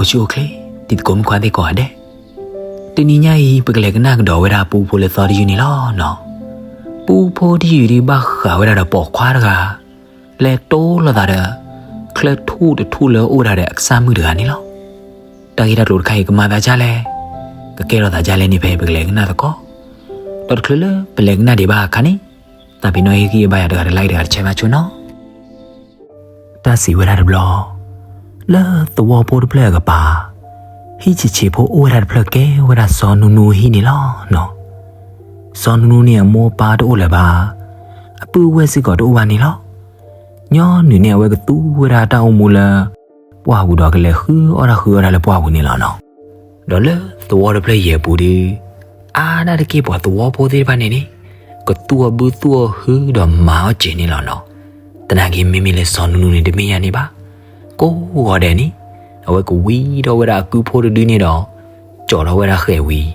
အိၣ်ဆူၣ်အိၣ်ချ့ တံၤသကိးမုၣ်ခွါသ့ၣ်ကိးဂၤဒဲး, တနံၤညါအံၤ ပကလဲၤကနၣ်ကဒီးဝဲဒၣ်ပူဖိလၢသီတယုၢ်န့ၣ်လီၤနီၤ. ပူဖိတယုၢ်ဒုးဘၣ်ဃးဝဲဒၣ်ဒီးပိာ်ခွါတဂၤ လဲၤတိလိာ်သးဒီး ချၢထူၣ်တထူၣ်လၢအအိၣ်ဝဲဒၣ်ဒီးအကစၢ်မုၣ်တဂၤန့ၣ်လီၤ. တၢ်ဂ့ၢ်တၢ်ကျိၤတခါအံၤ ကမၤသးဒ်လဲၣ်, ကကဲထီၣ်သးဒ်လဲၣ်န့ၣ် ဖဲပကလဲၤကနၣ်သကိး, ဒီးတချုးလၢပလဲၤကနၣ်ဒံးဘၣ်အခါန့ၣ်, သးပ့ၤနီၣ်ဟ့ၣ်ဂံၢ်ဘါယၤတဂၤတlikeတဂၤတshareဘၣ်ဆိနီၤ. တၢ်စံးဝဲဒၣ်တဘျီ, လၢသဝီဖိတဖျၢၣ်အကပၤ, ဟံၣ်ဆံးဆံးဖိအိၣ်ဝဲဒၣ်တဖျၢၣ်ကဲဝဲဒၣ်စီၤနူနူအဟံၣ်န့ၣ်လီၤနီၤ. စီၤနူနူန့ၣ်အမိၢ်အပၢ်တအိၣ်လၢၤဘၣ်, အပုၢ်ဝဲၢ်စ့ၢ်ကီးတအိၣ်ဘၣ်န့ၣ်လီၤ. ညီနုၢ်န့ၣ် အဝဲကသူဝဲဒၣ်တၢ်အိၣ်မူလၢ ပှၢ်ပူၤဒီးကလဲၤဃုအီၣ်တၢ်ဃုအီတၢ်လၢပှၢ်ပူၤန့ၣ်လီၤနီၤ. ဒီးလၢသဝီတဖျၢၣ်ယဲၢ်ပူၤဒုး, အါဒၣ်တက့ၢ်ပှၤသဝီဖိသ့ၣ်တဖၣ်န့ၣ်န့ၣ်, ကသူအဘုသူအဟုဒီးမၤအီၣ်စ့ၤန့ၣ်လီၤနီၤ. သနာ်က့မ့မ့ၢ်လၢစီၤနူနူန့ၣ်တမ့ၢ်ညါန့ၣ်ဘၣ်. ကိးဂီၤဒဲးန့ၣ်, အဝဲကဝံထီၣ်ဝဲဒၣ်အကုဖိတဒုန့ၣ်ဒီး, ကၠီထီၣ်ဝဲဒၣ်ဃဲၤဝံၤ,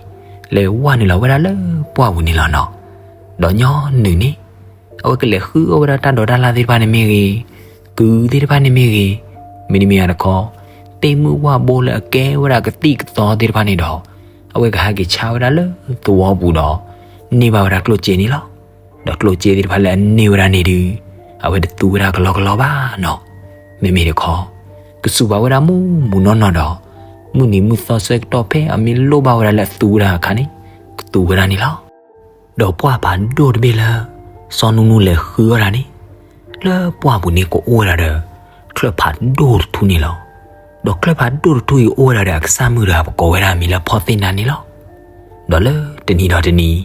လဲၤဝဲနုာ်လီၤဝဲဒၣ်လၢပှၢ်ပူၤန့ၣ်လီၤနီၤ. ဒီးညီနုၢ်န့ၣ် အဝဲကလဲၤဃုအီၣ်ဝဲဒၣ်တၢ်ဒိးတၢ်လၣ်သ့ၣ်တဖၣ်န့ၣ်မ့ၢ်ဂ့ၤ, ကုၤသ့ၣ်တဖၣ်န့ၣ်မ့ၢ်ဂ့ၤ, မ့တမ့ၢ်တခီ, သ့ၣ်မုၢ်ဝၣ်ဘိလၢအကဲဝဲဒၣ်ကသံၣ်ကသီသ့ၣ်တဖၣ်န့ၣ်ဒီး, အဝဲကဟဲက့ၤဆါဝဲဒၣ်လၢသဝီပူၤဒီး, န့ၢ်ဘၣ်ဝဲဒၣ်ကျိၣ်စ့န့ၣ်လီၤ. ဒီးကျိၣ်စ့သ့ၣ်တဖၣ်လၢအန့ၢ်ဝဲဒၣ်န့ၣ်ဒုး, အဝဲတသူဝဲဒၣ်ကလီကလီဘၣ်နီၤ. မ့မ့ၢ်တခီ, ကစူးဘၣ်ဝဲဒၣ်မုၢ်မုၢ်နီၢ်နီၢ်ဒီး, မုၢ်နံၤမုၢ်သီဆၢကတီၢ်ဖဲအမ့ၢ်လိၣ်ဘၣ်ဝဲဒၣ်လၢအသူဝဲဒၣ်အခါန့ၣ်, ကသူဝဲဒၣ်န့ၣ်လီၤ. ဒီးပှၢ်ဖးဒိၣ်တဘ့ၣ်လၢ စီၤနူနူလဲၤဃုအီၣ်တၢ်န့ၣ်, လၢပှၢ်ပူၤန့ၣ်ကအိၣ်ဝဲဒၣ်ဒီး, ချၢၣ်ဖးဒိၣ်တထူၣ်န့ၣ်လီၤ. ဒီးချၢၣ်ဖးဒိၣ်တထူၣ်အံၤအိၣ်ဝဲဒၣ်ဒီးအကစၢ်မုၣ်တဂၤပကိးဝဲဒၣ်အမံၤလၢဖီသ့ၣ်နါန့ၣ်လီၤ. ဒီးလၢတနံၤဒီးတနံၤ,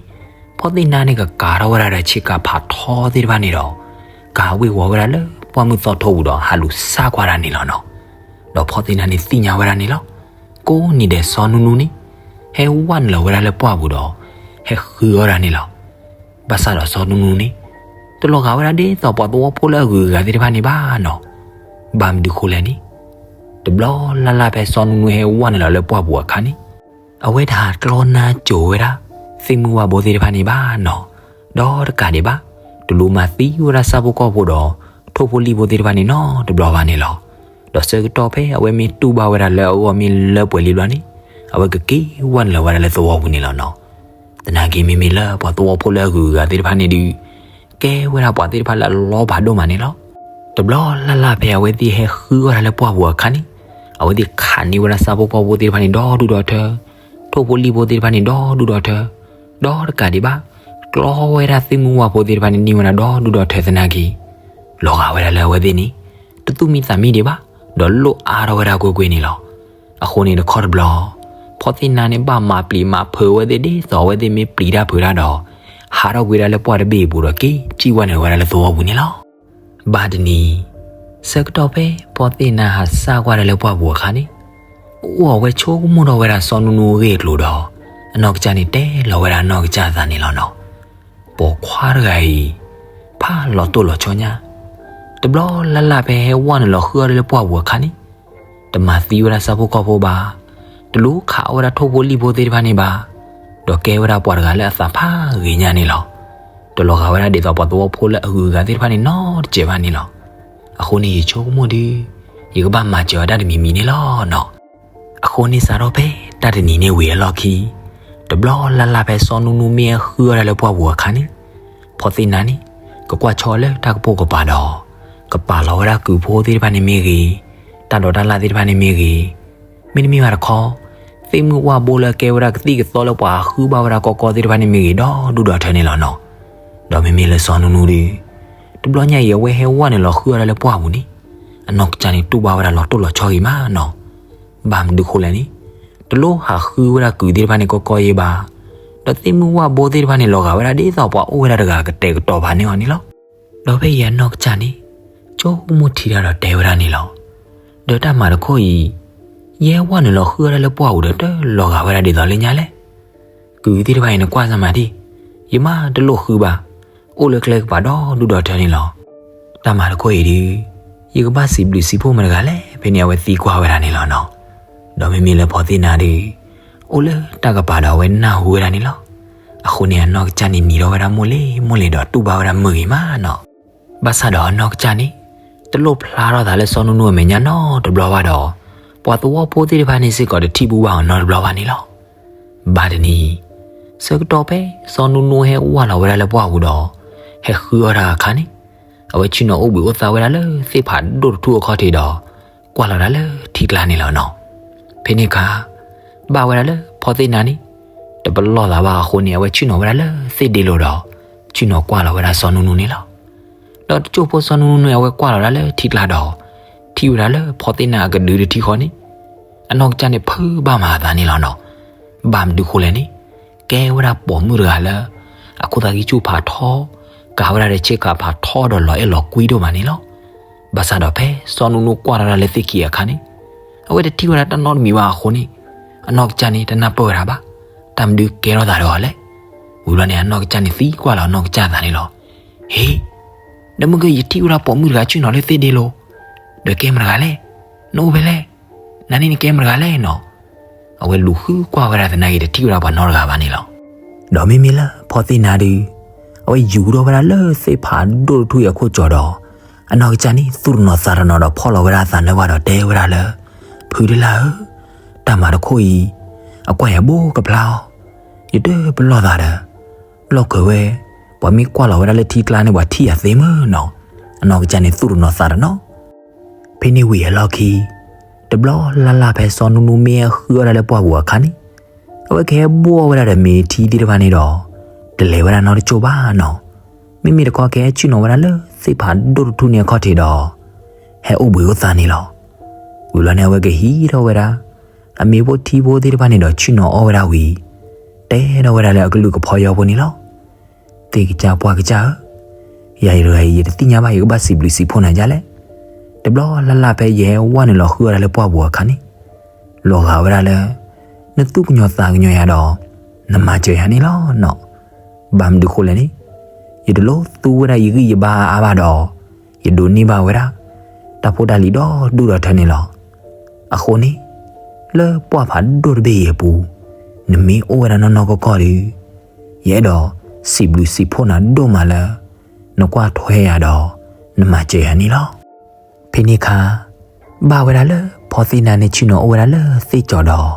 ဖီသ့ၣ်နါန့ၣ်ကကၤထီၣ်ဝဲဒၣ်ဒီးဆ့ကၤဖးထီသ့ၣ်တဖၣ်န့ၣ်ဒီး, ကၤဝ့ၤဝီၤဝဲဒၣ်လၢပှၢ်မုၢ်သီထိပူၤဒီးဟးလူၤဆါကွၢ်ဒၣ်န့ၣ်လီၤနီၤ. ဒီးဖီသ့ၣ်နါန့ၣ်သ့ၣ်ညါဝဲဒၣ်န့ၣ်လီၤ. ကိးနံၤဒဲးစီၤနူနူန့ၣ်, ဟဲဝဲနုာ်လီၤဝဲဒၣ်လၢပှၢ်ပူၤဒီး, ဟဲဃုအီၣ်တၢ်န့ၣ်လီၤ. ဘၣ်ဆၣ်ဒီးစီၤနူနူန့ၣ်, တလီၤဂာ်ဝဲဒၣ်ဒ်သိးပှၤသဝီဖိလၢအဂုၤအဂၤသ့ၣ်တဖၣ်န့ၣ်ဘၣ်နီၤ. ဘၣ်မနုၤဃိလဲၣ်န့ၣ်, တဘျီလၢ်လၢ်ဖဲစီၤနူနူဟဲဝဲနုာ်လီၤလၢပှၢ်ပူၤအခါန့ၣ်, အဝဲတဟးကျီနါစိၤဝဲဒၣ်, သ့ၣ်မုၢ်ဝၣ်ဘိသ့ၣ်တဖၣ်န့ၣ်ဘၣ်နီၤ. ဒီးတကးဒံးဘၣ်, တလူၤမၤသံဝဲဒၣ်ဆၣ်ဖိကီၢ်ဖိဒီး, ထိၣ်ဖိလံၣ်ဖိသ့ၣ်တဖၣ်န့ၣ်နီတဘျီဘၣ်န့ၣ်လီၤ. ဒီးဆၢကတီၢ်ဖဲအဝဲမ့ၢ်တူၢ်ဘၣ်ဝဲဒၣ်လၢအဂီၢ်မ့ၢ်လၢပှဲၤလံဘျီန့ၣ်, အဝဲကက့ၤဝဲနုာ်လီၤဝဲဒၣ်လၢသဝီပူၤန့ၣ်လီၤနီၤ. သနာ်က့မ့မ့ၢ်လၢပှၤသဝီဖိလၢအဂုၤအဂၤသ့ၣ်တဖၣ်န့ၣ်ဒုး, ကဲဝဲဒၣ်ပှၤသ့ၣ်တဖၣ်လၢအလီၤဖးဒိၣ်မးန့ၣ်လီၤ. တဘျီလၢ်လၢ်ဖဲအဝဲသ့ၣ်ဟဲဃုအီၣ်တၢ်လၢပှၢ်ပူၤအခါန့ၣ်, အဝဲသ့ၣ်ခးန့ၢ်ဝဲဒၣ်ဆၣ်ဖိကီၢ်ဖိသ့ၣ်တဖၣ်န့ၣ်ဒီဒူၣ်ဒီထၢ, ထိၣ်ဖိလံၣ်ဖိသ့ၣ်တဖၣ်န့ၣ်ဒီဒူၣ်ဒီထၢ, ဒီးတကးဒံးဘၣ်, ကျီဝဲဒၣ်သ့ၣ်မုၢ်ဝၣ်ဖိသ့ၣ်တဖၣ်န့ၣ်န့ၢ်ဝဲဒၣ်ဒီဒူၣ်ဒီထၢသနာ်က့, လီၤဂာ်ဝဲဒၣ်လၢအဝဲသ့ၣ်န့ၣ်, တသူၣ်မံသးမံဒံးဘၣ်, ဒီးလိၣ်အါထီၣ်ဝဲဒၣ်ကွ့ၢ်ကွ့ၢ်န့ၣ်လီၤ. အဃိန့ၣ်တခီတဘျီ, ဖီသ့ၣ်နါန့ၣ်ဘၣ်မၤပျံၤမၤဖုးအဝဲသ့ၣ်ဒ်သိးအဝဲသ့ၣ်မ့ၢ်ပျံၤတၢ်ဖုးတၢ်ဒီး, ဟးထီၣ်ကွံာ်ဒၣ်လၢပှၢ်တဘ့ၣ်အပူၤဒီးက့ၤစံၣ်ဝဲနုာ်ဝဲဒၣ်လၢသဝီပူၤန့ၣ်လီၤ. ဘၣ်တနံၤ, ဆၢကတီၢ်ဖဲဖီသ့ၣ်နါဟးစၢ်ကွၢ်ဒၣ်လၢပှၢ်ပူၤအခါန့ၣ်, အိၣ်အဝဲဆိကမိၣ်ထီၣ်ဝဲဒၣ်စီၤနူနူအဂ့ၢ်အကျိၤဒီး, အနီၢ်ကစၢ်န့ၣ်တဲလီၤဝဲဒၣ်အနီၢ်ကစၢ်အသးန့ၣ်လီၤနီၤ. ပိာ်ခွါတဂၤအံၤ, ဖးလီၤတိၢ်လီၤဆီညါ, တဘျီလၢ်လၢ်ဖဲဟဲဝဲနုာ်လီၤဃုအီၣ်ဒၣ်လၢပှၢ်ပူၤအခါန့ၣ်, တမၤသံဝဲဒၣ်ဆၣ်ဖိကီၢ်ဖိဘၣ်, တလူၤခးအီၣ်ဝဲဒၣ်ထိၣ်ဖိလံၣ်ဖိသ့ၣ်တဖၣ်န့ၣ်ဘၣ်, ဒီးကဲဝဲဒၣ်ပှၤတဂၤလၢအသးဖးဂ့ၤညါန့ၣ်လီၤ. တလီၤဂာ်ဝဲဒၣ်ဒ်သိးပှၤသဝီဖိလၢအဂုၤအဂၤသ့ၣ်တဖၣ်န့ၣ်နီတစဲးဘၣ်န့ၣ်လီၤ. အဃိန့ၣ်ယဆိကမိၣ်ဒုး, ယကဘၣ်မၤစၢၤအီၤတၢ်တမံၤမံၤန့ၣ်လီၤနီၤ. အဃိန့ၣ်စးထီၣ်ဖဲတၢ်တနံၤန့ၣ်ဝံၤအလီၢ်ခံ, တဘျီလၢ်လၢ်ဖဲစီၤနူနူမ့ၢ်ဟဲဃုအီၣ်ဒၣ်လၢပှၢ်ပူၤအခါန့ၣ်, ဖီသ့ၣ်နါန့ၣ်, ကကွၢ်ဆီလၢတၢ်ကပိာ်ကပၤဒီး, ကပာ်လီၤဝဲဒၣ်ကုၢ်ဖိသ့ၣ်တဖၣ်န့ၣ်မ့ၢ်ဂ့ၤ, တၢ်ဒိးတၢ်လၣ်သ့ၣ်တဖၣ်န့ၣ်မ့ၢ်ဂ့ၤ, မ့တမ့ၢ်ဘၣ်တခီ, သ့ၣ်မုၢ်ဝၣ်ဘိလၢအကဲဝဲဒၣ်ကသံၣ်ကသီလၢပှၤဟးဃုဘၣ်ဝဲဒၣ်ကီကီသ့ၣ်တဖၣ်န့ၣ်မ့ၢ်ဂ့ၤဒီဒူၣ်ဒီထၢန့ၣ်လီၤနီၤ. ဒီးမ့မ့ၢ်လၢစီၤနူနူဒုး, တဘျီညါအံၤ အဝဲဟဲဝဲနုာ်လီၤဃုအီၣ်ဒၣ်လၢပှၢ်ပူၤန့ၣ်, အနီၢ်ကစၢ်န့ၣ်တူၢ်ဘၣ်ဝဲဒၣ်လီၤတိၢ်လီၤဆီဂ့ၤမးနီၤ. ဘၣ်မနုၤဃိလဲၣ်န့ၣ်, တလိၣ်ဟးဃုဝဲဒၣ်ကုၢ်သ့ၣ်တဖၣ်န့ၣ်ကီကီယဲဘၣ်, ဒီးသ့ၣ်မုၢ်ဝၣ်ဘိသ့ၣ်တဖၣ်န့ၣ်လီၤဂာ်ဝဲဒၣ်ဒ်သိးပှၤအိၣ်ဝဲဒၣ်တဂၤကတဲာ်ကတီၤဖးန့ၢ်အီၤန့ၣ်လီၤ. ဒီးဖဲအံၤအနီၢ်ကစၢ်န့ၣ်, ဆိကမိၣ်ထံတၢ်ဒီးတဲဝဲဒၣ်န့ၣ်လီၤ. ဒီးတၢ်မၤတခီအံၤ, ယဟဲဝဲနုာ်လီၤဃုအီၣ်ဒၣ်လၢပှၢ်ပူၤဒီးတလီၤဂာ်ဝဲဒၣ်ဒ်သိးလၢညါလဲၣ်. ကုၢ်သ့ၣ်တဖၣ်အံၤနကွၢ်စၢ်မးဒံး, ယမါတလိၣ်ဃုဘၣ်, အိၣ်လၢကျဲကပၤဒီဒူၣ်ဒီထၢန့ၣ်လီၤ. တၢ်မၤတခီအံၤဒုး, ယကဘၣ်စံးဘျုးစံးဖှိၣ်မတၤတဂၤလဲၣ် ဖဲန့ၣ်အဝဲသံကွၢ်ဝဲဒၣ်န့ၣ်လီၤနီၤ. ဒီးမ့မ့ၢ်လၢဖီသ့ၣ်နါဒုး, အိၣ်လၢတၢ်ကပၤဒီးအဝဲနၢ်ဟူဝဲဒၣ်န့ၣ်လီၤ. အဃိန့ၣ်အနီၢ်ကစၢ်န့ၣ်နံၤထီၣ်ဝဲဒၣ်မိၢ်လ့မိၢ်လ့ဒီးတူၢ်ဘၣ်ဝဲဒၣ်မုာ်ဂ့ၤမးနီၤ. ဘၣ်ဆၣ်ဒီးအနီၢ်ကစၢ်န့ၣ်, တလိၣ်ဖျါထီၣ်သးလၢစီၤနူနူအမဲာ်ညါနီတဘျီဘၣ်ဒီး, ပှၤသဝီဖိသ့ၣ်တဖၣ်န့ၣ်စ့ၢ်ကီးတထံၣ်ဘူၣ်ဘၣ်အီၤနီတဘျီဘၣ်န့ၣ်လီၤ. ဘၣ်တနံၤအံၤ, ဆၢကတီၢ်ဖဲစီၤနူနူဟဲဝၢ်လီၤဝဲဒၣ်လၢပှၢ်ပူၤဒီး ဟဲဃုအီၣ်တၢ်အခါန့ၣ်, အဝဲဆ့ၣ်နီၤအိၣ်ဘှံးအိၣ်သါဝဲဒၣ်လၢသ့ၣ်ဖးဒိၣ်တထူၣ်အခီၣ်ထံးဒီး ကွၢ်လီၤဒၣ်လၢထံကျါန့ၣ်လီၤနီၤ. ဖဲန့ၣ်အခါ ဘၣ်ဝဲဒၣ်လၢဖီသ့ၣ်နါန့ၣ် တပလီၢ်သးဘၣ်အဃိန့ၣ် အဝဲဆ့ၣ်နီၤဝဲဒၣ်လၢသ့ၣ်ဒ့လိၤဒီး ဆ့ၣ်နီၤကွၢ်လီၤဝဲဒၣ်စီၤနူနူန့ၣ်လီၤ. ဒီးတစိၢ်ဖိစီၤနူနူန့ၣ် အဝဲကွၢ်လီၤဒၣ်လၢထံကျါဒီး ထံၣ်ဝဲဒၣ်လၢဖီသ့ၣ်နါအကဒုတထံဃီန့ၣ် အနီၢ်ကစၢ်န့ၣ်ဖုးဘၣ်မၤအသးန့ၣ်လီၤနီၤ. ဘၣ်မနုၤဃိလဲၣ်န့ၣ်, ကဲဝဲဒၣ်ပိာ်မုၣ်တဂၤလၢ အခိၣ်သးကံၢ်ဆူၣ်ဖးထီ, ကၤဝဲဒၣ်ဒီးဆ့ကၤဖးထီဒီးလီၤအဲၣ်လီၤကွံဒိၣ်မးန့ၣ်လီၤ. ဘၣ်ဆၣ်ဒီးဖဲစီၤနူနူကွၢ်လီၤဒၣ်လၢသ့ၣ်ခံအခါန့ၣ်, အဝဲတထံၣ်ဝဲဒၣ်တၢ်နီတမံၤဘၣ်အဃိန့ၣ်, အနီၢ်ကစၢ်န့ၣ်တနၢ်ပၢၢ်ဝဲဒၣ်ဘၣ်, တၢ်မနုၤကဲထီၣ်သးဒီးအီၤလဲၣ်. ဝံၤဘျီန့ၣ် အနီၢ်ကစၢ်န့ၣ်သံကွၢ်လီၤအနီၢ်ကစၢ်အသးန့ၣ်လီၤ. ဟ့, ဒီးမုၢ်ဂ့ၤ ယထံၣ်ဝဲဒၣ်ပိာ်မုၣ်တဂၤဆ့ၣ်နီၤလၢသ့ၣ်ဒ့လိၤ, ဒီးကဲမတၤတဂၤလဲၣ်, နအိၣ်ဖဲလဲၣ်, နၤန့ၣ်နကဲမတၤတဂၤလဲၣ်နီၤ. အဝဲလူၤဃုကွၢ်ဝဲဒၣ်သနာ်က့ တထံၣ်ဝဲဒၣ်ပှၤနီတဂၤဘၣ်န့ၣ်လီၤ. ဒီးမ့မ့ၢ်လၢဖီသ့ၣ်နါဒုး, အဝဲယူၤထီၣ်ဝဲဒၣ်လၢသ့ၣ်ဖးဒိၣ်တထူၣ်အံၤအခိၣ်ကၠီဒီး, အနီၢ်ကစၢ်န့ၣ်သူၣ်တနီၤသးတနီၤဒီးဖီၣ်လီၤဝဲဒၣ်အသးနၢဘၣ်ဒီးတဲဝဲဒၣ်လၢ, ဖုတလၢ်ဧၢ, တၢ်မၤတခိၣ်အံၤ, အကွၢ်ယၤဘိကဖျါအီၤ, ယတပလီၢ်သးဒီး လီၢ်ခၢးဝဲ, ပှၤမ့ၢ်ကွၢ်လီၤဝဲဒၣ်လၢထံကျါန့ၣ် ပှၤထံၣ်ယၤသ့မုၢ်နီၤ. အနီၢ်ကစၢ်န့ၣ်သူၣ်တနီၤသးတနီၤ. ဖဲန့ၣ်ဝံၤအလီၢ်ခံ, တဘျီလၢ်လၢ်ဖဲစီၤနူနူမ့ၢ်ဟဲဃုအီၣ်ဒၣ်လၢပှၢ်ပူၤအခါန့ၣ်, အဝဲကဟဲဘှီၣ်ဝဲဒၣ်ဒီးမ့ၤထံသ့ၣ်တဖၣ်န့ၣ်ဒီး, တလဲၤဝဲဒၣ်နီတစိၢ်ဘၣ်နီၤ. မ့မ့ၢ်တခီကဟဲဆ့ၣ်နီၤဝဲဒၣ်လၢသ့ၣ်ဖးဒိၣ်တထူၣ်န့ၣ်အခီၣ်ထံးဒီး, ဟဲအိၣ်ဘှံးအိၣ်သါန့ၣ်လီၤ. ဝံၤဘျီန့ၣ် အဝဲကဟံးထီၣ်ဝဲဒၣ် အမ့ၤဖိထံဖိသ့ၣ်တဖၣ်န့ၣ်ဒီးဆ့ၣ်နီၤအီၣ်ဝဲဒၣ်ဝံၤ, တဲထီၣ်ဝဲဒၣ်လၢအကလုၢ်ကဖီယီဖိန့ၣ်လီၤ. သ့ၣ်ကစၢ်ပှၢ်ကစၢ်ဧၢ, ယၤယတဂၤအံၤ ယတသ့ၣ်ညါဘၣ် ယကဘၣ်စံးဘျုးစံးဖှိၣ်နၤဒ်လဲၣ်. တဘျီလၢ်လၢ်ဖဲယဟဲဝဲနုာ်လီၤဃုအီၣ်ဒၣ်လၢပှၢ်ပူၤအခါန့ၣ်, လီၤဂာ်ဝဲဒၣ်လၢ နသူၣ်ကညီၤသးကညီၤယၤဒီး နမၤစၢၤယၤန့ၣ်လီၤနီၤ. ဘၣ်မနုၤဃိလဲၣ်န့ၣ်, ယတလိၣ်သူဝဲဒၣ်ယဂံၢ်ယဘါအါဘၣ်ဒီး, ယဒိးန့ၢ်ဘၣ်ဝဲဒၣ် တၢ်ဖိတၢ်လံၤဒီဒူၣ်ဒီထၢန့ၣ်လီၤ. အဃိန့ၣ်, လၢပှၢ်ဖးဒိၣ်တဘ့ၣ်အံၤအပူၤ, နမ့ၢ်အိၣ်ဝဲဒၣ်နီၢ်နီၢ်ကီၢ်ကီၢ်ဒီး, ယအဲၣ်ဒိးစံးဘျုးစံးဖှိၣ်နၤဒိၣ်မးလၢ နကွၢ်ထွဲယၤဒီး နမၤစၢၤယၤန့ၣ်လီၤ. ဖဲန့ၣ်အခါ, ဘၣ်ဝဲဒၣ်လၢဖီသ့ၣ်နါန့ၣ်ဆ့ၣ်နီၤအိၣ်ဝဲဒၣ်လၢသ့ၣ်ကၠီၤဒီး,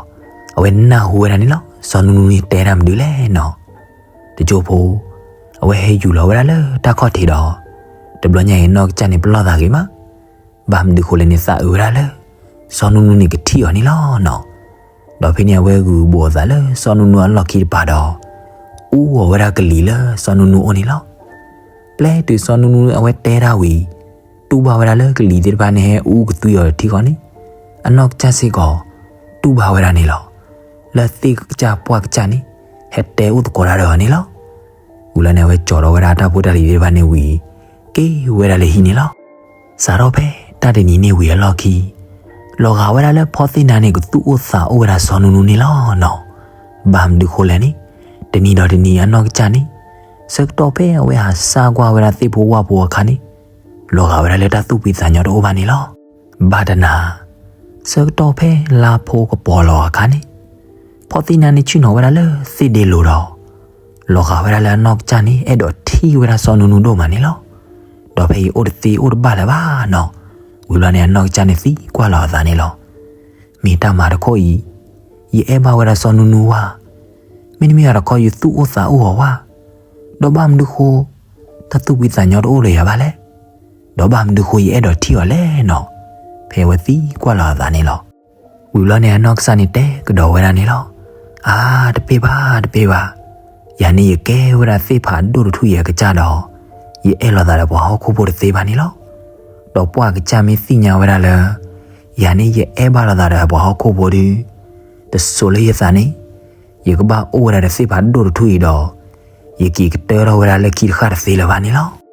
အဝဲနၢ်ဟူဝဲဒၣ်န့ၣ်လီၤ. စီၤနူနူန့ၣ်တဲတၢ်မနုၤလဲၣ်နီၤ. တစိၢ်ဖိ, အဝဲဟဲယူၤလီၤဝဲဒၣ်လၢတၢ်ခီၣ်ထံးဒီး, တဘျီညါအံၤနီၢ်ကစၢ်န့ၣ်ပလီၢ်သးဂ့ၤမး, ဘၣ်မနုၤဃိလဲၣ်န့ၣ် သးအုးဝဲဒၣ်လၢ စီၤနူနူန့ၣ်ကထံၣ်အီၤန့ၣ်လီၤနီၤ. ဒီးဖဲန့ၣ်အဝဲဂုာ်ဘူးအသးလၢစီၤနူနူအလီၢ်ခံတပၤဒီး, အူအီၣ်ဝဲဒၣ်ကလံၤလၢစီၤနူနူအိၣ်န့ၣ်လီၤ. ပျဲတုၤစီၤနူနူအဝဲတဲတၢ်ဝံၤ, တူၢ်ဘၣ်ဝဲဒၣ်လၢကလံၤသ့ၣ်တဖၣ်န့ၣ်ဟဲအူကသွံအီၤတထံဃီန့ၣ်, အနီၢ်ကစၢ်စ့ၢ်ကီး တူၢ်ဘၣ်ဝဲဒၣ်န့ၣ်လီၤ. လၢသ့ၣ်ကစၢ်ပှၢ်ကစၢ်န့ၣ် ဟဲတဲအိၣ်သကိးတၢ်ဒီးအီၤန့ၣ်လီၤ. ဝံၤလီၤန့ၣ် အဝဲကၠီၤထီၣ်ဝဲဒၣ်တၢ်ဖိတၢ်လံၤသ့ၣ်တဖၣ်န့ၣ်ဝံၤ, က့ၤဝဲဒၣ်လၢဟံၣ်န့ၣ်လီၤ. စးထီၣ်ဖဲတၢ်တနံၤန့ၣ်ဝံၤအလီၢ်ခံ, လီၤဂာ်ဝဲဒၣ်လၢဖီသ့ၣ်နါန့ၣ် ကသူၣ်အိၣ်သးအိၣ်ဝဲဒၣ်စီၤနူနူန့ၣ်လီၤနီၤ. ဘၣ်မနုၤဃိလဲၣ်န့ၣ်, တနံၤဒီးတနံၤအနီၢ်ကစၢ်န့ၣ်, ဆၢကတီၢ်ဖဲအဝဲဟးစၢ်ကွၢ်ဝဲဒၣ်သ့ၣ်ဖိဝၣ်ဖိအခါန့ၣ်, လီၤဂာ်ဝဲဒၣ်လၢတၢ်သူၣ်ဖှံသးညီတအိၣ်ဘၣ်န့ၣ်လီၤ. ဘၣ်တနၤ, ဆၢကတီၢ်ဖဲလါဖိကပီၤလီၤအခါန့ၣ်, ဖီသ့ၣ်နါန့ၣ်ဆ့ၣ်နီၤဝဲဒၣ်လၢသ့ၣ်ဒ့လိၤဒီး, လီၤဂာ်ဝဲဒၣ်လၢအနီၢ်ကစၢ်န့ၣ် အဲၣ်ဒိးထံၣ်ဝဲဒၣ်စီၤနူနူဒိၣ်မးန့ၣ်လီၤ. ဒီးဖဲအံၤအိၣ်တသ့အိၣ်တဘၣ်လၢၤဘၣ်နီၤ. ဝံၤဘျီန့ၣ် အနီၢ်ကစၢ်န့ၣ်သံကွၢ်လီၤအသးန့ၣ်လီၤ. မ့ၢ်တၢ်မၤတခီအံၤ, ယအဲၣ်ဘၣ်ဝဲဒၣ်စီၤနူနူဝါ, မ့တမ့ၢ်ဘၣ်တခီယသူၣ်အိၣ်သးအိၣ်အီၤဝါ, ဒီးဘၣ်မနုၤဃိ တၢ်သူၣ်ဖှံသးညီတအိၣ်လၢၤယၤဘၣ်လဲၣ်. ဒီးဘၣ်မနုၤဃိယအဲၣ်ဒိးထံၣ်အီၤလဲၣ်နီၤ. ဖဲအဝဲသံကွၢ်လီၤအသးန့ၣ်လီၤ. ဝံၤဘျီန့ၣ် အနီၢ်ကစၢ်န့ၣ်တဲကဒီးဝဲဒၣ်န့ၣ်လီၤ. အါ, တပ့ၢ်ဘၣ်, တပ့ၢ်ဘၣ်. ယၤန့ၣ်ယကဲဝဲဒၣ်သ့ၣ်ဖးဒိၣ်တထူၣ်အံၤအကစၢ်ဒီး, ယအဲၣ်လိာ်သးဒီးပှၤဟီၣ်ခိၣ်ဖိတသ့ဘၣ်န့ၣ်လီၤ. ဒီးပှၢ်ကစၢ်မ့ၢ်သ့ၣ်ညါဝဲဒၣ်လၢ ယၤန့ၣ်ယအဲၣ်ဘၣ်လိာ်သးဒီးပှၤဟီၣ်ခိၣ်ဖိဒီး, တစိၤလၢယသးန့ၣ်, ယကဘၣ်အိၣ်ဝဲဒၣ်ဒီးသ့ၣ်ဖးဒိၣ်တထူၣ်အံၤဒီး, ယက့ၤကတၢၢ်ထီၣ်ဝဲဒၣ်လၢခံတဃၣ်တသ့လၢၤဘၣ်န့ၣ်လီၤ.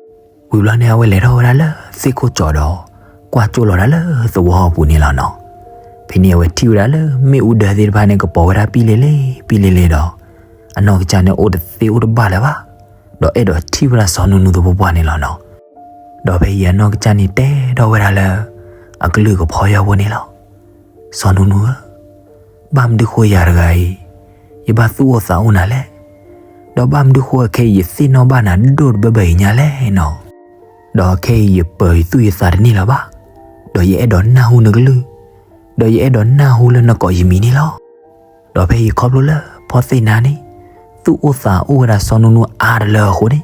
ဝံၤဘျီန့ၣ် အဝဲလဲၤထီၣ်ဝဲဒၣ်လၢသ့ၣ်ခိၣ်ကၠီၤဒီး, ကွၢ်ကၠိလီၤဒၣ်လၢသဝီအပူၤန့ၣ်လီၤနီၤ. ဖဲန့ၣ်အဝဲထံၣ်ဝဲဒၣ်လၢမ့ၣ်အူဒၢသ့ၣ်တဖၣ်န့ၣ် ကပီၤဝဲဒၣ်ပံလ့လ့, ပံလ့လ့ဒီး, အနီၢ်ကစၢ်န့ၣ်အိၣ်တသ့အိၣ်တဘၣ်လၢၤဘၣ်, ဒီးအဲၣ်ဒိးထံၣ်ဝဲဒၣ်စီၤနူနူသပှၢ်ပှၢ်န့ၣ်လီၤနီၤ. ဒီးဖဲအံၤအနီၢ်ကစၢ်န့ၣ်တဲထီၣ်ဝဲဒၣ်လၢ အကလုၢ်ကဖီယီဖိန့ၣ်လီၤ. စီၤနူနူဧၢ, ဘၣ်မနုၤဃိယၤတဂၤအံၤ, ယဘၣ်သူၣ်အိၣ်သးအိၣ်နၤလဲၣ်. ဒီးဘၣ်မနုၤဃိအခဲအံၤယသ့ၣ်နီၣ်ဘၣ်နၤဒိၣ်တဘၢဘၢအံၤညါလဲၣ်နီၤ. ဒီးအခဲအံၤယပၢၤယသူၣ်ယသးတန့ၢ်လၢၤဘၣ်, ဒီးယအဲၣ်ဒိးနၢ်ဟူနကလုၢ်, ဒီးယအဲၣ်ဒိးနၢ်ဟူလၢနကိးယမံၤန့ၣ်လီၤ. ဒီးဖဲအံၤခီဖျိလၢဖီသ့ၣ်နါန့ၣ် သူၣ်အိၣ်သးအိၣ်ဝဲဒၣ်စီၤနူနူအါတလၢအဃိန့ၣ်,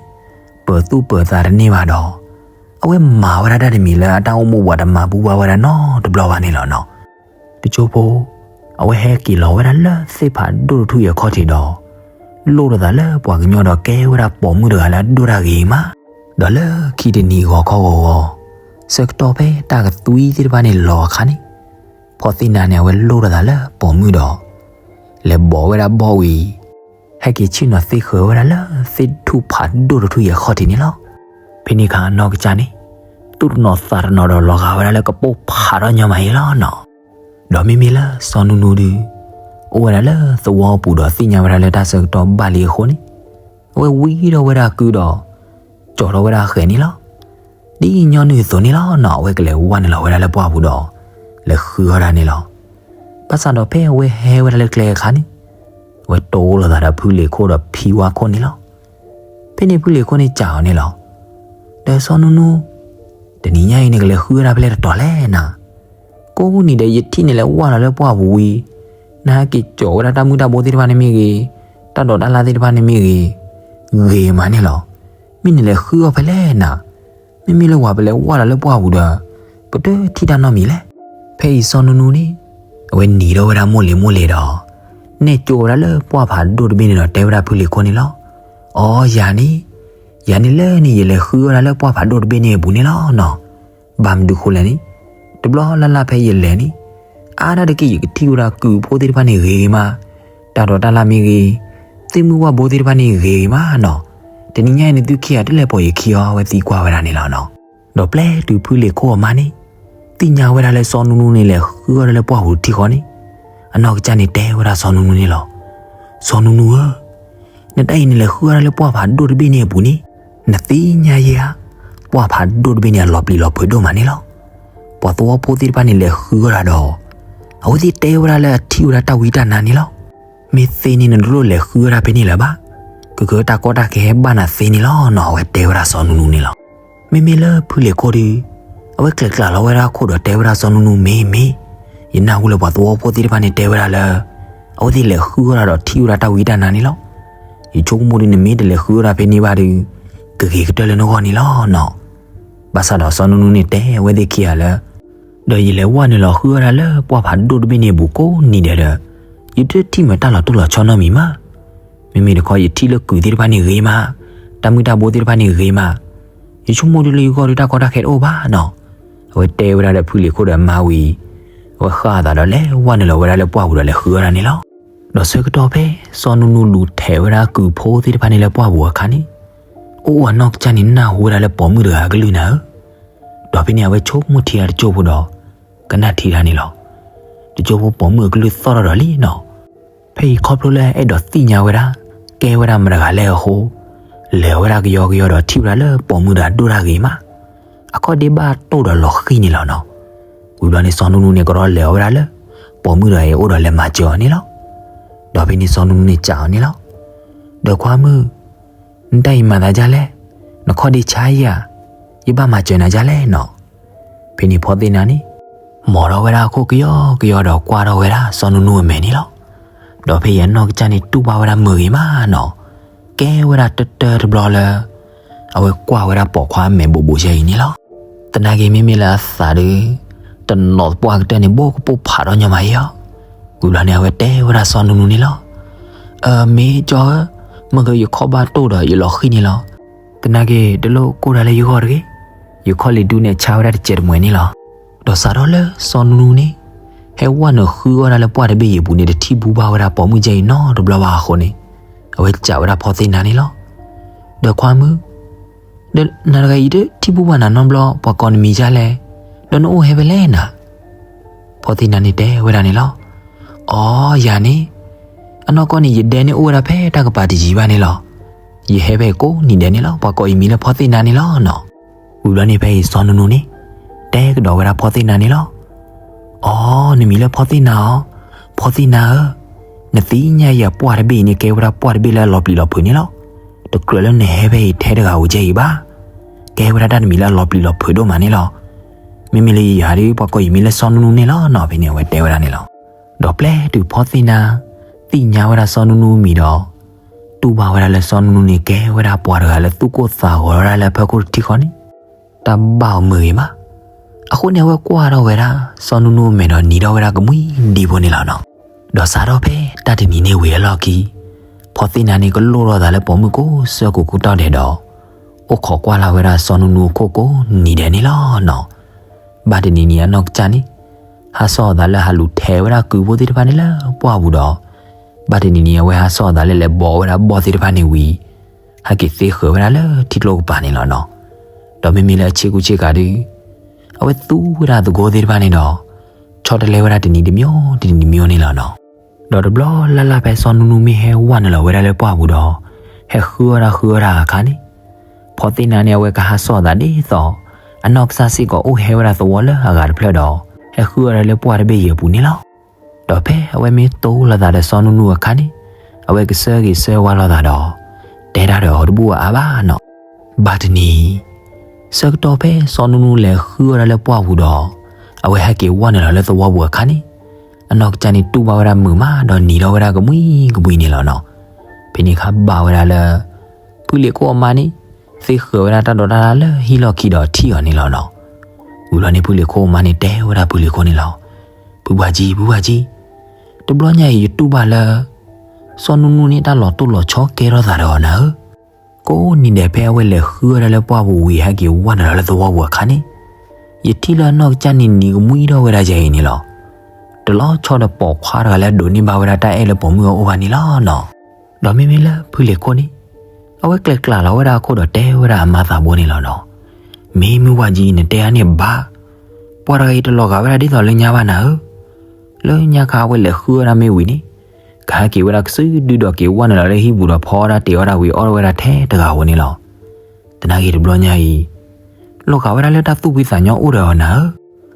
ပၢၤသူၣ်ပၢၤသးတန့ၢ်ဘၣ်ဒီး အဝဲမၤဝဲဒၣ်တၢ်တမံၤလၢအတၢ်အိၣ်မူပူၤတမၤဘူၣ်ဘၣ်ဝဲဒၣ်နီတဘျီဘၣ်န့ၣ်လီၤနီၤ. တကၠိဖိ အဝဲဟဲက့ၤလီၤဝဲဒၣ်လၢသ့ၣ်ဖးဒိၣ်တထူၣ်အံၤအခီၣ်ထံးဒီး လိၣ်ထီၣ်သးလၢပှၤကညီဒီးကဲဝဲဒၣ်ပိာ်မုၣ်တဂၤလၢအဒိၣ်တၢ်ဂ့ၤမး, ဒီးလၢခံတနံၤဂီၤခီဂီၤဂီၤ ဆၢကတီၢ်ဖဲတၢ်ကသွံသ့ၣ်တဖၣ်န့ၣ်လီၤအခါန့ၣ်, ဖီသ့ၣ်နါန့ၣ် အဝဲလိၣ်ထီၣ်သးလၢပိာ်မုၣ်ဒီး လဲၤဘီးဝဲဒၣ်ဘီဝံၤ ဟဲက့ၤဆ့ၣ်နီၤသ့ဃၢၤဝဲဒၣ်လၢသ့ၣ်ထူၣ်ဖးဒိၣ်တထူၣ်အံၤအခီၣ်ထံးန့ၣ်လီၤ. ဖဲန့ၣ်အခါအနီၢ်ကစၢ်န့ၣ် သူၣ်တနီၤသးတနီၤဒီးလီၤဂာ်ဝဲဒၣ်လၢကပိာ်ဖးထီၣ်ညီမးအံၤလီၤနီၤ. ဒီးမ့မ့ၢ်လၢစီၤနူနူဒုး အိၣ်ဝဲဒၣ်လၢသဝီပူၤဒီးသ့ၣ်ညါဝဲဒၣ်လၢတၢ်ဆၢကတီၢ်ဘၣ်လံအဃိန့ၣ်, အဝဲဝံထီၣ်ဝဲဒၣ်ကုဒီး ကၠီၤထီၣ်ဝဲဒၣ်ဃဲၤန့ၣ်လီၤ. ဒ်ညီနုၢ်အသိးန့ၣ်လီၤနီၤ, အဝဲကလဲၤဝဲနုာ်လီၤဝဲဒၣ်လၢပှၢ်ပူၤဒီး လဲၤဃုအီၣ်တၢ်န့ၣ်လီၤ. ဘၣ်ဆၣ်ဒီးဖဲအဝဲဟဲဝဲဒၣ်လၢကျဲအခါန့ၣ်, အဝဲတိလိာ်သးဒီးဖုလံၤခိၣ်ဒီးဖံဝါခိၣ်န့ၣ်လီၤ. ဖဲန့ၣ်ဖုလံၤခိၣ်န့ၣ်စံးအီၤန့ၣ်လီၤ. ဒီးစီၤနူနူ, တနံၤညါအံၤနကလဲၤဃုအီၣ်တၢ်ဖဲလဲၣ်တတီၤလဲၣ်နၤ. ကိးနံၤဒဲးယထံၣ်နလဲၤဝဲလီၤလၢပှၢ်ပူၤဝံၤ, နဟဲက့ၤကၠီၤဝဲဒၣ်တၢ်မုၢ်တၢ်ဘိသ့ၣ်တဖၣ်န့ၣ်မ့ၢ်ဂ့ၤ, တၢ်ဒိးတၢ်လၢ်သ့ၣ်တဖၣ်န့ၣ်မ့ၢ်ဂ့ၤ, ဂ့ၤမးန့ၣ်လီၤ. မ့ၢ်နလဲၤဃုအီၣ်ဖဲလဲၣ်နၤ. မ့မ့ၢ်လၢပှၤပလဲၤဝဲလီၤလၢပှၢ်ပူၤဒီး ပတထံၣ်တၢ်နီတမံၤလဲၣ်. ဖဲအံၤစီၤနူနူန့ၣ် အဝဲနံၤထီၣ်ဝဲဒၣ်မိၢ်လံၤမိၢ်လံၤဒီး နဲၣ်ကၠိဝဲဒၣ်လၢပှၢ်ဖးဒိၣ်တဘ့ၣ်န့ၣ်ဒီးတဲဝဲဒၣ်ဖုလံၤခိၣ်န့ၣ်လီၤ. အိ ယၤန့ၣ်, ယၤန့ၣ်လၢန့ၣ်ယလဲၤဃုအီၣ်ဝဲဒၣ်လၢပှၢ်ဖးဒိၣ်တဘ့ၣ်န့ၣ်အပူၤန့ၣ်လီၤနီၤ. ဘၣ်မနုၤဃိလဲၣ်န့ၣ်, တဘျီလၢ်လၢ်ဖဲယလဲၤန့ၣ်, အါဒၣ်တက့ၢ်ယကထံၣ်ဝဲဒၣ်ကုၢ်ဖိသ့ၣ်တဖၣ်န့ၣ်ဂ့ၤဂ့ၤမး, တၢ်ဒိးတၢ်လၢ်မ့ၢ်ဂ့ၤ, သ့ၣ်မုၢ်ဝၣ်ဘိသ့ၣ်တဖၣ်န့ၣ်ဂ့ၤဂ့ၤမးနီၤ. တနံၤညါအံၤနသုခံဂၤတလဲၤပိာ်ယခံအီၤ အဝဲသံကွၢ်ဝဲဒၣ်န့ၣ်လီၤနီၤ. ဒီးပျဲတုၤဖုလံၤခိၣ်အမါန့ၣ် သ့ၣ်ညါဝဲဒၣ်လၢစီၤနူနူန့ၣ်လဲၤဃုအီၣ်ဒၣ်လၢပှၢ်ပူၤတထံၣ်ဃီန့ၣ်, အနီၢ်ကစၢ်န့ၣ်တဲဝဲဒၣ်စီၤနူနူန့ၣ်လီၤ. စီၤနူနူဧၢ, နတၢ်အံၤနလဲၤဃုအီၣ်ဒၣ်လၢပှၢ်ဖးဒိၣ်တဘ့ၣ်န့ၣ်အပူၤန့ၣ်, နသ့ၣ်ညါယဲဧါ, ပှၢ်ဖးဒိၣ်တဘ့ၣ်န့ၣ် အလီၤပျံၤလီၤဖုးဒိၣ်မးန့ၣ်လီၤ. ပှၤသဝီဖိသ့ၣ်တဖၣ်န့ၣ်လဲၤဃုအီၣ်ဒၣ်ဒီး အဝဲသ့ၣ်တဲဝဲဒၣ်လၢအထံၣ်ဝဲဒၣ်တၢ်ဝံတၢ်နါန့ၣ်လီၤ. မ့ၢ်သ့န့ၣ် နတလိၣ်လဲၤဃုအီၣ်ဒၣ်ဖဲန့ၣ်လၢၤဘၣ်. ကကတၢ်ကီတၢ်ခဲဟဲဘၣ်နၤသ့န့ၣ်လီၤနီၤ, အဝဲတဲဝဲဒၣ်စီၤနူနူန့ၣ်လီၤ. မ့မ့ၢ်လၢဖုလံၤခိၣ်ဒီး အဝဲကျဲၤကျါလီၤဝဲဒၣ်ခိၣ်ဒီးတဲဝဲဒၣ်စီၤနူနူ မ့ၢ်မ့ၢ်, ယနၢ်ဟူလၢပှၤသဝီဖိသ့ၣ်တဖၣ်န့ၣ်တဲဝဲဒၣ်လၢ အဝဲသ့ၣ်လဲၤဃုအီၣ်ဒၣ်ဒီးထံၣ်ဝဲဒၣ်တၢ်ဝံတၢ်နါန့ၣ်လီၤ. ယဆိကမိၣ်ဒီး နမ့ၢ်တလဲၤဃုအီၣ်ဒၣ်ဖဲန့ၣ်ဘၣ်ဒီး ကဂ့ၤကတၢၢ်လၢနဂီၢ်န့ၣ်လီၤနီၤ. ဘၣ်ဆၣ်ဒီးစီၤနူနူန့ၣ်တဲအဝဲသ့ၣ်ခံဂၤလၢ ဒီးယလဲၤဝဲနုာ်လီၤဃုအီၣ်ဒၣ်လၢပှၢ်ဖးဒိၣ်တဘ့ၣ်န့ၣ်အပူၤကိးနံၤဒဲးဒီး ယတထံၣ်မတၤလီၤတိၢ်လီၤဆီနီတမံၤမး. မ့မ့ၢ်တခီယထံၣ်လၢကုၢ်သ့ၣ်တဖၣ်န့ၣ်ဂ့ၤမး, တၢ်မုၢ်တၢ်ဘိသ့ၣ်တဖၣ်န့ၣ်ဂ့ၤမး, ယဆိကမိၣ်ဒ်လၢယဂီၢ်ဒီးတၢ်ကီတၢ်ခဲတအိၣ်ဘၣ်နီၤ. အဝဲတဲဝဲဒၣ်ဒီးဖုလံၤခိၣ်ဒီးအမါဝံၤ အဝဲဃၣ်အသးဒီးလဲၤဝဲနုာ်လီၤဝဲဒၣ်လၢပှၢ်ပူၤဒီးလဲၤဃုအီၣ်ဒၣ်န့ၣ်လီၤ. ဒီးဆၢကတီၢ်ဖဲစီၤနူနူလူၤထဲးဝဲဒၣ်ကုၢ်ဖိသ့ၣ်တဖၣ်န့ၣ်လၢပှၢ်ပူၤအခါန့ၣ်, အိၣ်အနီၢ်ကစၢ်န့ၣ်နၢ်ဟူဝဲဒၣ်လၢပိာ်မုၣ်တဂၤအကလုၢ်နၤဧၢ. ဒီးဖဲန့ၣ်အဝဲဆိကမိၣ်ထံဂၤတကၠိၢ်ဖိဒီး ကနၣ်ထံတၢ်န့ၣ်လီၤ. တကၠိၢ်ဖိပိာ်မုၣ်အကလုၢ်သီၣ်ထီၣ်ဒီးလံနီၤ. ဖဲအံၤခီဖျိလၢအဲၣ်ဒိးသ့ၣ်ညါဝဲဒၣ် ကဲဝဲဒၣ်မတၤတဂၤလဲၣ်အဃိ, လဲၤဝဲဒၣ်ကယီကယီဒီးထံၣ်ဝဲဒၣ်လၢပိာ်မုၣ်တဂၤဒိၣ်တၢ်ဂ့ၤမး, အခီၣ်ဒ့ဘၣ်တိၢ်ဒီးလီၤဃံၣ်န့ၣ်လီၤနီၤ. ဝံၤဘျီန့ၣ်စီၤနူနူန့ၣ် ကဒီးလဲၤအီၤဝဲဒၣ်လၢ ပိာ်မုၣ်တဂၤအံၤအအိၣ်ဒီးလဲၤမၤစၢၤအီၤန့ၣ်လီၤ. ဒီးဖဲန့ၣ်စီၤနူနူန့ၣ်စံးအီၤန့ၣ်လီၤ. ဒီးခွါမုၣ်, နတၢ်အံၤမၤသးဒ်လဲၣ်, နခီၣ်ဒ့ဆါယၤ, ယဘၣ်မၤစၢၤနၤဒ်လဲၣ်နီၤ. ဖဲန့ၣ်ဖီသ့ၣ်နါန့ၣ် မိာ်ထီၣ်ဝဲဒၣ်အခိၣ်ကယီကယီဒီးကွၢ်ထီၣ်ဝဲဒၣ်စီၤနူနူအမဲာ်န့ၣ်လီၤ. ဒီးဖဲအံၤအနီၢ်ကစၢ်န့ၣ် တူၢ်ဘၣ်ဝဲဒၣ်မုာ်ဂ့ၤမးနီၤ, ကဲဝဲဒၣ်တၢၢ်တၢၢ်တဘျီလၢ အဝဲကွၢ်ဝဲဒၣ်ပိာ်ခွါအမဲာ်ဘူးဘူးယဲအံၤန့ၣ်လီၤ. သနာ်က့မ့မ့ၢ်လၢအသးဒီး တနီၤသပှၢ်ကတၢၢ်န့ၣ် ဘိကပိာ်ဖးထီၣ်ညီမးအံၤလီၤ. ဝံၤဘျီန့ၣ် အဝဲတဲဝဲဒၣ်စီၤနူနူန့ၣ်လီၤ. အၢ မ့ၢ်ကၠီဧၢ, မ့ၢ်ကယခီၣ်ဘၣ်တိၢ်ဒီးယလီၤဃံၣ်န့ၣ်လီၤ. သနာ်က့ တလိၣ်ကိၢ်တၢ်လၢယဂီၢ်တဂ့ၤ, ယခီၣ်လံာ်ဒူန့ၣ်ဆါဝဲဒၣ်တစဲးတမှဲၤန့ၣ်လီၤ. ဒီးစးထီၣ်လၢစီၤနူနူန့ၣ် ဟဲဝဲနုာ်ဃုအီၣ်ဒၣ်လၢပှၢ်တဘ့ၣ်အံၤအပူၤန့ၣ် တထံၣ်ဘူၣ်ဘၣ်ဝဲဒၣ်ပိာ်မုၣ်ကဲအံၤနီတဘျီဘၣ်အဃိန့ၣ် အဝဲစံးဝဲဒၣ်ဖီသ့ၣ်နါန့ၣ်လီၤ. ဒီးခွါမုၣ်, ဒီးနၤတဂၤအံၤတထံၣ်ဘူၣ်ဘၣ်နၤနီတဘျီ ပှၤကိးနမံၤဒ်လဲၣ်, ဒီးနအိၣ်ဟဲဖဲလဲၣ်နၤ. ဖီသ့ၣ်နါန့ၣ်တဲဝဲဒၣ်န့ၣ်လီၤ. အိ ယၤန့ၣ်, အနီၢ်ကီၢ်န့ၣ် ယဒဲန့ၣ်အိၣ်ဝဲဒၣ်ဖဲတၢ်ကပၤတယံၤဘၣ်န့ၣ်လီၤ. ယဟဲဖဲအံၤကိးနံၤဒဲးန့ၣ်လီၤ. ပှၤကိးယမံၤလၢဖီသ့ၣ်နါန့ၣ်လီၤနီၤ. ဝံၤဘျီန့ၣ်ဖဲအံၤစီၤနူနူန့ၣ် တဲကဒီးဝဲဒၣ်ဖီသ့ၣ်နါန့ၣ်လီၤ. အိ နမံၤလၢဖီသ့ၣ်နါဧါ. ဖီသ့ၣ်နါဧၢ, နသ့ၣ်ညါယၤပှၢ်တဘ့ၣ်အံၤန့ၣ် ကဲဝဲဒၣ်ပှၢ်တဘ့ၣ်လၢအလီၤပျံၤလီၤဖုးန့ၣ်လီၤ. တကြၢးလၢနဟဲဖဲအံၤထဲတဂၤဧိၤကဲအံၤဘၣ်. ကဲဝဲဒၣ်တၢ်တမံၤလၢအလီၤပျံၤလီၤဖုးဒိၣ်မးန့ၣ်လီၤ. မ့မ့ၢ်လၢယၤဒုး ပှၤကိးယမံၤလၢစီၤနူနူန့ၣ်လီၤနီၤ ဖဲန့ၣ်အဝဲတဲဝဲဒၣ်န့ၣ်လီၤ. ဒီးပျဲတုၤဖီသ့ၣ်နါ သ့ၣ်ညါဝဲဒၣ်စီၤနူနူအမံၤဒီး တူၢ်ဘၣ်ဝဲဒၣ်လၢစီၤနူနူန့ၣ် ကဲဝဲဒၣ်ပှၤတဂၤလၢသူၣ်ကိၢ်သးဂီၤဝဲဒၣ်လၢအဖီခိၣ်တထံဃီန့ၣ် တၢ်ဘၣ်အီၤမုာ်ဂ့ၤမး. အဃိန့ၣ် အဝဲကွၢ်ထီၣ်ဝဲဒၣ် စီၤနူနူအမဲာ်ဒီးနံၤထီၣ်ဝဲဒၣ်ကမှံဒံဖိန့ၣ်လီၤနီၤ. ဒီးစးထီၣ်ဖဲတၢ်တနံၤန့ၣ်ဝံၤအလီၢ်ခံ ဖီသ့ၣ်နါန့ၣ်ကလိၣ်ထီၣ်သးလၢပိာ်မုၣ်ကိးဆၢကိးကတီၢ်ဒဲးဒီး အိၣ်ခိးကွၢ်လၢ်ဝဲဒၣ်စီၤနူနူအခိၣ်ကိးနံၤဒဲးန့ၣ်လီၤနီၤ. ဘၣ်တနံၤနံၤအနီၢ်ကစၢ်န့ၣ် ဟးဆီၣ်အသးလၢဟးလူၤထဲးဝဲဒၣ်ကုဖိသ့ၣ်တဖၣ်န့ၣ်လၢပှၢ်ပူၤဒီး ဘၣ်တနံၤနံၤအဝဲဟးဆီၣ်အသးလၢလဲၤဘီးဝဲဒၣ်ဘီၣ်သ့ၣ်တဖၣ်န့ၣ်ဝံၤ ဟဲက့ၤသ့ဃၢၤဝဲဒၣ်လၢထံကျိကပၤန့ၣ်လီၤနီၤ. ဒီးမ့မ့ၢ်လၢအဆ့ကူဆ့ကၤဒုး အဝဲသူဝဲဒၣ်သကိးသ့ၣ်တဖၣ်န့ၣ်ဒီး ဆီတလဲဝဲဒၣ်တနံၤတမံၤတနံၤတမံၤန့ၣ်လီၤနီၤ. ဒီးတဘျီလၢ်လၢ်ဖဲစီၤနူနူမ့ၢ်ဟဲဝဲနုာ်လီၤဝဲဒၣ်လၢပှၢ်ပူၤဒီး ဟဲဃုအီၣ်တၢ်ဃုအီၣ်တၢ်အခါန့ၣ် ဖီသ့ၣ်နါန့ၣ် အဝဲကဟးဆီၣ်အသးဒ်သိး အနီၢ်ကစၢ်စ့ၢ်ကီးအိၣ်ဟဲဝဲဒၣ်သဝီလၢအဂၤတဖျၢၣ်ဒီး ဟဲဃုအီၣ်ဒၣ်လၢပှၢ်တဘ့ၣ်ယဲၢ်ပူၤန့ၣ်လီၤ. ဒီးဖဲအဝဲမ့ၢ်တိလီၤသးဒီးစီၤနူနူအခါန့ၣ် အဝဲကဆၢဂ့ၤဆၢဝါလီၤသးဒီး တဲတၢ်ဒီးအီၤတဘူၣ်အါဘၣ်နီၤ. ဘၣ်တနံၤ ဆၢကတီၢ်ဖဲစီၤနူနူလဲၤဃုအီၣ်ဒၣ်လၢပှၢ်ပူၤဒီး အဝဲဟဲက့ၤဝဲနုာ်လီၤလၢသဝီပူၤအခါန့ၣ် အနီၢ်ကစၢ်န့ၣ်တူၢ်ဘၣ်ဝဲဒၣ်မုာ်မးဒီးနံၤထီၣ်ဝဲဒၣ်ကမှံကမှံန့ၣ်လီၤနီၤ. ဖဲန့ၣ်အခါဘၣ်ဝဲဒၣ်လၢ ဖုလံၤခိၣ်အမါန့ၣ် သ့ဃၢၤဝဲဒၣ်တၢ်ဒိးတၢ်လၢ်လၢဟံၣ်လီၢ်ခံဒီးထံၣ်အီၤန့ၣ်လီၤနီၤ. ဝံၤလီၤန့ၣ်ဖုလံၤခိၣ်အမါန့ၣ်တဲဝဲဒၣ်ဖုလံၤခိၣ်န့ၣ်လီၤ. ဖုဘၣ်ကံ ဖုဘၣ်ကံ, တဘျီညါအံၤယတူၢ်ဘၣ်လၢ စီၤနူနူန့ၣ်တၢ်လီၤတိၢ်လီၤဆီကဲထီၣ်သးဒီးအီၤနၤဧၢ. ကိးနံၤဒဲးဖဲအဝဲလဲၤဃုအီၣ်ဒၣ်လၢပှၢ်ပူၤဝံၤဟဲက့ၤဝဲနုာ်လီၤလၢသဝီပူၤအခါန့ၣ် ယထံၣ်လၢအနီၢ်ကစၢ်န့ၣ်နံၤကမှံထီၣ်ဝဲဒၣ်ယဲအံၤန့ၣ်လီၤ. တလီၤဆီဒီးပိာ်ခွါတဂၤလၢအဒိးန့ၢ်ဘၣ်ဝဲဒၣ်တၢ်အဲၣ်လၢပိာ်မုၣ်အအိၣ်ဘၣ်န့ၣ်လီၤနီၤ. ဒီးမ့မ့ၢ်လၢဖုလံၤခိၣ်န့ၣ် အဝဲကျဲးကျးလီၤဝဲဒၣ်အခိၣ်ဒီးတဲဝဲဒၣ်အမါသးဘိန့ၣ်လီၤနီၤ. မ့ၢ်မုၢ်ဝၤကံ နတဲအါန့ၣ်ဘၣ်, ပှၤတဂၤအံၤတလီၤဂာ်ဝဲဒၣ်ဒ်သိးလၢညါဘၣ်နၤဧၢ. လၢညါခါအဝဲလဲၤဃုအီၣ်ဒၣ်မ့ၢ်ဝံၤန့ၣ် ကဟဲက့ၤဝဲဒၣ်ကစုဒုဒီးက့ၤဝဲနုာ်လီၤလၢဟံၣ်ပူၤဒီးဖီအီၣ်ဒၣ်တ့ၤအီၣ်ဒၣ်ဝံၤ အီၣ်ဝဲဒၣ်ထဲတဂၤဧိၤန့ၣ်လီၤ. သနာ်က့တဘျီညါအံၤ လီၤဂာ်ဝဲဒၣ်လၢတၢ်သူၣ်ဖှံသးညီအိၣ်ဒီးအီၤနၤဧၢ.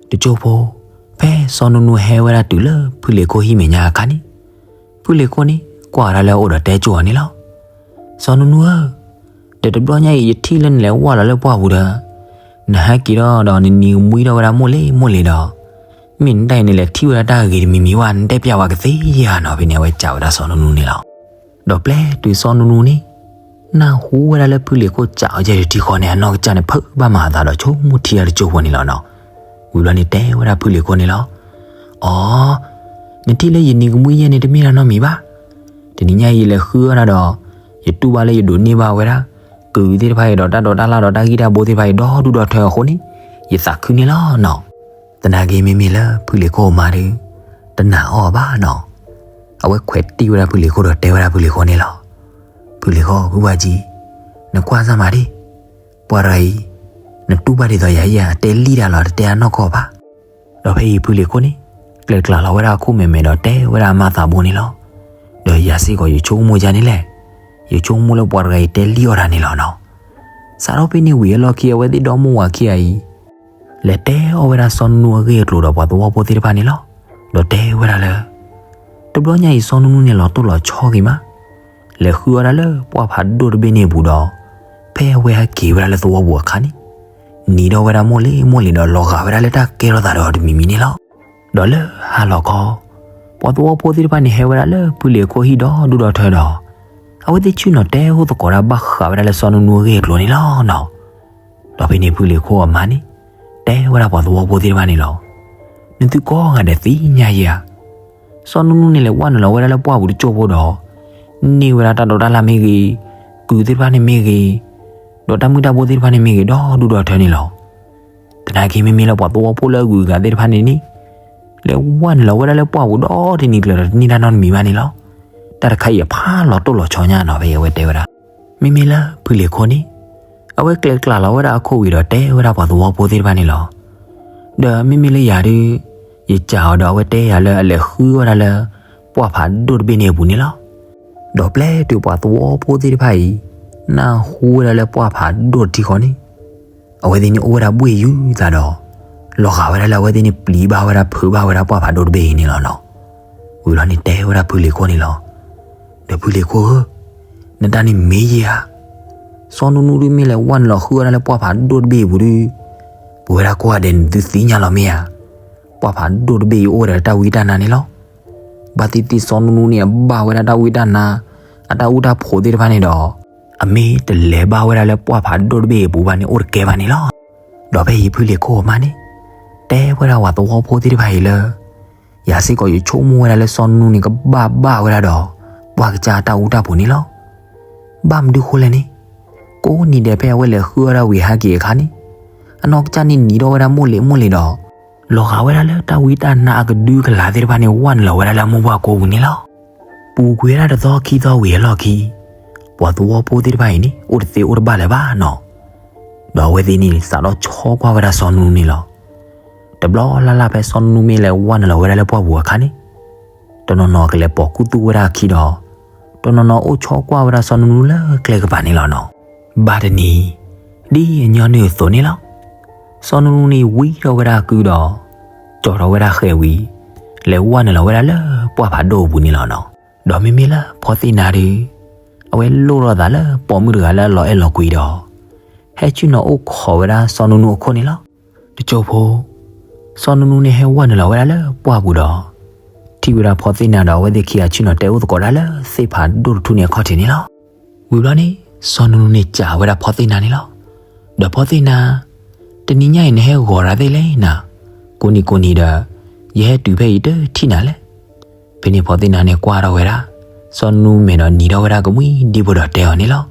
တကၠိဖိ ဖဲစီၤနူနူဟဲဝဲဒၣ်တုၤလၢဖုလံၤခိၣ်ဟံၣ်မဲာ်ညါအခါန့ၣ် ဖုလံၤခိၣ်န့ၣ် ကွၢ်ဝဲဒၣ်လၢအအိၣ်ဒီးတဲကၠိအီၤန့ၣ်လီၤ. စီၤနူနူဧၢ, ဒီးတဘျီညါအံၤ ယထံၣ်လၢနလဲၤဝဲလီၤလၢပှၢ်ပူၤဒီး နဟဲက့ၤထီၣ်ဒီးနနံၤကမှံထီၣ်ဝဲဒၣ်မိၢ်လ့ၢ်မိၢ်လ့ၢ်ဒီး မ့ၢ်နတၢ်အံၤနလဲၤထံၣ်ဝဲဒၣ်တၢ်ဂ့ၤတမံၤမံၤဝဲ နတဲပျးဝဲကသ့ဧါနီၤ. ဖဲန့ၣ် အဝဲစံးဝဲဒၣ်စီၤနူနူန့ၣ်လီၤ. ဒီးပျဲတုၤစီၤနူနူန့ၣ် နၢ်ဟူဝဲဒၣ်လၢဖုလံၤခိၣ်စံးအီၤယဲၢ်တထံဃီန့ၣ် အနီၢ်ကစၢ်န့ၣ် ဖုးဘၣ်မၤအသးဒီးဆိကမိၣ်ထံအီၤတကၠိဖိန့ၣ်လီၤနီၤ. ဝံၤဘျီန့ၣ်တဲဝဲဒၣ်ဖုလံၤခိၣ်န့ၣ်လီၤ. အိ, နထံၣ်လၢယနံၤကမှံယဲၢ်န့ၣ် တမ့ၢ်တၢ်နီတမံၤဘၣ်. တနံၤညါအံၤယလဲၤဃုအီၣ်ဒၣ်ဒီး ယတူၢ်ဘၣ်လၢယဒိးန့ၢ်ဘၣ်ဝဲဒၣ် ကုၢ်သ့ၣ်တဖၣ်အံၤဒီးတၢ်ဒိးတၢ်လၢ်ဒီးတၢ်ဂံၢ်တၢ်ဘိသ့ၣ်တဖၣ်အံၤဒီဒူၣ်ဒီထၢအဃိန့ၣ် ယသးခုန့ၣ်လီၤနီၤ. သနာ်က့မ့မ့ၢ်လၢဖုလံၤခိၣ်အမါဒီး တနာ်အီၤဘၣ်နီၤ. အဝဲခွဲးတံၢ်ဝဲဒၣ်ဖုလံၤခိၣ်ဒီးတဲဝဲဒၣ်ဖုလံၤခိၣ်န့ၣ်လီၤ. ဖုလံၤခိၣ် ဖုဘၣ်ကံ, နကွၢ်စၢ်မးဒံး, ပှၤတဂၤအံၤ နတူၢ်ဘၣ်ဒ်သိးယၤဧါ, တဲလံတၢ်လီၤ တတဲအနီၢ်ကီၢ်ဘၣ်. ဒီးဖဲအံၤဖုလံၤခိၣ်န့ၣ် ကျဲးကျးလီၤဝဲဒၣ်အခိၣ်မဲာ်မဲာ်ဒီးတဲဝဲဒၣ်အမါသးဘိန့ၣ်လီၤ. ဒီးယၤစ့ၢ်ကီးယဆိကမိၣ်ယါန့ၣ်လဲၣ်, ယဆိကမိၣ်လၢပှၤတဂၤအံၤတဲလံအီၣ်တၢ်န့ၣ်လီၤနီၤ. စးထီၣ်ဖဲန့ၣ်ဝံၤအလီၢ်ခံ အဝဲသ့ၣ်ဒီမါဝၤခံဂၤအံၤ လဲၤတဲအီၣ်ဝဲဒၣ်စီၤနူနူအဂ့ၢ်အကျိၤဒီးပှၤသဝီဖိသ့ၣ်တဖၣ်န့ၣ်လီၤ. ဒီးတဲဝဲဒၣ်လၢ တဘျီညါအံၤစီၤနူနူန့ၣ်လီၤတိၢ်လီၤဆီဂ့ၤမး, လဲၤဃုအီၣ်ဒၣ်လၢပှၢ်ဖးဒိၣ်တဘ့ၣ်န့ၣ်အပူၤဒီး ဖဲအဝဲဟဲက့ၤဝဲဒၣ်လၢသဝီပူၤအခါန့ၣ် နံၤထီၣ်ဝဲဒၣ်မိၢ်လ့ၢ်မိၢ်လ့ၢ်ဒီးလီၤဂာ်ဝဲဒၣ်လၢတၢ်ကဲထီၣ်သးဒီးအီၤတမံၤမံၤန့ၣ်လီၤ. ဒီးလၢဟါလီၤခီ ပှၤသဝီဖိသ့ၣ်တဖၣ်န့ၣ်ဟဲဝဲဒၣ်လၢဖုလံၤခိၣ်ဟံၣ်ဒီဒူၣ်ဒီထၢဒီး အဝဲသ့ၣ်ဆ့ၣ်နီၤတဲအိၣ်သကိးတၢ်ဘၣ်ဃးဝဲဒၣ်လၢစီၤနူနူအဂ့ၢ်အကျိၤန့ၣ်လီၤနီၤ. ဒီးဖဲန့ၣ်ဖုလံၤခိၣ်အမါန့ၣ် တဲဝဲဒၣ်ပှၤသဝီဖိသ့ၣ်တဖၣ်န့ၣ်လီၤ. နသုကိးဂၤဒဲးသ့ၣ်ညါယဲဧါ, စီၤနူနူန့ၣ်လဲၤဝဲနုာ်လီၤဝဲဒၣ်လၢပှၢ်ပူၤတကၠိၢ်ဖိဒီး န့ၢ်ဝဲဒၣ်တၢ်ဒိးတၢ်လၢ်မ့ၢ်ဂ့ၤ, ကုၢ်သ့ၣ်တဖၣ်န့ၣ်မ့ၢ်ဂ့ၤ, ဒီးတၢ်မုၢ်တၢ်ဘိသ့ၣ်တဖၣ်န့ၣ်မ့ၢ်ဂ့ၤ ဒီဒူၣ်ဒီထၢန့ၣ်လီၤ. သနာ်က့မ့မ့ၢ်လၢပှၤသဝီဖိလၢအဂုၤအဂၤသ့ၣ်တဖၣ်န့ၣ်န့ၣ် လဲၤဝဲနုာ်လီၤဝဲဒၣ်လၢပှၢ်ပူၤဒီတနံၤကျၢၤဒီးတန့ၢ်တၢ်နီတမံၤဘၣ်န့ၣ်လီၤ. တၢ်တခါအံၤအဖးလီၤတိၢ်လီၤဆီညါနီၤ ဖဲအဝဲတဲဝဲဒၣ်. မ့မ့ၢ်လၢဖုလံၤခိၣ်န့ၣ် အဝဲကျဲးကျးလီၤဝဲဒၣ်အခိၣ်ဝံၤဒီးတဲဝဲဒၣ်ပှၤသဝီဖိသ့ၣ်တဖၣ်န့ၣ်လီၤ. ဒီးမ့မ့ၢ်လၢယၤဒုး ယစံးအီၤဒီးအဝဲတဲယၤလၢအလဲၤဃုအီၣ်ဒၣ်လၢ ပှၢ်ဖးဒိၣ်တဘ့ၣ်န့ၣ်အပူၤန့ၣ်လီၤ. ဒီးပျဲတုၤပှၤသဝီဖိသ့ၣ်တဖၣ်အံၤ နၢ်ဟူဝဲဒၣ်လၢပှၢ်ဖးဒိၣ်တထံဃီန့ၣ် အဝဲသ့ၣ်န့ၣ်အိၣ်ဝဲဒၣ်ဘှ့ၣ်ယုၤသးဒီး လီၤဂာ်ဝဲဒၣ်လၢအဝဲသ့ၣ်န့ၣ်ပျံၤဘၣ်ဝဲဒၣ်ဖုးဘၣ်ဝဲဒၣ်ပှၢ်ဖးဒိၣ်တဘ့ၣ်အံၤန့ၣ်လီၤနီၤ. ဝံၤလီၤန့ၣ်တဲဝဲဒၣ်ဖုလံၤခိၣ်န့ၣ်လီၤ. ဒီးဖုလံၤခိၣ်ဧၢ, နတၢ်န့ၣ်မ့ၢ်ယဲဧါ. စီၤနူနူဒုးမ့ၢ်လဲၤဝဲနုာ်လီၤဃုအီၣ်ဒၣ်လၢပှၢ်ဖးဒိၣ်တဘ့ၣ်အပူၤဒုး ပဝဲဒၣ်ကိးဂၤဒဲးန့ၣ် သုသ့ၣ်ညါလီၤမ့ၢ်ဧါ, ပှၢ်ဖးဒိၣ်တဘ့ၣ်အံၤအိၣ်ဝဲဒၣ်လၢတၢ်ဝံတၢ်နါန့ၣ်လီၤ. ဘၣ်သ့ၣ်သ့ၣ်စီၤနူနူန့ၣ် အဘၣ်ဝဲဒၣ်တၢ်ဝံတၢ်နါ အတၢ်အူတၢ်ဖိးသ့ၣ်တဖၣ်န့ၣ်ဒီး အမ့ၢ်တလဲၤဘၣ်ဝဲဒၣ်လၢပှၢ်ဖးဒိၣ်တဘ့ၣ်အံၤအပူၤဘၣ်န့ၣ် အိၣ်တကဲဘၣ်န့ၣ်လီၤ. ဒီးဖဲအံၤဖုလံၤခိၣ်အမါန့ၣ် တဲဝဲဒၣ်ပှၤသဝီဖိသ့ၣ်တဖၣ်အံၤလၢ ယၤစ့ၢ်ကီးယဆိကမိၣ်ဝဲဒၣ်လၢစီၤနူနူန့ၣ် ကဘၣ်ဘၣ်ဝဲဒၣ်ဒီး ပှၢ်ကစၢ်အတၢ်အူတၢ်ဖိးန့ၣ်လီၤ. ဘၣ်မနုၤဃိလဲၣ်န့ၣ်, ကိးနံၤဒဲးဖဲအဝဲလဲၤဃုအီၣ်ဒၣ်ဝံၤဟဲက့ၤအခါန့ၣ်, အနီၢ်ကစၢ်န့ၣ်နံၤထီၣ်ဝဲဒၣ်မိၢ်လ့ၤမိၢ်လ့ၤဒီး လီၤဂာ်ဝဲဒၣ်လၢတၢ်ဝံတၢ်နါအကဒုကလၤသ့ၣ်တဖၣ်န့ၣ် ဝဲနုာ်လီၤဝဲဒၣ်လၢအမိၢ်ပှၢ်ကိပူၤန့ၣ်လီၤ. ပူၤကွံာ်ဝဲဒၣ်တသီခံသီဝံၤအလီၢ်ခံ, ပှၤသဝီဖိသ့ၣ်တဖၣ်အံၤန့ၣ် အိၣ်တသ့အိၣ်တဘၣ်လၢၤဘၣ်နီၤ. ဒီးအဝဲသ့ၣ်န့ၣ် စးထီၣ်ဆီကွၢ်ဝဲဒၣ်စီၤနူနူန့ၣ်လီၤ. တဘျီလၢ်လၢ်ဖဲစီၤနူနူမ့ၢ်လဲၤဝဲနုာ်လီၤဝဲဒၣ်လၢပှၢ်ပူၤအခါန့ၣ်, တနီၤနီၤကလဲၤပိာ်ကူၣ်သူၣ်ဝဲဒၣ်အခံဒီး တနီၤနီၤအိၣ်ဆီကွၢ်ဝဲဒၣ်စီၤနူနူလၢကျဲကပၤန့ၣ်လီၤနီၤ. ဘၣ်တနံၤ, ဒ်အညီနုၢ်အသိးန့ၣ်လီၤ. စီၤနူနူန့ၣ်ဝံထီၣ်ဝဲဒၣ်အကုဒီး ကၠီထီၣ်ဝဲဒၣ်ဃဲၤဝံၤ, လဲၤဝဲနုာ်လီၤဝဲဒၣ်လၢပှၢ်ဖးဒိၣ်အပူၤန့ၣ်လီၤနီၤ. ဒီးမ့မ့ၢ်လၢဖီသ့ၣ်နါဒီး အဝဲလိၣ်ထီၣ်အသးလၢပိာ်မုၣ်တဂၤလၢအလီၤအဲၣ်လီၤကွံဒီး ဟဲဆ့ၣ်နီၤအိၣ်ခိးဝဲဒၣ်စီၤနူနူအခိၣ်န့ၣ်လီၤ. တစိၢ်ဖိ, စီၤနူနူန့ၣ်ဟဲဝဲနုာ်လီၤဝဲဒၣ်လၢပှၢ်ပူၤဒီး ထံၣ်ဝဲဒၣ်ဖီသ့ၣ်နါဒီးအဝဲသ့ၣ်ခံဂၤဆ့ၣ်နီၤတဲအိၣ်သကိးဒၣ်လၢသ့ၣ်ဖးဒိၣ်တထူၣ်န့ၣ်အခီၣ်ထံးန့ၣ်လီၤ. ဝံၤဘျီန့ၣ် စီၤနူနူန့ၣ်စံးဝဲဒၣ်ဖီသ့ၣ်နါန့ၣ်လီၤ. ဒီးဖီသ့ၣ်နါ, တနံၤညါအံၤနဟဲဂီၤတၢ်သ့ၣ်လဲၣ်နၤ, ကိးနံၤကိးနံၤဒီး ယဟဲတုၤဖဲအံၤတထံၣ်နၤလဲၣ်. ဖဲန့ၣ်ဖီသ့ၣ်နါန့ၣ်ကွၢ်ထီၣ်ဝဲဒၣ် စီၤနူနူမဲာ်ဒီးနံၤထီၣ်ဝဲဒၣ်ကမှံဒံဖိဒီးတဲအီၤန့ၣ်လီၤ.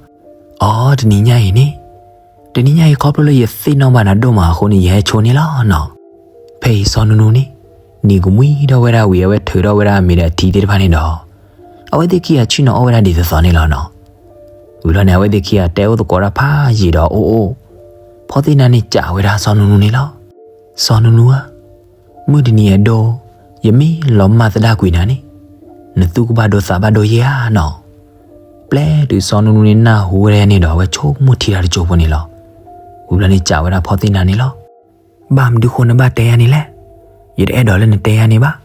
အိ တနံၤညါအံၤန့ၣ်, တနံၤညါအံၤခီဖျိလၢယသ့ၣ်နီၣ်ဘၣ်နၤဒိၣ်မးအဃိန့ၣ် ယဟဲဆိန့ၣ်လီၤနီၤ. ဖဲအံၤစီၤနူနူန့ၣ် နံၤကမှံထီၣ်ဝဲဒၣ်ဝံၤ အဝဲထုးထီၣ်ဝဲဒၣ်အမဲာ်ဒီးအထံသ့ၣ်တဖၣ်န့ၣ်ဒီး အဝဲသ့ၣ်ခံဂၤဆ့ၣ်နီၤအီၣ်ဝဲဒၣ်ဒ်သိးသိးန့ၣ်လီၤနီၤ. ဝံၤလီၤန့ၣ် အဝဲသ့ၣ်ခံဂၤတဲအိၣ်သကိးတၢ်ဖးယံာ်ဒီးအိၣ်အိၣ်, ဖီသ့ၣ်နါန့ၣ်စံးဝဲဒၣ်စီၤနူနူန့ၣ်လီၤ. စီၤနူနူဧၢ, မုၢ်တနံၤအဒိ ယမ့ၢ်လီၤမၢ်သဒၣ်ကွံာ်နၤန့ၣ်, နသူၣ်ကဘၣ်ဒိသးဘၣ်ဒိယဲဧါနီၤ. ပျဲတုၤစီၤနူနူန့ၣ်နၢ်ဟူဝဲဒၣ်န့ၣ်ဒီး အဝဲဆိကမိၣ်ထံတၢ်တစိၢ်ဖိန့ၣ်လီၤ. ဝံၤဘျီန့ၣ်စံးဝဲဒၣ်ဖီသ့ၣ်နါန့ၣ်လီၤ. ဘၣ်မနုၤဃိနဘၣ်တဲယၤန့ၣ်လဲၣ်. ယတအဲၣ်ဒိးလၢနတဲယၤန့ၣ်ဘၣ်.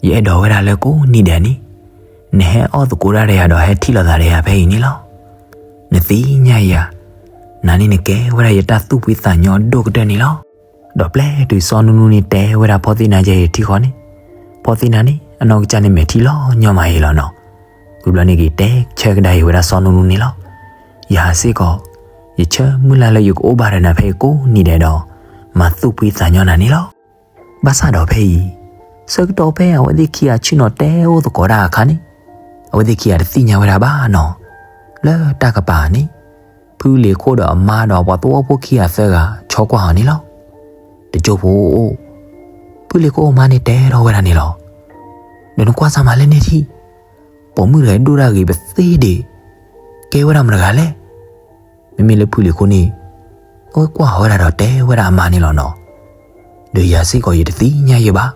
ယအဲၣ်ဒိးဝဲဒၣ်လၢကိးနံၤဒဲးန့ၣ် နဟဲအီၣ်သကိးတၢ်ဒီးယၤဒီးဟဲထံၣ်လိာ်သးဒီးယၤဖဲအံၤန့ၣ်လီၤ. နသ့ၣ်ညါယၤ, နၤန့ၣ်နကဲဝဲဒၣ်ယတၢ်သူၣ်ဖှံသးညီအဒိၣ်ကတၢၢ်န့ၣ်လီၤ. ဒီးပျဲတုၤစီၤနူနူန့ၣ်တဲဝဲဒၣ်ဖီသ့ၣ်နါယဲအံၤထံဃီန့ၣ်, ဖီသ့ၣ်နါန့ၣ် အနီၢ်ကစၢ်န့ၣ်မဲာ်ထံလီၤညီမးအံၤလီၤနီၤ. ဝံၤဘျီန့ၣ် က့ၤတဲဆၢကဒါအံၤဝဲဒၣ်စီၤနူနူန့ၣ်လီၤ. ယၤစ့ၢ်ကီး, ယဆၢမုၢ်လၢ်လၢယကအိၣ်ဘၣ်ဒီးနၤဖဲအံၤကိးနံၤဒဲးဒီး မၤသူၣ်ဖှံသးညီနၤန့ၣ်လီၤ. ဘၣ်ဆၣ်ဒီးဖဲအံၤ, ဆၢကတီၢ်ဖဲအဝဲသ့ၣ်ခံဂၤဆ့ၣ်နီၤတဲအိၣ်သကိးတၢ်အခါန့ၣ်, အဝဲသ့ၣ်ခံဂၤတသ့ၣ်ညါဝဲဒၣ်ဘၣ်နီၤ. လၢတၢ်ကပၤန့ၣ်, ဖုလံၤခိၣ်ဒီးအမါဒီးပှၤသဝီဖိခံဂၤသၢဂၤဆီကွၢ်အီၤန့ၣ်လီၤ. တစိၢ်ဖိအိၣ်အိၣ်, ဖုလံၤခိၣ်အမါန့ၣ်တဲထီၣ်ဝဲဒၣ်န့ၣ်လီၤ. ဒီးနကွၢ်စၢ်မးလၢန့ၣ်ထံၣ်, ပိာ်မုၣ်တဂၤအံၤဒိၣ်တၢ်ဂ့ၤပသ့ဒံး, ကဲဝဲဒၣ်မတၤတဂၤလဲၣ်. မ့မ့ၢ်လၢဖုလံၤခိၣ်န့ၣ်, အဝဲကွၢ်ဝဲဒၣ်ဒီးတဲဝဲဒၣ်အမါန့ၣ်လီၤနီၤ. ဒီးယၤစ့ၢ်ကီးယတသ့ၣ်ညါယဲဘၣ်.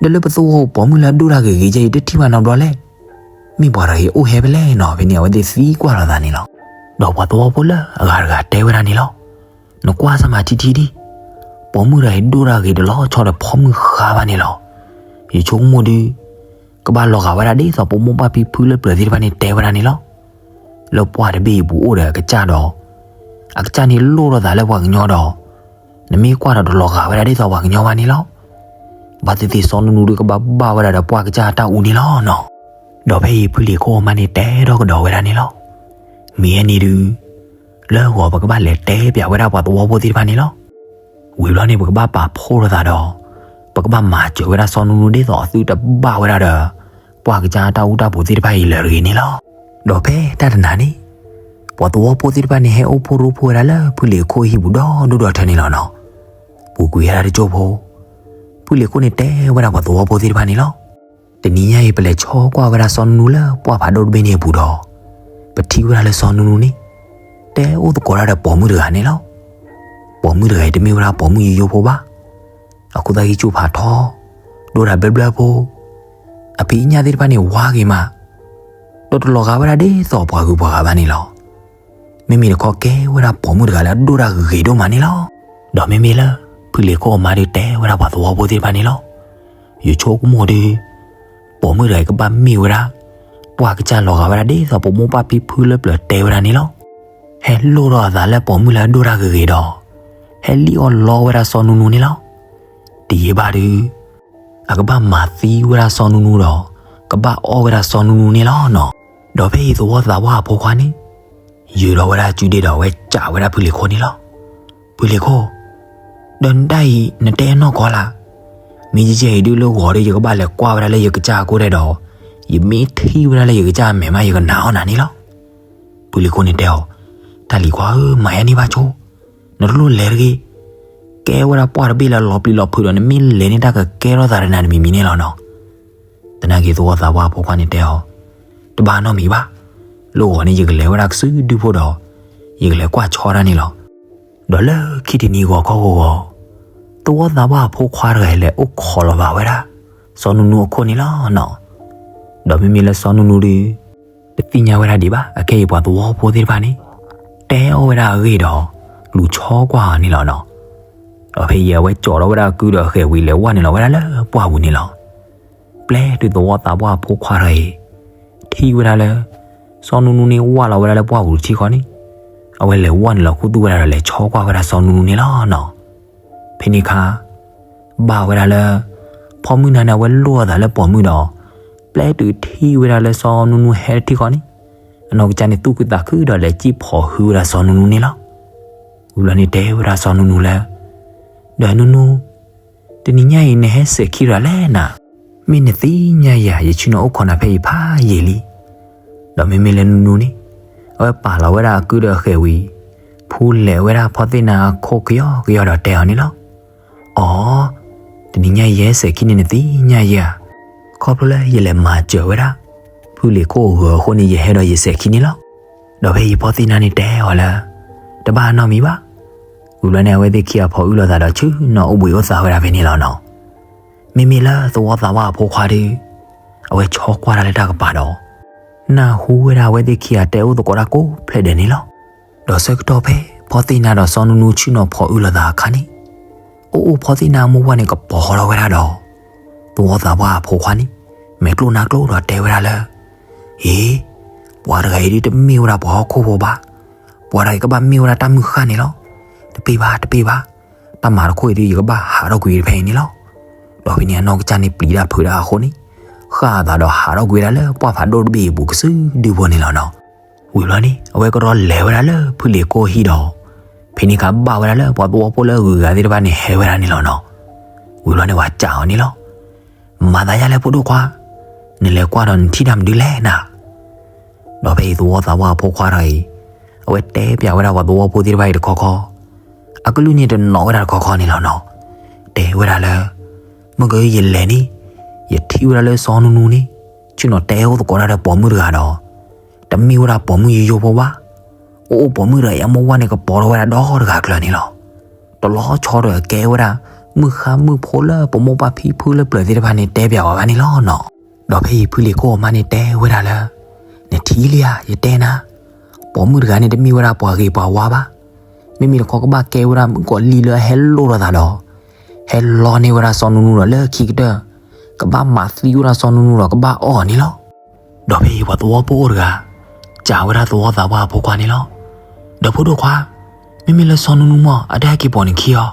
ဒီးလၢပသဝီပိာ်မုၣ်လၢအဒိၣ်တၢ်ဂ့ၤဂ့ၤယဲအံၤတထံၣ်ဘၣ်နီတဘျီလဲၣ်. မ့ၢ်ပှၤတဂၤအံၤအိၣ်ဟဲဖဲလဲၣ်နီၤ ဖဲန့ၣ် အဝဲသ့ၣ်သံကွၢ်လိာ်သးန့ၣ်လီၤ. ဒီးပှၤသဝီဖိလၢအဂၤတဂၤတဲဝဲဒၣ်န့ၣ်လီၤ. နကွၢ်စၢ်မးထံထံဒံး, ပိာ်မုၣ်တဂၤအံၤဒိၣ်တၢ်ဂ့ၤတလီၤဆီဒီးဖိမုၣ်ဃါဘၣ်န့ၣ်လီၤ. ယဆိကမိၣ်ဒုး ကဘၣ်လီၤဂာ်ဝဲဒၣ်ဒ်သိးပမိၢ်ပၢ်ဖံဖုလၢပျၢၤသ့ၣ်တဖၣ်န့ၣ်တဲဝဲဒၣ်န့ၣ်လီၤ. လၢပှၢ်တဘ့ၣ်အံၤပူၤအိၣ်ဒီးအကစၢ်ဒီး, အကစၢ်န့ၣ်လိၣ်ထီၣ်သးလၢပှၤကညီဒီး, နမ့ၢ်ကွၢ်ဒီးတလီၤဂာ်ဝဲဒၣ်ဒ်သိးပှၤကညီဘၣ်န့ၣ်လီၤ. ဘၣ်သ့ၣ်သ့ၣ်စီၤနူနူဒုးကဘၣ်ဘၣ်ဝဲဒၣ်ဒီးပှၢ်ကစၢ်အတၢ်အူန့ၣ်လီၤနီၤ. ဒီးဖဲအံၤဖုလံၤခိၣ်အမါန့ၣ်တဲထီၣ်ကဒီးဝဲဒၣ်န့ၣ်လီၤ. မ့ၢ်အန့ၣ်ဒုး လၢဂီၤပကဘၣ်လဲၤတဲပၠးဝဲဒၣ်ပှၤသဝီဖိသ့ၣ်တဖၣ်န့ၣ်လီၤ. ဝံၤဘျီန့ၣ် ပကဘၣ်ပာ်ဖှိၣ်လိာ်သးဒီး ပကဘၣ်မၤစၢၤဝဲဒၣ်စီၤနူနူဒ်သိးအသုတဘၣ်ဝဲဒၣ်ဒီး ပှၢ်ကစၢ်တၢ်အူတၢ်ပူၤသ့ၣ်တဖၣ်အံၤလၢၤတဂ့ၤန့ၣ်လီၤ. ဒီးဖဲတၢ်တနၤန့ၣ် ပှၤသဝီဖိသ့ၣ်တဖၣ်န့ၣ် ဟဲအိၣ်ဖှိၣ်ရိဖှိၣ်ဝဲဒၣ်လၢဖုလံၤခိၣ်အဟံၣ်ပူၤဒီဒူၣ်ဒီထၢန့ၣ်လီၤနီၤ. ပူၤကွံာ်ဝဲဒၣ်တကၠိၢ်ဖိ, ဖုလံၤခိၣ်န့ၣ်တဲဝဲဒၣ်ပှၤသဝီဖိသ့ၣ်တဖၣ်န့ၣ်လီၤ. တနံၤညါအံၤ ပလဲၤဆီကွၢ်ဝဲဒၣ်စီၤနူနူလၢပှၢ်ဖးဒိၣ်တဘ့ၣ်န့ၣ်အပူၤဒီး ပထံၣ်ဝဲဒၣ်လၢစီၤနူနူန့ၣ် တဲအိၣ်သကိးတၢ်ဒီးပိာ်မုၣ်တဂၤန့ၣ်လီၤ. ပိာ်မုၣ်တဂၤအံၤတမ့ၢ်ဝဲဒၣ်ပိာ်မုၣ်ယိယိဖိဘၣ်. အခိၣ်သၣ်ဂံၢ်စူၣ်ဖးထီ, ဒိၣ်တၢ်ဘျၢဘျၢဖိ, အဖံးအညၣ်သ့ၣ်တဖၣ်န့ၣ်ဝါဂ့ၤမး, ဒီးတလီၤဂာ်ဝဲဒၣ်ဒ်သိးပှၤဂုၤပှၤဂၤဘၣ်န့ၣ်လီၤ. မ့မ့ၢ်တခီကဲဝဲဒၣ်ပိာ်မုၣ်တဂၤလၢအဒိၣ်တၢ်ဂ့ၤဒိၣ်မးန့ၣ်လီၤ. ဒီးမ့မ့ၢ်လၢ ဖုလံၤခိၣ်အမါဒုးတဲဝဲဒၣ်ပှၤသဝီဖိသ့ၣ်တဖၣ်န့ၣ်လီၤ. ယဆိကမိၣ်ဒုး ပိာ်မုၣ်တဂၤအံၤကဘၣ်မ့ၢ်ဝဲဒၣ် ပှၢ်ကစၢ်လီၤဂာ်ဝဲဒၣ်ဒ်သိးပမိၢ်ပၢ်ဖံဖုလၢပျၢၤတဲဝဲဒၣ်န့ၣ်လီၤ. ဟဲလိၣ်ထီၣ်အသးလၢပိာ်မုၣ်လၢအဒိၣ်တၢ်ဂ့ၤဂ့ၤဒီး ဟဲလံၣ်အီၣ်လီဝဲဒၣ်စီၤနူနူန့ၣ်လီၤ. တယံာ်ဘၣ်ဒုး အကဘၣ်မၤသံဝဲဒၣ်စီၤနူနူဒီး ကဘၣ်အီၣ်ဝဲဒၣ်စီၤနူနူန့ၣ်လီၤနီၤ. ဒီးဖဲအံၤသဝီသးပှၢ်အဖိခွါန့ၣ် ယၢၤထီၣ်ဝဲဒၣ်စုဒ့ဒီး အဝဲစံးဝဲဒၣ်ဖုလံၤခိၣ်န့ၣ်လီၤ. ဖုလံၤခိၣ်, ဒီးနတၢ်အံၤ နတဲနီၢ်ကီၢ်လၢ်, မ့ၢ်ယဲယဲအံၤဒုးလၢဂီၤဒီး ယကဘၣ်လဲၤကွၢ်ဝဲဒၣ်လၢယကစၢ်အကိၢ်ဒဲးဒီး ယမ့ၢ်ထံၣ်ဝဲဒၣ်လၢယကစၢ်အမဲာ်မး ယကနာ်အီၣ်နၤန့ၣ်လီၤ. ဖုလံၤခိၣ်န့ၣ်တဲအီၤ, တၢ်လံၤခွါဧၢ, မၤယဲန့ၣ်ဘၣ်ဆိ, နတလိၣ်လဲၤတဂ့ၤ, ကဲဝဲဒၣ်ပှၢ်တဘ့ၣ်လၢလီၤပျံၤလီၤဖုးဒီး နမ့ၢ်လဲၤန့ၣ် တၢ်ကကဲထီၣ်သးဒီးနၤတမံၤမံၤန့ၣ်လီၤနီၤ. သနာ်က့သဝီသးပှၢ်အဖိခွါန့ၣ်တဲအီၤ, တဘၣ်နီတမံၤဘၣ်, လၢဂီၤန့ၣ် ယကလဲၤဝဲဒၣ်ကစုဒုဖိဒီး ယကလဲၤကွၢ်ဆီဒၣ်န့ၣ်လီၤ. ဒီးလၢခံတနံၤဂီၤခီဂီၤဂီၤ သဝီသးပှၢ်အဖိခွါတဂၤအံၤ လဲၤအိၣ်ခိးလီၤဘၣ်ဝဲဒၣ် စီၤနူနူအခိၣ်န့ၣ်လီၤနီၤ. ဒီးမ့မ့ၢ်လၢစီၤနူနူဒုး တသ့ၣ်ညါဝဲဒၣ်ဒံးဘၣ်, အခဲအံၤပှၤသဝီဖိသ့ၣ်တဖၣ်န့ၣ် တဲအီၣ်ဝဲဒၣ်အဂ့ၢ်ဒီး လူၤဆီကွၢ်အီၤန့ၣ်လီၤနီၤ. ဒီးဖဲအံၤအဝဲကၠီထီၣ်ဝဲဒၣ်အကုဒီးအဃဲၤဝံၤ လဲၤဝဲနုာ်လီၤဝဲဒၣ်လၢပှၢ်ပူၤန့ၣ်လီၤ. ပျဲတုၤသဝီသးပှၢ်အဖိခွါတဂၤအံၤ ထံၣ်ဝဲဒၣ်လၢ စီၤနူနူန့ၣ် ဝၢ်လီၤဝဲဒၣ်လၢပှၢ်ပူၤတထံဃီန့ၣ်, အဝဲလဲၤဝၢ်နုာ်လီၤခူသူၣ်ဝဲဒၣ်ဒီး လဲၤဆီကွၢ်ဝဲဒၣ်စီၤနူနူန့ၣ်လီၤနီၤ. ဖဲန့ၣ်အခါ ဘၣ်ဝဲဒၣ်လၢ ဖီမုၢ်နၤန့ၣ် အဝဲလိၣ်အသးလၢပိာ်မုၣ်ဒီး ပျဲတုၤထံၣ်ဝဲဒၣ်လၢစီၤနူနူဟဲတထံဃီန့ၣ်, အနီၢ်ကစၢ်န့ၣ် သူၣ်ခုသးခုဒီး လဲၤစံၣ်ဖီၣ်ဟုဝဲဒၣ်စီၤနူနူန့ၣ်လီၤ. ဝံၤဘျီန့ၣ်တဲဝဲဒၣ်စီၤနူနူလၢ ဒီးနူနူ, တနံၤညါအံၤ နဟဲစဲးခံတဂၤလဲၣ်နၤ, မ့ၢ်နသ့ၣ်ညါယၤ ယဆ့ၣ်နီၤအိၣ်ခိးနၤဖဲအံၤဖးယံာ်လံ. ဒီးမ့မ့ၢ်လၢနူနူန့ၣ် အဝဲပာ်လီၤဝဲဒၣ်အကုဒီးအဃဲၤဝံၤ ဖူလဲၤဝဲဒၣ်ဖီသ့ၣ်နါအခိၣ်ကယီကယီဒီးတဲအီၤန့ၣ်လီၤ. အိ, တနံၤညါအံၤ ယဟဲစဲးခံန့ၣ် နသ့ၣ်ညါယၤဧါ, ခီဖျိလၢယလဲၤမၤစၢၤဝဲဒၣ် ဖုလံၤခိၣ်အဂီၤအဃိန့ၣ် ယဟဲဒီးယစဲးခံန့ၣ်လီၤ. ဒီးဖဲအံၤဖီသ့ၣ်နါန့ၣ်တဲအီၤလၢ တဘၣ်နီတမံၤဘၣ်. ဝံၤဘျီန့ၣ် အဝဲသ့ၣ်ခံဂၤဖီၣ်အုၣ်လိာ်သးဒီးဆ့ၣ်နီၤအိၣ်ဘှံးအိၣ်သါဝဲဒၣ်ဖဲန့ၣ်လီၤနီၤ. မ့မ့ၢ်လၢသဝီသးပှၢ်အဖိခွါဒီး အဝဲဆီကွၢ်တၢ်လၢတၢ်ကပၤဒီး နၢ်ဟူဝဲဒၣ်အဝဲသ့ၣ်ခံဂၤတဲအိၣ်သကိးတၢ်ကိးဖျၢၣ်ဒဲးန့ၣ်လီၤ. ဒီးဆၢကတီၢ်ဖဲ ဖီသ့ၣ်နါဒီးစီၤနူနူဆ့ၣ်နီၤဖီၣ်အုၣ်လိာ်သးအခါန့ၣ်, အိၣ်အိၣ်ဖီသ့ၣ်နါအမိၢ်ဝၢ်န့ၣ် ကပီၤထီၣ်ဝဲဒၣ်ဒီး သဝီသးပှၢ်အဖိခွါန့ၣ် မဲာ်ကျိၣ်နါကျိၣ်ဒီးတဲဝဲဒၣ်လၢ အ့, ပှၤတဂၤအံၤဒ်တမ့ၢ်ဝဲဒၣ်ပှၤဟီၣ်ခိၣ်ဖိဘၣ်. ပှၤတဂၤအံၤကဘၣ်မ့ၢ်ဝဲဒၣ်တၢ်မုၢ်ဃၢ်န့ၣ်လီၤ. တပ့ၢ်ဘၣ် တပ့ၢ်ဘၣ်. တၢ်မၤတခီအံၤဒ် ယကဘၣ်ဟးထီၣ်ကွံာ်ဖဲအံၤန့ၣ်လီၤ. ဒီးဖဲန့ၣ်အနီၢ်ကစၢ်န့ၣ်ပျံၤတၢ်ဖုးတၢ်အဃိန့ၣ်, ဃၣ်အသးဒီးဟးထီၣ်ကွံာ်ဝဲဒၣ်လၢပှၢ်ဖးဒိၣ်တဘ့ၣ်အပူၤကစုဒုဖိန့ၣ်လီၤနီၤ. ဝံၤဘျီန့ၣ် အဝဲကဒီးလဲၤဝဲဒၣ်လၢဖုလံၤခိၣ်အဟံၣ်ဒီး ဖဲန့ၣ်အခါဘၣ်ဝဲဒၣ်လၢပှၤသဝီဖိလၢအဂုၤအဂၤသ့ၣ်တဖၣ်န့ၣ်ဟဲဝဲဒၣ်န့ၣ်လီၤနီၤ. ဝံၤဘျီန့ၣ်ပှၤစံးအီၤန့ၣ်လီၤ. မၤသးယါလဲၣ်ဖိဒိၣ်ခွါ, နလဲၤကွၢ်ဒီးနထံၣ်တၢ်မနုၤလဲၣ်နၤ. ဒီးဖဲအံၤသဝီသးပှၢ်အဖိခွါတဂၤအံၤ, အဝဲတဲပျးဝဲဒၣ်ပှၤသဝီဖိသ့ၣ်တဖၣ်အံၤတခီခီ, အကလုၢ်န့ၣ်တနီၤဝဲဒၣ်တခီခီန့ၣ်လီၤနီၤ. တဲဝဲဒၣ်လၢ မ့ၢ်ကယလဲၤန့ၣ်, ယထံၣ်ဝဲဒၣ်လၢစီၤနူနူန့ၣ် ဆ့ၣ်နီၤတဲအိၣ်သကိးတၢ်ဒီးပိာ်မုၣ်တဂၤဒီး တမ့ၢ်ဝဲဒၣ်ပိာ်မုၣ်ယိယိဖိဘၣ်. အိၣ်အိၣ်ပိာ်မုၣ်တဂၤအံၤအမိၢ်ဝၢ်န့ၣ် ကပီၤထီၣ်ဝဲဒၣ်ဒီတဂၤကျၢၤန့ၣ်လီၤ. တလီၤဆီဒီးကဲဝဲဒၣ် မုၢ်ဃါမုၢ်ဖိလၢပမိၢ်ပၢ်ဖံဖုလၢပျၢၤသ့ၣ်တဖၣ်န့ၣ်တဲပျးဝဲဘၣ်န့ၣ်လီၤနီၤ. ဒီးဖဲအံၤဖုလံၤခိၣ်အမါန့ၣ်တဲဝဲဒၣ်လၢ နထံၣ်လံဧါ, ယတဲနၤ, ပိာ်မုၣ်တဂၤန့ၣ် တမ့ၢ်ဝဲဒၣ်ပှၤဂ့ၤပှၤဝါဘၣ်. မ့မ့ၢ်တခီကဘၣ်ကဲဝဲဒၣ်မုၣ်ကီၤလံၢ်လၢအဟဲလိၣ်ထီၣ်သးဒီး ဟဲလီန့ၢ်ဝဲဒၣ်စီၤနူနူဒီးလၢခံကတၢၢ် ကဘၣ်မၤသံဝဲဒၣ်စီၤနူနူဒီးကဘၣ်အီၣ်အီၤန့ၣ်လီၤ. ဒီးဖဲအံၤပှၤသဝီဖိအိၣ်တဂၤ စံးဝဲဒၣ်သဝီသးပှၢ်အဖိခွါန့ၣ်လီၤ. ဒီးဖိဒိၣ်ခွါ, မ့မ့ၢ်လၢစီၤနူနူမ့ၢ် အတဟဲက့ၤပိာ်နခံအီၤ.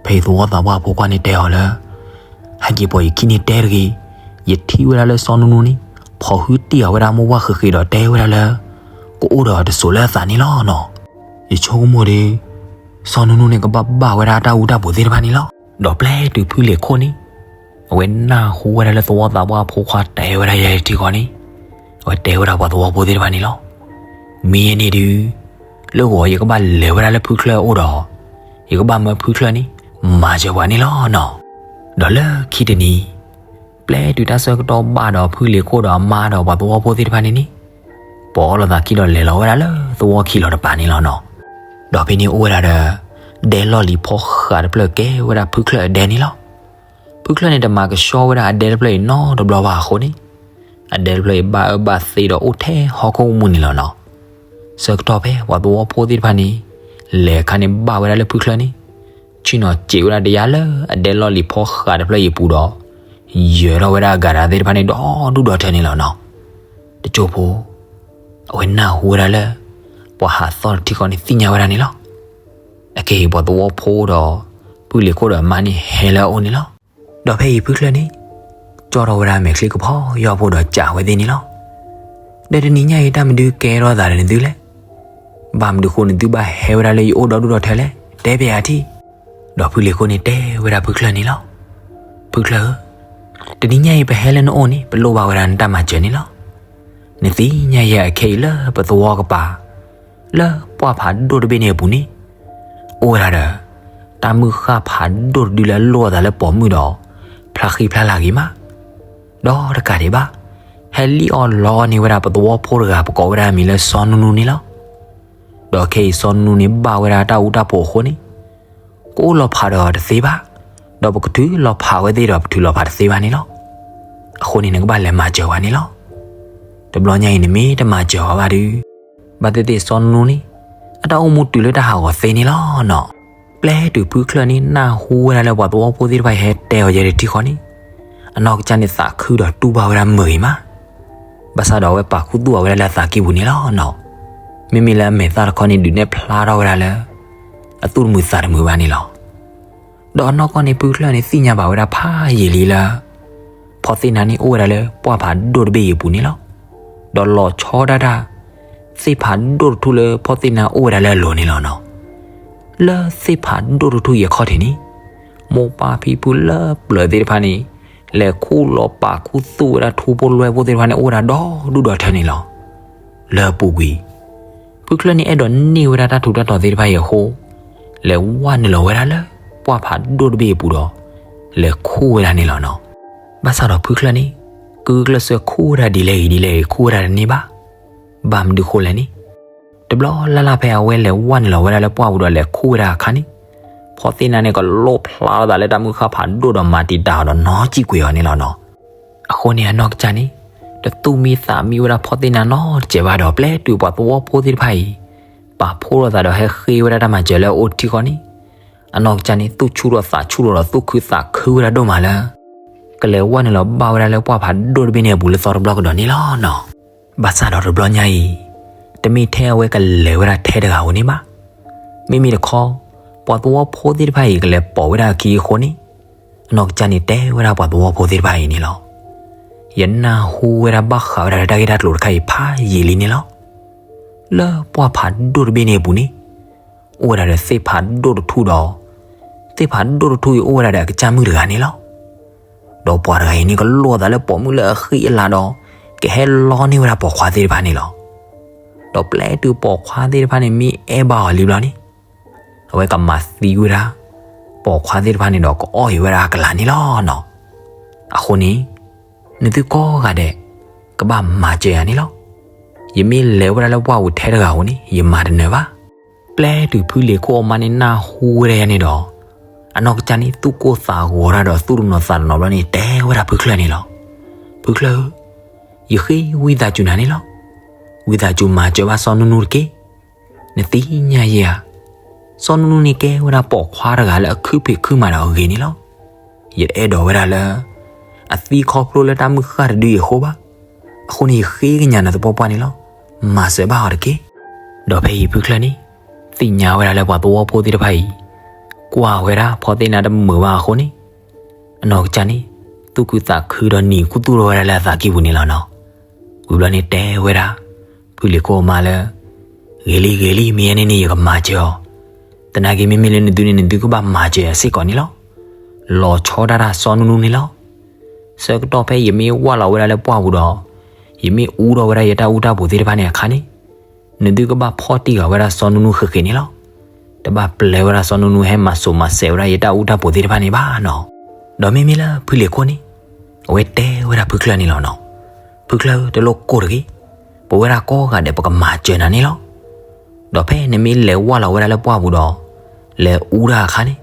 ဖဲအံၤသဝီသးပှၢ်အဖိခွါန့ၣ်တဲအီၤလၢ ဟဲက့ၤပိာ်ယခံန့ၣ်တဲတဂ့ၤ. ယထံၣ်ဝဲဒၣ်လၢစီၤနူနူန့ၣ် ဖီၣ်ဟုတံၢ်အီၤဝဲဒၣ်မိၢ်ဝၢ်ဃ့ဃ့ဒီးတဲဝဲဒၣ်လၢ ကအိၣ်ဒီးတစိၤလၢအသးန့ၣ်လီၤနီၤ. ယဆိကမိၣ်ဒီး စီၤနူနူန့ၣ် ကဘၣ်ဘၣ်ဝဲဒၣ်တၢ်အူတၢ်ပူၤသ့ၣ်တဖၣ်န့ၣ်လီၤ. ဒီးပျဲတုၤဖုလံၤခိၣ်န့ၣ် အဝဲနၢ်ဟူဝဲဒၣ်လၢသဝီသးပှၢ်အဖိခွါတဲဝဲဒၣ်ယဲၢ်ထံဃီန့ၣ် အဝဲတဲဝဲဒၣ်ပှၤသဝီဖိသ့ၣ်တဖၣ်န့ၣ်လီၤ. မ့ၢ်ယဲန့ၣ်ဒုး လၢဂီၤယကဘၣ်လဲၤဝဲဒၣ်လၢဖုချၢအအိၣ်ဒီး ယကဘၣ်မၢဖုချၢန့ၣ် မၤစၢၤပှၤန့ၣ်လီၤနီၤ. ဒီးလၢခံတနံၤ ပျဲတုၤတၢ်ဆၢကတီၢ်ဘၣ်ဒီး ဖုလံၤခိၣ်ဒီးအမါဒီးပှၤသဝီဖိသ့ၣ်တဖၣ်န့ၣ်န့ၣ် ပိာ်အီၤလိာ်သးခံဒီးလဲၤလီၤဝဲဒၣ်လၢသဝီခံလီၤတပၤန့ၣ်လီၤနီၤ. ဒီးဖဲန့ၣ်အိၣ်ဝဲဒၣ်ဒီး ဒဲလီၢ်လံၤဖီဃးတဖျၢၣ်ကဲဝဲဒၣ်ဖုချၢအဒဲန့ၣ်လီၤ. ဖုချၢန့ၣ် တမၤကဆှီဝဲဒၣ်အဒဲတဖျၢၣ်အံၤနီတဘျီဘၣ်အဃိန့ၣ် အဒဲတဖျၢၣ်အံၤဘၣ်အၢဘၣ်သီဒီးအိၣ်ထဲဟီၣ်ခိၣ်မူန့ၣ်လီၤနီၤ. ဆၢကတီၢ်ဖဲပှၤသဝီဖိသ့ၣ်တဖၣ်န့ၣ် လဲၤအခါန့ၣ်ဘၣ်ဝဲဒၣ်လၢဖုချၢန့ၣ် ဆ့ၣ်နီၤစံးဝဲဒၣ်တယါလၢအဒဲလီၢ်လံၤဖီဃးတဖျၢၣ်အံၤအပူၤဒီး ယၢၤထီၣ်ဝဲဒၣ်အဂၤတဂၤသ့ၣ်တဖၣ်န့ၣ်ဒီဒူၣ်ဒီထၢန့ၣ်လီၤနီၤ. တစိၢ်ဖိ အဝဲနၢ်ဟူဝဲဒၣ်လၢ ပှၤဟးသီၣ်တထံဃီန့ၣ်သ့ၣ်ညါဝဲဒၣ်န့ၣ်လီၤ. အခဲအံၤပှၤသဝီဖိဒီး ဖုလံၤခိၣ်ဒီးအမါန့ၣ်ဟဲလၢအအိၣ်န့ၣ်လီၤ. ဒီးဖဲအံၤဖုချၢၣ်န့ၣ် ကၠီထီၣ်ဝဲဒၣ်မဲာ်ချံကဖီယီၢ်ဖိဒီးကးဝဲသ့ၣ်န့ၣ်လီၤ. ဒီးတနံၤညါအံၤတၢ်မနုၤကဲထီၣ်သးဒီးနသုလဲၣ်. ဘၣ်မနုၤဃိနသုဘၣ်ဟဲဝဲဒၣ်လၢယအိၣ်ဒီဒူၣ်ဒီထၢလဲၣ်, တဲပျဲယၤထံၣ်. ဒီးဖုလံၤခိၣ်န့ၣ်တဲဝဲဒၣ်ဖုချၢၣ်န့ၣ်လီၤ. ဖုချၢၣ်ဧၢ, တနံၤညါအံၤပဟဲလၢနအိၣ်န့ၣ် ပလိၣ်ဘၣ်ဝဲဒၣ်နတၢ်မၤစၢၤန့ၣ်လီၤ. နသ့ၣ်ညါယဲအခဲအံၤလၢပသဝီကပၤ လၢပှၢ်ဖးဒိၣ်တဘ့ၣ်န့ၣ်အပူၤန့ၣ် အိၣ်ဝဲဒၣ်ဒီး တၢ်မုၢ်ဃၢ်ဖးဒိၣ်တဒုလၢအလိၣ်အသးလၢပိာ်မုၣ်ဒီး ဖျါဃံဖျါလၤဂ့ၤမး, ဒီးတကးဒံးဘၣ် ဟဲလံၣ်အီၣ်လီန့ၢ်ဝဲဒၣ်ပသဝီဖိတဂၤ ပကိးဝဲဒၣ်မံၤလၢစီနူနူန့ၣ်လီၤ. ဒီးခဲအံၤစီနူနူန့ၣ်ဘၣ်ဝဲဒၣ်တၢ်အူတၢ်ပီအဃိန့ၣ် ကအိၣ်လီၤဖးဒီးတသ့ဘၣ်, ဒီးပကထုးလီၤဖးဝဲသ့ၣ်ဒီးပထုးလီၤဖးတသ့ဘၣ်န့ၣ်လီၤ. အဃိန့ၣ်နကဘၣ်လဲၤမၤစၢၤဝဲန့ၣ်လီၤ. တဘျီညါအံၤနမ့ၢ်တမၤစၢၤဝဲဘၣ်ဒီး ဘၣ်သ့ၣ်သ့ၣ်စီနူနူန့ၣ် အတၢ်အိၣ်မူတုၤလၢတၢ်ဟးဂီၤသ့န့ၣ်လီၤနီၤ. ပျဲတုၤဖုချၢၣ်န့ၣ် နၢ်ဟူဝဲဒၣ်လၢပှၤသဝီဖိသ့ၣ်တဖၣ်အံၤဟဲတဲအီၤယဲတထံဃီန့ၣ် အနီၢ်ကစၢ်န့ၣ်သးခုဒီးတူၢ်ဘၣ်ဝဲဒၣ်မုာ်ဂ့ၤမး, ဘၣ်ဆၣ်ဒီးအဝဲပာ်ခူသူၣ်အီၤဝဲဒၣ်လၢအသးကံၢ်ပူၤန့ၣ်လီၤနီၤ. မ့မ့ၢ်လၢအမဲာ်သၣ်တခီန့ၣ် ဒုးနဲၣ်ဖျါထီၣ်ဝဲဒၣ်လၢ အသူၣ်တမုာ်သးတမုာ်ဘၣ်န့ၣ်လီၤ. ဒီးအနီၢ်ကီၢ်န့ၣ် ဖုချၢၣ်န့ၣ် သ့ၣ်ညါဘၣ်ဝဲဒၣ်ဖးယံာ်လံလၢ ဖီသ့ၣ်နါန့ၣ်အိၣ်ဝဲဒၣ်လၢပှၢ်ဖးဒိၣ်တဘ့ၣ်အံၤအပူၤန့ၣ်လီၤ. ဒီးလီၤဆီဒၣ်တၢ် သ့ၣ်ဖးဒိၣ်တထူၣ်လၢဖီသ့ၣ်နါအိၣ်ဝဲဒၣ်လၢအလိၤန့ၣ်လီၤနီၤ. လၢသ့ၣ်ဖးဒိၣ်တထူၣ်အံၤအခီၣ်ထံးန့ၣ် မိၢ်ပၢ်ဖံဖုလၢပျၢၤသ့ၣ်တဖၣ်န့ၣ် လဲၤခူၣ်လီၤပာ်ခူသူၣ်ဝဲဒၣ်ထူဖိလွဲဖိသ့ၣ်တဖၣ်န့ၣ် အိၣ်ဝဲဒၣ်ဒီဒူၣ်ဒီထၢန့ၣ်လီၤ. လၢအပူၤကွံာ် ဖုချၢၣ်န့ၣ်အဲၣ်ဒိးန့ၢ်ဝဲဒၣ်တၢ်ထူးတၢ်တီၤသ့ၣ်တဖၣ်အံၤအဃိ လဲၤဝဲနုာ်လီၤဝဲဒၣ်လၢပှၢ်ဖးဒိၣ်တဘ့ၣ်အပူၤဒီး လဲၤခူၣ်ဝဲဒၣ်န့ၣ်လီၤနီၤ. ဘၣ်ဆၣ်ဒီးဖုချၢၣ်န့ၣ် ကုကျၢၢ်စၢခူၣ်ဝဲဒၣ်ဒ်လဲၣ်ဂ့ၤဒ်လဲၣ်ဂ့ၤ ခူၣ်ဝဲဒၣ်တန့ၢ်ဘၣ်. ဘၣ်မနုၤဃိလဲၣ်န့ၣ် တဘျီလၢ်လၢ်ဖဲအဝဲလဲၤဝဲနုာ်လီၤဝဲဒၣ်လၢပှၢ်ပူၤဒီးလဲၤခူၣ်ဝဲဒၣ်အခါန့ၣ် ဖီသ့ၣ်နါန့ၣ်ကလိၣ်ဖျါလီၤသးလၢတၢ်မုၢ်ဃၢ်ဖးဒိၣ်ဒီးမၤတံာ်တာ်အီၤဒီးနီၢ်ကံၣ်ကွံာ်အီၤန့ၣ်လီၤနီၤ. အဃိန့ၣ်အနီၢ်ကစၢ်န့ၣ် တသူၣ်မံသးမံဝဲဒၣ်ဖီသ့ၣ်နါနီတစဲးဘၣ်ဒီး ပျဲတုၤပှၤသဝီဖိသ့ၣ်တဖၣ်အံၤ ပာ်ဖှိၣ်ထီၣ်သးဒီးဟဲဃ့ဝဲဒၣ်တၢ်မၤစၢၤလၢအအိၣ်တထံဃီန့ၣ် အနီၢ်ကစၢ်န့ၣ် သူၣ်ဆူၣ်ထီၣ်သးဆူၣ်ထီၣ်ဒီးသူၣ်ခုသးခုဝဲဒၣ်ဒိၣ်မးလၢ ကလဲၤဝဲနုာ်လီၤဘၣ်ဝဲဒၣ်လၢပှၢ်ဖးဒိၣ်တဘ့ၣ်န့ၣ်အပူၤလၢသီတဘျီကဒီးန့ၣ်လီၤနီၤ. ဘၣ်ဆၣ်ဒီးတဘျီညါအံၤ တမ့ၢ်ထဲအဝဲကလဲၤဝဲဒၣ်ထဲတဂၤဧိၤန့ၣ်ဘၣ်. မ့မ့ၢ်တခီ ပှၤသဝီဖိသ့ၣ်တဖၣ်အံၤကလဲၤပိာ်ဝဲဒၣ်အခံအဃိန့ၣ် အနီၢ်ကစၢ်န့ၣ်တဲဝဲဒၣ်ပှၤသဝီဖိသ့ၣ်တဖၣ်အံၤန့ၣ်လီၤ. ယနၢ်ဟူဝဲဒၣ်ဘၣ်ဃးဝဲဒၣ်လၢတၢ်ဂ့ၢ်တၢ်ကျိၤတခါအံၤဖးယံာ်လံန့ၣ်လီၤ. လၢပှၢ်ဖးဒိၣ်တဘ့ၣ်န့ၣ်အပူၤန့ၣ် အိၣ်ဝဲဒၣ်ဒီးသ့ၣ်ဖးဒိၣ်တထူၣ်ဒီး သ့ၣ်ဖးဒိၣ်တထူၣ်အံၤအိၣ်ဝဲဒၣ်ဒီးအကစၢ်မုၣ်တဂၤန့ၣ်လီၤ. ဒီးပှၤတဂၤအံၤန့ၣ်ကလိၣ်သးလၢပိာ်မုၣ်လၢအဃံအလၤဒီး ကဟဲလီန့ၢ်ဝဲဒၣ်ပိာ်ခွါသ့ၣ်တဖၣ်န့ၣ်လီၤ. ဒီးပျဲတုၤပိာ်ခွါသ့ၣ်တဖၣ်န့ၣ်မ့ၢ်အဲၣ်ဘၣ်အီၤလံဘျီန့ၣ် အဝဲကမၤသံဝဲဒၣ် ပိာ်ခွါသ့ၣ်တဖၣ်န့ၣ်ဒီးကအီၣ်အံၤဝဲဒၣ်အကလၤန့ၣ်လီၤနီၤ. အဃိန့ၣ် နသုကိးဂၤဒဲး ကဘၣ်မၤစၢၤယၤန့ၣ်လီၤ. ယမ့ၢ်လဲၤဝဲဒၣ်လၢပှၢ်ပူၤထဲတဂၤဧိၤန့ၣ် ယမၤတနၢၤဘၣ်. ပျဲတုၤဖုလံၤခိၣ်အမါန့ၣ်နၢ်ဟူဝဲဒၣ်ယၤန့ၣ်ဒီး အနီၢ်ကစၢ်န့ၣ် သူၣ်ကိၢ်သးဂီၤတၢ်ဒီးသူၣ်တနီၤသးတနီၤဘျီန့ၣ် တဲဝဲဒၣ်ဖုချၢၣ်န့ၣ်လီၤ. ဖုချၢၣ်ဧၢ, ယဃ့ဝံသးစူၤနၤန့ၣ်လီၤ. ဝံသးစူၤမၤစၢၤဘၣ်စီၤနူနူတက့ၢ်. နသ့ၣ်ညါယဲဧါ, စီၤနူနူန့ၣ်ကဲဝဲဒၣ်ပိာ်ခွါတဂၤလၢအခုၣ်ဖံးခုၣ်မၤဒီးအဂ့ၤန့ၣ်လီၤ. ယတအဲၣ်ဒိးဝဲဒၣ်လၢ အသံခီဖျိလၢတၢ်မုၢ်ဃၢ်တဒုအံၤအဃိဘၣ်. အဃိန့ၣ်ယဃ့ကညးနသပှၢ်ပှၢ်န့ၣ်လီၤ. မၤစၢၤဘၣ်အီၤတက့ၢ်. ဒီးဖဲအံၤဖုချၢၣ်န့ၣ် သ့ၣ်ညါဝဲဒၣ်လၢပှၤသဝီဖိသ့ၣ်တဖၣ်အံၤ ကွၢ်ဝဲဒၣ်ဖီသ့ၣ်နါတမုာ်ဘၣ်အဃိန့ၣ် အနီၢ်ကစၢ်န့ၣ် သူၣ်ခုသးခုဒီးနံၤခူသူၣ်ထီၣ်ဝဲဒၣ်လၢအသးကံၢ်ပူၤန့ၣ်လီၤနီၤ. ဝံၤဘျီန့ၣ်တဲဝဲဒၣ် ဖုလံၤခိၣ်အမါလၢ ဂ့ၤလံဂ့ၤလံ မ့ၢ်ယဲန့ၣ်န့ၣ် ယကမၤစၢၤအီၤ. သနာ်က့မ့မ့ၢ်လၢနသုန့ၣ် နသုကဘၣ်မၤစၢၤယၤစ့ၢ်ကီးန့ၣ်လီၤ. လီၤဆီဒၣ်တၢ်စီၤနူနူန့ၣ်လီၤ. ဆၢကတီၢ်ဖဲယမ့ၢ်ဝၢ်လီၤဝဲဒၣ်လၢပှၢ်ပူၤဒီး ယမ့ၢ်အူထီၣ်ဝဲဒၣ်ယတၢ်အူတၢ်ပူၤသ့ၣ်တဖၣ်န့ၣ်အခါန့ၣ် နသုကဘၣ်ဖီၣ်တံၢ်ဃာ်ဝဲဒၣ်စီၤနူနူဃဲးဃဲးန့ၣ်လီၤ. တဘၣ်ပျဲဝဲဒၣ်စီၤနူနူဟဲမၤစိာ်မၤစဲးဝဲဒၣ်ယတၢ်အူတၢ်ပူၤသ့ၣ်တဖၣ်န့ၣ်ဘၣ်နီၤ. ဒီးမ့မ့ၢ်လၢဖုလံၤခိၣ်န့ၣ် အဝဲတဲဝဲဒၣ်ဖုချၢၣ်န့ၣ်လီၤနီၤ. ဖုချၢၣ်ဧၢ, တလိၣ်ကိၢ်တဂ့ၤ. ပဝဲဒၣ်ကိးဂၤဒဲး ပကမၤစၢၤနၤန့ၣ်လီၤ. ဒီးဖဲနမ့ၢ်လဲၤဝၢ်လီၤဝဲဒၣ်လၢပှၢ်ပူၤဒီး လဲၤအူတၢ်အခါန့ၣ်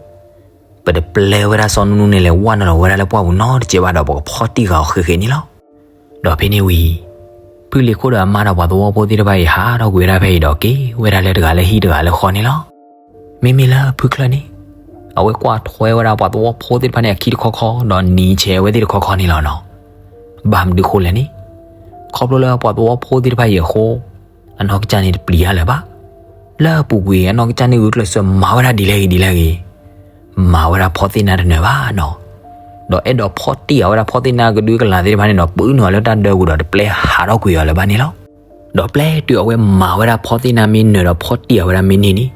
ပတပျဲဝဲဒၣ်စီၤနူနူန့ၣ် လဲၤဝၢ်နုာ်လီၤဝဲဒၣ်လၢပှၢ်ပူၤနီတစဲးဘၣ်ဒီး ပကဖီၣ်တံၢ်ဃာ်အီၤဃဲးဃဲးန့ၣ်လီၤ. ဒီးဖဲန့ၣ်ဝံၤ ဖုလံၤခိၣ်ဒီးအမါဒီးပှၤသဝီဖိသ့ၣ်တဖၣ်အံၤ ဟးထီၣ်ကွံာ်ဝဲဒၣ်ဖဲအံၤဒီးက့ၤဝဲဒၣ်လၢတဂၤလၢဟံၣ်တဂၤလၢဃီန့ၣ်လီၤ. မ့မ့ၢ်လၢဖုချၢၣ်န့ၣ် အဝဲကွၢ်ထွဲဝဲဒၣ်ပှၤသဝီဖိသ့ၣ်တဖၣ်န့ၣ် အခံတခီခီ ဒီးနံၤဆဲးအဝဲသ့ၣ်တခီခီန့ၣ်လီၤနီၤ. ဘၣ်မနုၤဃိလဲၣ်န့ၣ် ခီဖျိလၢပှၤသဝီဖိသ့ၣ်တဖၣ်အံၤအဃိ အနီၢ်ကစၢ်န့ၣ်တပျံၤအါလၢၤဘၣ်. လၢအပူၤကွံာ်အနီၢ်ကစၢ်န့ၣ်ဂုာ်ကျဲးစၢးမၤဝဲဒၣ်ဒ်လဲၣ်ဂ့ၤဒ်လဲၣ်ဂ့ၤ, မၤဝဲဒၣ်ဖီသ့ၣ်နါတနၢၤဘၣ်နီၤ. ဒီးအဲၣ်ဒိးဖီတံၢ်အဝဲဒၣ်ဖီသ့ၣ်နါကဒုကလၤသ့ၣ်တဖၣ်န့ၣ်ဒီး ပာ်နုာ်အီၤလၢတၢ်ဒၢပူၤဒီး တပျဲဟးထီၣ်ကွံာ်အီၤလၢၤဘၣ်န့ၣ်လီၤ. ဒီးပျဲတုၤအဝဲမၤဝဲဒၣ်ဖီသ့ၣ်နါမ့ၢ်နၢၤဒီးဖီတံၢ်အဝဲဒၣ်မ့ၢ်န့ၢ်န့ၣ်,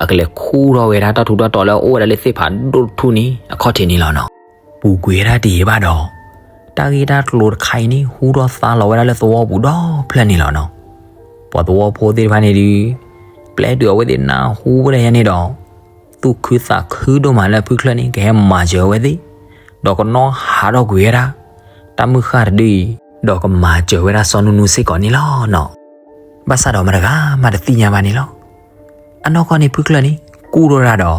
အကလဲၤခူၣ်ထီၣ်ဝဲဒၣ်တၢ်ထူးတၢ်တီၤလၢအအိၣ်ဝဲဒၣ်လၢသ့ၣ်ဖးဒိၣ်တထူၣ်န့ၣ်အခီၣ်ထံးန့ၣ်လီၤနီၤ. ပူၤကွံာ်ဝဲဒၣ်တယံာ်ဘၣ်ဒီး တၢ်ဂ့ၢ်တၢ်ကျိၤတခါအံၤန့ၣ် ဟူထီၣ်သါလီၤဝဲဒၣ်လၢသဝီပူၤဒီဖျၢၣ်န့ၣ်လီၤနီၤ. ပှၤသဝီဖိသ့ၣ်တဖၣ်န့ၣ်ဒုး ပျဲတုၤအဝဲသ့ၣ်နၢ်ဟူဝဲဒၣ်ယၤန့ၣ်ဒီး သူၣ်ခုသးခုဒိၣ်မးလၢအဖုချၢၣ်န့ၣ် ကဟဲမၤစၢၤအဝဲသ့ၣ်, ဒီးကနီၣ်ဟးထီၣ်ကွံာ်ဝဲဒၣ် တၢ်မုၢ်ဃၢ်တဒုအံၤ, ဒီးကမၤစၢၤဝဲဒၣ်စီၤနူနူစ့ၢ်ကီးန့ၣ်လီၤနီၤ. ဘၣ်ဆၣ်ဒီးမတၤဂၤမးတသ့ၣ်ညါဘၣ်န့ၣ်လီၤ. အနီၢ်ကီၢ်န့ၣ်ဖုချၢၣ်န့ၣ် ကူၣ်ထီၣ်ဝဲဒၣ်ဒီး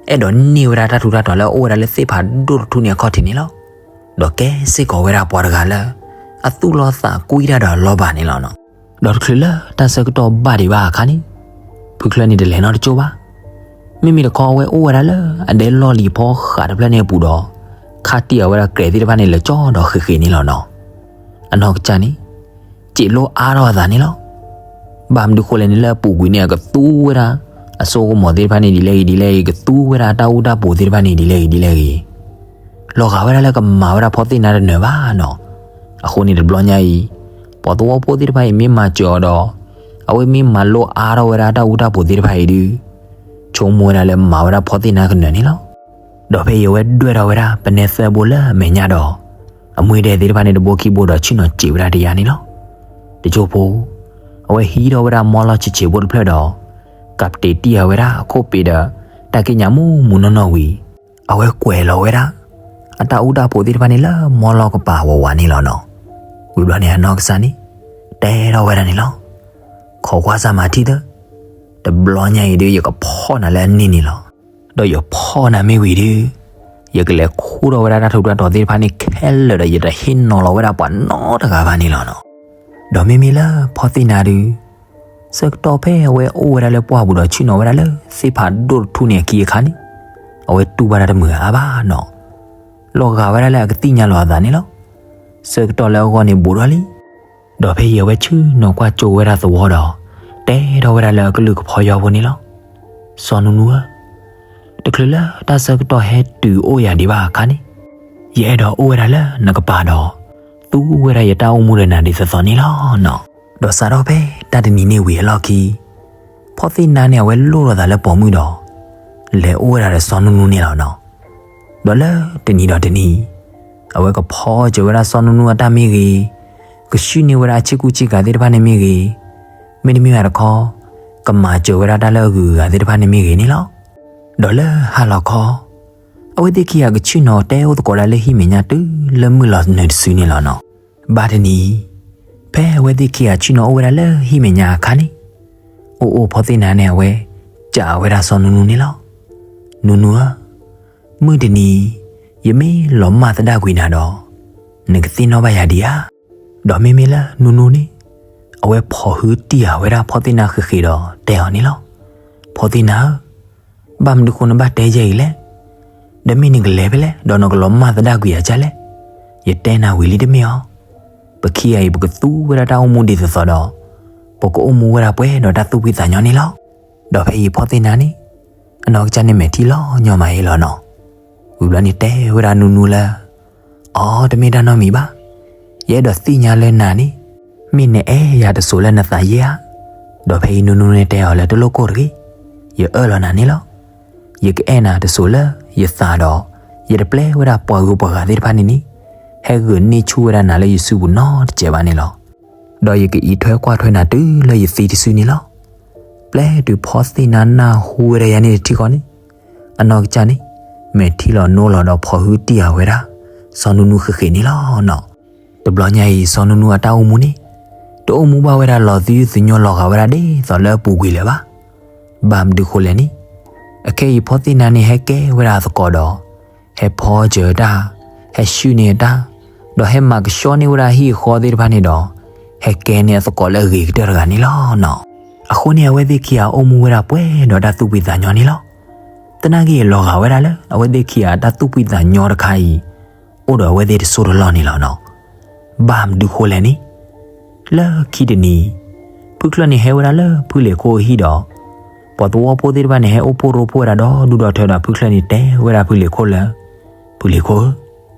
အဲၣ်ဒိးန့ၢ်ဝဲဒၣ်တၢ်ထူးတၢ်တီၤလၢအအိၣ်ဝဲဒၣ်လၢသ့ၣ်ဖးဒိၣ်တထူၣ်န့ၣ်အခီၣ်ထံးန့ၣ်လီၤ. ဒီးကဲစ့ၢ်ကီးဝဲဒၣ်ပှၤတဂၤလၢ အသူၣ်လီၤသးကွံတၢ်ဒီးအလီၢ်ဘၣ်န့ၣ်လီၤနီၤ. ဒီးတချုးလၢတၢ်ဆၢကတီၢ်ဘၣ်ဒံးဘၣ်အခါန့ၣ်, ဖုချၢၣ်န့ၣ်တလဲၤနီတကၠိၢ်ဘၣ်. မ့မ့ၢ်တခီအဝဲအိၣ်ဝဲဒၣ်လၢအဒဲလီၢ်လံၤဖီဃးတဖျၢၣ်န့ၣ်အပူၤဒီး ခးတံၢ်အဝဲဒၣ်ကြဲးသ့ၣ်တဖၣ်န့ၣ်လၢာ်ကၠီဒီးဃ့းဃ့းန့ၣ်လီၤနီၤ. အနီၢ်ကစၢ်န့ၣ် စံးလိအါထီၣ်အသးန့ၣ်လီၤ. ဘၣ်မနုၤဃိလဲၣ်န့ၣ် လၢအပူၤကွံာ်န့ၣ် အကသူဝဲဒၣ် အစိကမီၤသ့ၣ်တဖၣ်န့ၣ်ဒ်လဲၣ်ဂ့ၤဒ်လဲၣ်ဂ့ၤ, ကသူဝဲဒၣ်တၢ်အူတၢ်ပူၤသ့ၣ်တဖၣ်န့ၣ်ဒ်လဲၣ်ဂ့ၤဒ်လဲၣ်ဂ့ၤ, လီၤဂာ်ဝဲဒၣ်လၢကမၤဝဲဒၣ်ဖီသ့ၣ်နါတနၢၤဘၣ်နီၤ. အဃိန့ၣ်တဘျီညါအံၤ ပှၤသဝီဖိသ့ၣ်တဖၣ်အံၤမ့ၢ်မၤစၢၤအီၤဒီး အဝဲမ့ၢ်မၤလိအါထီၣ်ဝဲဒၣ်တၢ်အူတၢ်ပူၤသ့ၣ်တဖၣ်အံၤဒုး ဆိကမိၣ်ဝဲဒၣ်လၢမၤဝဲဒၣ်ဖီသ့ၣ်နါကနၢၤန့ၣ်လီၤ. ဒီးဖဲအံၤအဝဲဒွဲၣ်ထီၣ်ဝဲဒၣ်ပနဲသၢဘိလၢအမဲာ်ညါဒီး အမှံဒဲသ့ၣ်တဖၣ်န့ၣ် တဘိခံဘိဒီးဆ့ၣ်နီၤစံးဝဲဒၣ်တယါန့ၣ်လီၤ. တကၠိဖိ အဝဲဟံးထီၣ်ဝဲဒၣ်မီလီၢ်ဆံးဆံးဖိတဖျၢၣ်ဒီး ကးပတ့ၢ်တံၢ်အဝဲဒၣ်အခိၣ်ပ့ၤဒီး တၢ်ကံးညာ်မူးမူးနီၢ်နီၢ်ဝံၤ အဝဲကွဲးလီၤဝဲဒၣ် အတၢ်အူတၢ်ပူၤသ့ၣ်တဖၣ်န့ၣ်လၢမီလီၢ်ကပၤဝးဝးန့ၣ်လီၤနီၤ. ဝံၤဘျီန့ၣ်အနီၢ်ကစၢ်န့ၣ် တဲထီၣ်ဝဲဒၣ်န့ၣ်လီၤ. ခိးကွၢ်စၢ်မၤထံသၢ, တဘျီညါအံၤဒုး ယကဖီၣ်နၤလၢအန့ၢ်န့ၣ်လီၤ. ဒီးယဖီၣ်နၤမ့ၢ်ဝံၤဒုး ယကလဲၤခူၣ်ထီၣ်ဝဲဒၣ်တၢ်ထူးတၢ်တီၤသ့ၣ်တဖၣ်န့ၣ်ခဲလၢာ်ဒီးယတဟ့ၣ်နီၤလီၤဝဲဒၣ်ပှၤနီတဂၤဘၣ်န့ၣ်လီၤနီၤ. ဒီးမ့မ့ၢ်လၢဖီသ့ၣ်နါဒုး ဆၢကတီၢ်ဖဲအဝဲအိၣ်ဝဲဒၣ်လၢပှၢ်ပူၤဒီးဆ့ၣ်နီၤဝဲဒၣ်လၢသ့ၣ်ဖးဒိၣ်တထူၣ်န့ၣ်အခံအခါန့ၣ် အဝဲတူၢ်ဘၣ်တၢ်တမုာ်အါဘၣ်နီၤ. လီၤဂာ်ဝဲဒၣ်လၢအကသ့ၣ်ညါလီၤအသးန့ၣ်လီၤ. ဆၢကတီၢ်လၢအဂီၢ်န့ၣ်ဘူးထီၣ်လံ. ဒီးဖဲအံၤအဝဲဆ့ၣ်နီၤကွၢ်ကၠိဝဲဒၣ်သဝီဒီး တဲထီၣ်ဝဲဒၣ်လၢအကလုၢ်ကဖီယီဖိန့ၣ်လီၤ. စီၤနူနူဧၢ, တချုးလၢတၢ်ဆၢကတီၢ်ဟဲတုၤအိၣ်ယၤဒံးဘၣ်အခါန့ၣ် ယအဲၣ်ဒိးအိၣ်ဝဲဒၣ်လၢနကပၤဒီး သူဝဲဒၣ်ယတၢ်အိၣ်မူဒီးနၤဒ်သိးသိးန့ၣ်လီၤနီၤ. ဒီးစးထီၣ်ဖဲတၢ်တနံၤန့ၣ်ဝံၤအလီၢ်ခံ ဖီသ့ၣ်နါန့ၣ် အဝဲလိၣ်ထီၣ်သးလၢပိာ်မုၣ်ဒီး လဲၤအိၣ်ဝဲဒၣ်ဒီးစီၤနူနူန့ၣ်လီၤနီၤ. ဒီးလၢတနံၤဒီးတနံၤ အဝဲကဖီစၢၤဝဲဒၣ်စီၤနူနူအတၢ်မ့ၢ်ဂ့ၤ, ကဆှုၣ်န့ၢ်ဝဲဒၣ်အဆ့ကူဆ့ကၤသ့ၣ်တဖၣ်န့ၣ်မ့ၢ်ဂ့ၤ, မ့တမ့ၢ်ဘၣ်တခီ ကမၤစၢၤဝဲဒၣ်တၢ်လၢအဂုၤအဂၤသ့ၣ်တဖၣ်န့ၣ်မ့ၢ်ဂ့ၤန့ၣ်လီၤ. ဒီးလၢဟါလီၤခီ အဝဲသ့ၣ်ခံဂၤကဆ့ၣ်နီၤတဲအိၣ်သကိးဒၣ်လၢဟံၣ်မဲာ်ညါတုၤလၢမုၢ်လီၤနုာ်တစုန့ၣ်လီၤနီၤ. ဘၣ်တနံၤ ဖဲအဝဲသ့ၣ်ခံဂၤဆ့ၣ်နီၤအိၣ်ဝဲဒၣ်လၢဟံၣ်မဲာ်ညါအခါန့ၣ်, အိၣ်အိၣ်ဖီသ့ၣ်နါန့ၣ် အဝဲစံးဝဲဒၣ်စီၤနူနူန့ၣ်လီၤ. နူနူဧၢ, မုၢ်တနံၤ ယမ့ၢ်လီၤမၢ်သဒၣ်ကွံာ်နၤဒီး နကသ့ၣ်နီၣ်ဘၣ်ယၤဒံးဧါ. ဒီးမ့မ့ၢ်လၢနူနူန့ၣ် အဝဲဖီၣ်ဟုတံၢ်ဃာ်ဝဲဒၣ်ဖီသ့ၣ်နါဃ့ဃ့ဒီးတဲအီၤန့ၣ်လီၤ. ဖီသ့ၣ်နါဧၢ, ဘၣ်မနုၤဃိနဘၣ်တဲယဲအံၤလဲၣ်. ဒီးမ့ၢ်နကလဲၤဖဲလဲၣ် ဒီးနကလီၤမၢ်သဒၣ်ကွံာ်ယၤဒ်လဲၣ်. ယတဲနၤဝံၤလံတမ့ၢ်ဧါ. ပခံဂၤအံၤ ပကသူဝဲဒၣ်တၢ်အိၣ်မူဒ်သိးသိးဒီး ပကအိၣ်မူဝဲဒၣ်ပှဲၤဒီးတၢ်သူၣ်ဖှံသးညီန့ၣ်လီၤ. ဒီးဖဲအံၤဖီသ့ၣ်နါန့ၣ် အနီၢ်ကစၢ်န့ၣ်မဲာ်ထံလီၤညီမးအံၤလီၤနီၤ. ဝံၤဘျီန့ၣ်တဲဝဲဒၣ်နူနူလၢ အိ တမ့ၢ်တၢ်နီတမံၤဘၣ်. ယအဲၣ်ဒိးသ့ၣ်ညါလၢနၤန့ၣ် မ့ၢ်နအဲၣ်ယၤတစိၤလၢနသးယ့ဧါ. ဒီးဖဲအံၤနူနူန့ၣ်တဲအီၤလၢတလိၣ်ကိၢ်တဂ့ၤ, ယအၢၣ်လီၤနၤန့ၣ်လီၤ. ယကအဲၣ်နၤတစိၤလၢယသးဒီး ယတပျဲဝဲဒၣ်ပှၤဂုၤပှၤဂၤသ့ၣ်တဖၣ်န့ၣ်န့ၣ် ဟဲဂုာ်န့ၢ်ဆူၣ်ဝဲဒၣ်နၤလၢယစုပူၤနီတစဲးဘၣ်န့ၣ်လီၤ. ဒီးယကအံးထွဲကွၢ်ထွဲနၤတုၤလၢယသံတစုန့ၣ်လီၤ. ပျဲတုၤဖီသ့ၣ်နါနၢ်ဟူဝဲဒၣ်ယၤန့ၣ်တထံၣ်ဃီန့ၣ် အနီၢ်ကစၢ်န့ၣ် မဲာ်ထံလီၤနိလီၤဒီးဖီၣ်ဟုတံၢ်ဃာ်ဝဲဒၣ် စီၤနူနူဃ့ဃ့န့ၣ်လီၤနီၤ. တဘျီညါအံၤ စီၤနူနူအတၢ်အိၣ်မူန့ၣ် တအိၣ်မူဘၣ်ဝဲဒၣ်လီၤသယုၢ်သညိလီၤဂာ်ဝဲဒၣ်ဒ်သိးလၢအပူၤကွံာ်လၢၤဘၣ်. ဘၣ်မနုၤဃိလဲၣ်န့ၣ် အခဲအံၤဖီသ့ၣ်နါန့ၣ် ဟဲကဲဝဲဒၣ်အသကိးဒီး ဟဲဖီစၢၤတၢ်, ဟဲဆှုၣ်န့ၢ်တၢ်, ဒီးဟဲမၤကဆှီန့ၢ်ဝဲဒၣ်ဟံၣ်အဃီသ့ၣ်တဖၣ်န့ၣ်ဒီး ဟဲကဲန့ၢ်အသကိးလၢအဂ့ၤကတၢၢ်တဂၤန့ၣ်လီၤနီၤ. အဃိန့ၣ် အဝဲသ့ၣ်ခံဂၤအိၣ်မူဝဲဒၣ်ပှဲၤဒီးတၢ်သူၣ်ဖှံသးညီန့ၣ်လီၤ. သနာ်က့အံၤလီၤဂာ်ဝဲဒၣ်လၢ အဝဲသ့ၣ်ခံဂၤတၢ်သူၣ်ဖှံသးညီတခါအံၤ အိၣ်ဒီးအဝဲသ့ၣ်တစိၢ်တလီၢ်န့ၣ်လီၤနီၤ. ဘၣ်မနုၤဃိလဲၣ်န့ၣ် လၢခံတနံၤ ဖုချၢၣ်န့ၣ်ဟဲဝဲဒၣ်လၢဖုလံၤခိၣ်အဟံၣ်ဒီး ပှၤသဝီဖိသ့ၣ်တဖၣ်န့ၣ် ဟဲအိၣ်ဖှိၣ်ရိဖှိၣ်ဝဲဒၣ်ဒီဒူၣ်ဒီထၢဒီး ဖုချၢၣ်န့ၣ်တဲဝဲဒၣ်ဖုလံၤခိၣ်လၢ ဖုလံၤခိၣ်ဧၢ,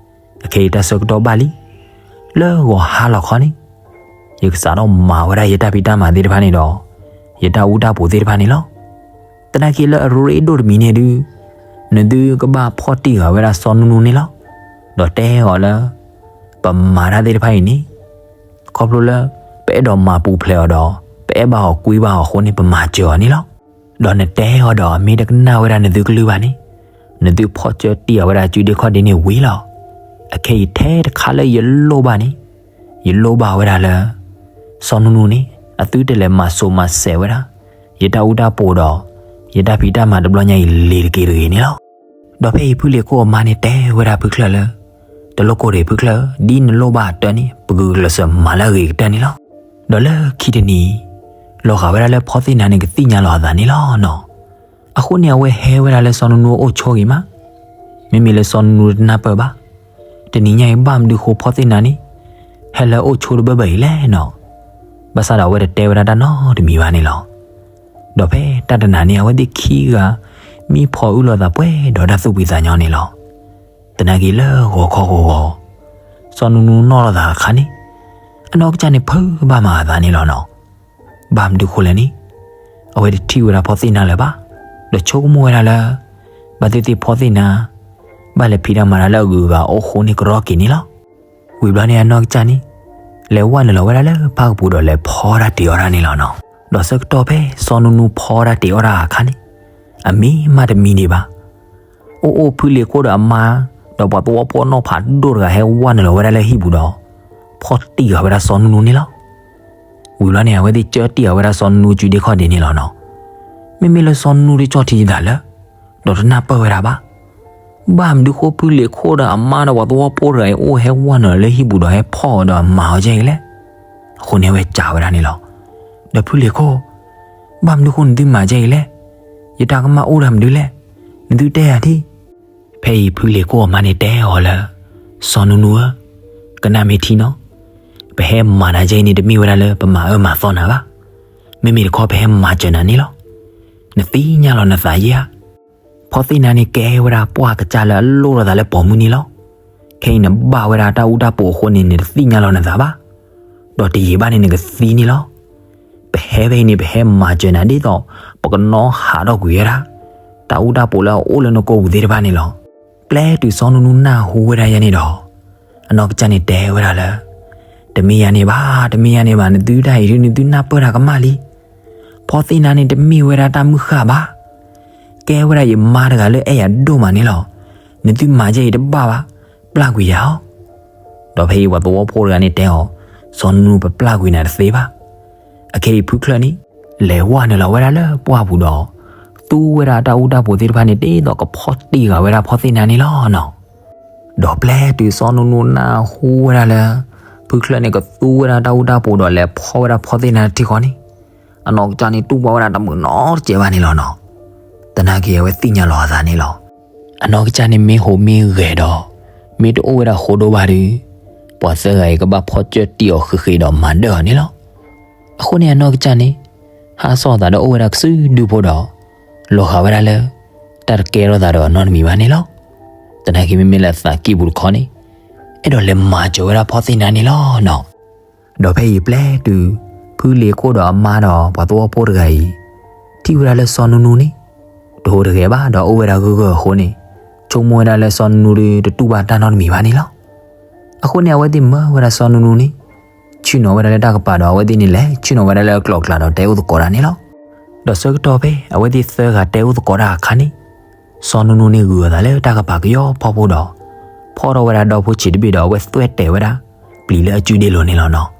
အခဲအံၤတၢ်ဆၢကတီၢ်ဘၣ်လံ. လၢဂီၤဟါလီၤခီန့ၣ် ယကစးထီၣ်မၤဝဲဒၣ်ယတၢ်ဖံးတၢ်မၤသ့ၣ်တဖၣ်န့ၣ်ဒီး ယတၢ်အူတၢ်ပူၤသ့ၣ်တဖၣ်န့ၣ်လီၤ. သနာ်က့လၢအရ့ဒိၣ်တမံၤန့ၣ်ဒုး နသုကဘၣ်ဖီၣ်တံၢ်ဃာ်ဝဲဒၣ်စီၤနူနူန့ၣ်လီၤ. ဒီးတဲအီၤလၢ ပမၤတၢ်သ့ၣ်တဖၣ်အံၤန့ၣ် ခီဖျိလၢ ပအဲၣ်ဒိးမၤပူၤဖျဲးအီၤဒီး ပအဲၣ်ဘၣ်အီၤကွံဘၣ်အီၤအဃိန့ၣ် ပမၤစၢၤအီၤန့ၣ်လီၤ. ဒီးနတဲအီၤဒီး အမ့ၢ်တကနၣ်ဝဲဒၣ်နသုကလုၢ်ဘၣ်န့ၣ် နသုဖီၣ်ကၢတံၢ်အီၤဝဲဒၣ်စုဒ့ခီၣ်ဒ့န့ၣ်ဝံၤလီၤ. အခဲအံၤထဲတခါလၢယလိၣ်ဘၣ်န့ၣ် ယလိၣ်ဘၣ်ဝဲဒၣ်လၢ စီၤနူနူန့ၣ် အသုတလဲၤမၤစိာ်မၤစဲးဝဲဒၣ် ယတၢ်အူတၢ်ပူၤဒီး ယတၢ်ဖံးတၢ်မၤတဘျီညါအံၤလ့ၤတက့ၢ်တဂ့ၤန့ၣ်လီၤ. ဒီးဖဲအံၤဖုလံၤခိၣ်အမါန့ၣ်တဲဝဲဒၣ်ဖုချၢၣ်လၢ တလိၣ်ကိၢ်တဂ့ၤဖုချၢၣ်, ဒ်နလိၣ်ဘၣ်အတၢ်န့ၣ် ပကဂုာ်ကျဲးစၢးမၤလၢအဂ့ၤကတၢၢ်န့ၣ်လီၤ. ဒီးလၢခံတနံၤ လီၤဂာ်ဝဲဒၣ်လၢဖီသ့ၣ်နါန့ၣ် ကသ့ၣ်ညါလီၤအသးန့ၣ်လီၤနီၤ. အဃိန့ၣ် အဝဲဟဲဝဲဒၣ်လၢစီၤနူနူအအိၣ်ဆိဂ့ၤမး, မ့မ့ၢ်လၢစီၤနူနူတနၢ်ပၢၢ်ဘၣ်. တနံၤညါအံၤ ဘၣ်မနုၤဃိဖီသ့ၣ်နါန့ၣ် ဟဲလၢအအိၣ်ဆိတဘၢဘၢအံၤလဲၣ်နီၤ. ဘၣ်ဆၣ်ဒီးအဝဲတတဲဝဲဒၣ်တၢ်နီတမံၤဘၣ်န့ၣ်လီၤ. ဒီးဖဲတၢ်တနၤန့ၣ် အဝဲသ့ၣ်ခံဂၤ မံဖီးအုၣ်လီၤသးပှဲၤဒီးတၢ်သူၣ်ဖှံသးညီန့ၣ်လီၤ. သနာ်က့လၢဂီၤခီဂီၤဂီၤ စီၤနူနူနီၣ်လီၤသးအခါန့ၣ် အနီၢ်ကစၢ်န့ၣ်ဖုးဘၣ်မၤအသးန့ၣ်လီၤနီၤ. ဘၣ်မနုၤဃိလဲၣ်န့ၣ် အဝဲတထံၣ်ဝဲဒၣ်ဖီသ့ၣ်နါလၢၤဘၣ်, ဒီးဆိကမိၣ်ဝဲဒၣ်လၢ ဘၣ်သ့ၣ်သ့ၣ်ဖီသ့ၣ်နါ ဘၣ်လဲၤဖံးတၢ်မၤတၢ်လၢအဂုၤအဂၤအအိၣ်အဃိန့ၣ်ကရီက့ၤန့ၣ်လီၤ. ဝံၤဘျီန့ၣ် အနီၢ်ကစၢ်န့ၣ် လဲၤဝဲနုာ်လီၤဝဲဒၣ်လၢဖၣ်ကပူၤဒီးလဲၤဖီတၢ်တ့ၤအီၣ်တၢ်န့ၣ်လီၤနီၤ. ဒီးဆၢကတီၢ်ဖဲစီၤနူနူဖီတၢ်တ့ၤအီၣ်တၢ်အခါန့ၣ် အမ့ၢ်မးတမံၤဒံးဘၣ် အိၣ်အိၣ်ဖုလံၤခိၣ်ဒီးအမါ ဒီးပှၤသဝီဖိနီၢ်ဖးဒိၣ်တဂၤဟဲဝဲနုာ်လီၤဝဲဒၣ်လၢဟံၣ်ပူၤဒီး ဖီၣ်တံၢ်ဃာ်ဝဲဒၣ်စီၤနူနူန့ၣ်လီၤ. ဝံၤဘျီန့ၣ် အဝဲသ့ၣ်ကၢတံၢ်ဃာ်ဝဲဒၣ်စီၤနူနူစုဒ့ခီၣ်ဒ့န့ၣ်လီၤနီၤ. မ့မ့ၢ်လၢစီၤနူနူတကၠီၣ်ထံယသးလၢ ဒီးတနၢ်ပၢၢ်ဝဲဒၣ်ဘၣ်. ဘၣ်မနုၤဃိဖုလံၤခိၣ်ဒီးအမါဒီးပှၤသဝီဖိတဂၤအံၤအိၣ်ဟဲဝဲနုာ်လီၤလၢဟံၣ်ပူၤဒီးဟဲဖီၣ်အီၤဒီးမၤအီၤကဲအံၤလဲၣ်. အဃိန့ၣ် အဝဲစံးဝဲဒၣ်န့ၣ်လီၤ. ဒီးဖုလံၤခိၣ် ဘၣ်မနုၤဃိနသုမၤကဲအံၤလဲၣ်. ယတၢ်ကမၣ်အိၣ်ဒၣ်မနုၤလဲၣ်. နသုတဲယၤထံၣ်. ဖဲအံၤဖုလံၤခိၣ်အမါန့ၣ်တဲအီၤလၢ စီၤနူနူဧၢ, ကနၣ်မ့ၢ်ထံနီၤ, ပဟဲမၤနၤကဲအံၤန့ၣ် တမ့ၢ်ဝဲဒၣ်လၢပမၤအၢမၤသီနၤဘၣ်. မ့မ့ၢ်တခီပဟဲမၤစၢၤနၤန့ၣ်လီၤ. နသ့ၣ်ညါလီၤနသးယဲဧါ. ဖီသ့ၣ်နါန့ၣ်ကဲဝဲဒၣ်ပှၢ်ကစၢ်လၢအလိၣ်ထီၣ်သးလၢပိာ်မုၣ်န့ၣ်လီၤ. ခဲအံၤနဘၣ်ဝဲဒၣ်တၢ်အူတၢ်ပူၤအဃိန့ၣ် နတသ့ၣ်ညါလီၤနသးဘၣ်. ဒီးတယံာ်ဘၣ်န့ၣ်နကသံန့ၣ်လီၤ. ပဟဲဖဲအံၤန့ၣ် ပဟဲမၤစၢၤနၤဒ်သိး ပကနီၣ်ဟးထီၣ်ကွံာ်ဝဲဒၣ် တၢ်အူတၢ်ပူၤလၢအအိၣ်လၢနကိာ်ပူၤသ့ၣ်တဖၣ်န့ၣ်လီၤ. ပျဲတုၤစီၤနူနူနၢ်ဟူဝဲဒၣ်ယဲန့ၣ်ဒီး အနီၢ်ကစၢ်န့ၣ်တဲဝဲဒၣ်လၢ တမ့ၢ်ယၤန့ၣ်ဘၣ်, တမ့ၢ်ယၤန့ၣ်ဘၣ်, နသုတၢ်အံၤဒုး နသုနၢ်ပၢၢ်တၢ်ကမၣ်လံ. ဖီသ့ၣ်နါန့ၣ် တမ့ၢ်ဝဲဒၣ်တၢ်မုၢ်ဃၢ်ဘၣ်. ကဲဝဲဒၣ်ယမါတဂၤလၢအဲၣ်ယၤဒိၣ်မးန့ၣ်လီၤ. နသုမၤကဲအံၤတဘၣ်ဘၣ်, ပျၢ်ကွံာ်ယၤအီၤ. ဒီးဖဲအံၤပှၤသဝီဖိတဂၤန့ၣ်တဲအီၤ, စီၤနူနူ ပပျၢ်ကွံာ်နၤတသ့ဘၣ်. အခဲအံၤဖုချၢၣ်န့ၣ် လဲၤဝဲနုာ်လီၤဝဲဒၣ်လၢပှၢ်ပူၤဒီး သူဝဲဒၣ်တၢ်အူတၢ်ပူၤသ့ၣ်တဖၣ်န့ၣ် ဒ်သိးကဖီၣ်တံၢ်ဃာ်ဝဲဒၣ်ဖီသ့ၣ်နါန့ၣ်လီၤနီၤ. ဒီးပျဲတုၤစီၤနူနူနၢ်ဟူဝဲဒၣ်လၢ ဖုချၢၣ်န့ၣ် ကသူဝဲဒၣ်တၢ်အူတၢ်ပူၤဒီး လဲၤဖီၣ်ဝဲဒၣ်ဖီသ့ၣ်နါတထံဃီန့ၣ်, အနီၢ်ကစၢ်န့ၣ် တူၢ်ဘၣ်ဝဲဒၣ်တမုာ်နီတစဲးဘၣ်န့ၣ်လီၤနီၤ. သနာ်က့အဝဲသ့ၣ်ညါလီၤအသးန့ၣ်လီၤ. အနီၢ်ကစၢ်န့ၣ်မ့ၢ်ဟူးမ့ၢ်ဂဲၤဒီး မ့ၢ်တအိၣ်ဝဲဒၣ်ဃိဒိဘၣ်ဒီး ပှၤသၢဂၤအံၤကဘၣ်ဖီၣ်ကၢတံၢ်အီၤဃ့ဃ့ဒီးမၤဒၢၣ်အီၤန့ၣ်လီၤ. အဃိန့ၣ်အနီၢ်ကစၢ်န့ၣ် ဟးစီၣ်သးဒီးအိၣ်ဝဲဒၣ်ကစုဒုဖိဒီး လီၤဂာ်ဝဲဒၣ်လၢ တၢ်တကဲထီၣ်သးဒီးအနီတမံၤဘၣ်န့ၣ်လီၤ. သနာ်က့မ့မ့ၢ်လၢအသးကံၢ်ပူၤတခီန့ၣ် အဲၣ်ဒိးလဲၤမၤစၢၤဝဲဒၣ်ဖီသ့ၣ်နါန့ၣ်လီၤနီၤ. ဒီးဖဲအံၤပျဲတုၤ ဖုလံၤခိၣ်ဒီးအမါဒီးပှၤသဝီဖိတဂၤအံၤ ထံၣ်ဝဲဒၣ်လၢစီၤနူနူန့ၣ် တဟူးတဂဲၤဘၣ်ဒီးအိၣ်ဝဲဒၣ်ဂၢၢ်ဂၢၢ်အဃိန့ၣ် ဆိကမိၣ်ဝဲဒၣ်လၢစီၤနူနူဒုးတတူၢ်ဘၣ်တၢ်နီတမံၤဘၣ်န့ၣ်လီၤ. အဃိန့ၣ် အဝဲသ့ၣ်မၢဝဲဒၣ်စီၤနူနူန့ၣ် ဆ့ၣ်နီၤဝဲဒၣ်လၢတၢ်ကပၤဒီး အဝဲသ့ၣ်န့ၣ်လဲၤဆ့ၣ်နီၤဝဲဒၣ်လၢအကျိၤအကျဲဒီးတဲအိၣ်သကိးတၢ်န့ၣ်လီၤ. ဒီးဆၢကတီၢ်ဖဲအဝဲသ့ၣ်သၢဂၤတဲအိၣ်သကိးတၢ်အခါန့ၣ် စီၤနူနူန့ၣ်ဂုာ်အသးလၢတၢ်ကပၤကယီဖီဖိဒီး ဖီၣ်ထီၣ်ဝဲဒၣ်ဒီဖိဆံးတဘ့ၣ်ဒီး အဝဲသွဲၣ်တဲာ်ဝဲဒၣ် ပျံၤလၢအစုဒ့လိၤန့ၣ်လီၤနီၤ.